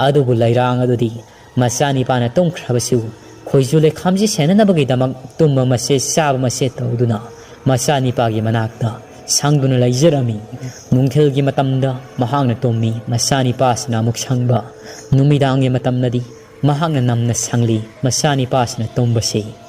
ꯑꯗꯨꯕꯨ ꯂꯩꯔꯥꯡ ꯑꯗꯨꯗꯤ ꯃꯆꯥꯅꯤꯄꯥꯅ ꯇꯨꯝꯈ꯭ꯔꯕꯁꯨ ꯈꯣꯏꯖꯨ ꯂꯩꯈꯥꯝꯁꯤ ꯁꯦꯟꯅꯅꯕꯒꯤꯗꯃꯛ ꯇꯨꯝꯕ ꯃꯆꯦꯠ ꯆꯥꯕ ꯃꯆꯦꯠ ꯇꯧꯗꯨꯅ ꯃꯆꯥꯅꯤꯄꯥꯒꯤ ꯃꯅꯥꯛꯇ ꯁꯪꯗꯨꯅ ꯂꯩꯖꯔꯝꯃꯤ꯫ ꯅꯨꯡꯊꯤꯜꯒꯤ ꯃꯇꯝꯗ ꯃꯍꯥꯛꯅ ꯇꯨꯝꯃꯤ, ꯃꯆꯥꯅꯤꯄꯥꯁꯤꯅ ꯑꯃꯨꯛ ꯁꯪꯕ꯫ ꯅꯨꯃꯤꯗꯥꯡꯒꯤ ꯃꯇꯝꯗꯗꯤ ꯃꯍꯥꯛꯅ ꯅꯝꯅ ꯁꯪꯂꯤ, ꯃꯆꯥꯅꯤꯄꯥꯁꯤꯅ ꯇꯨꯝꯕꯁꯤ꯫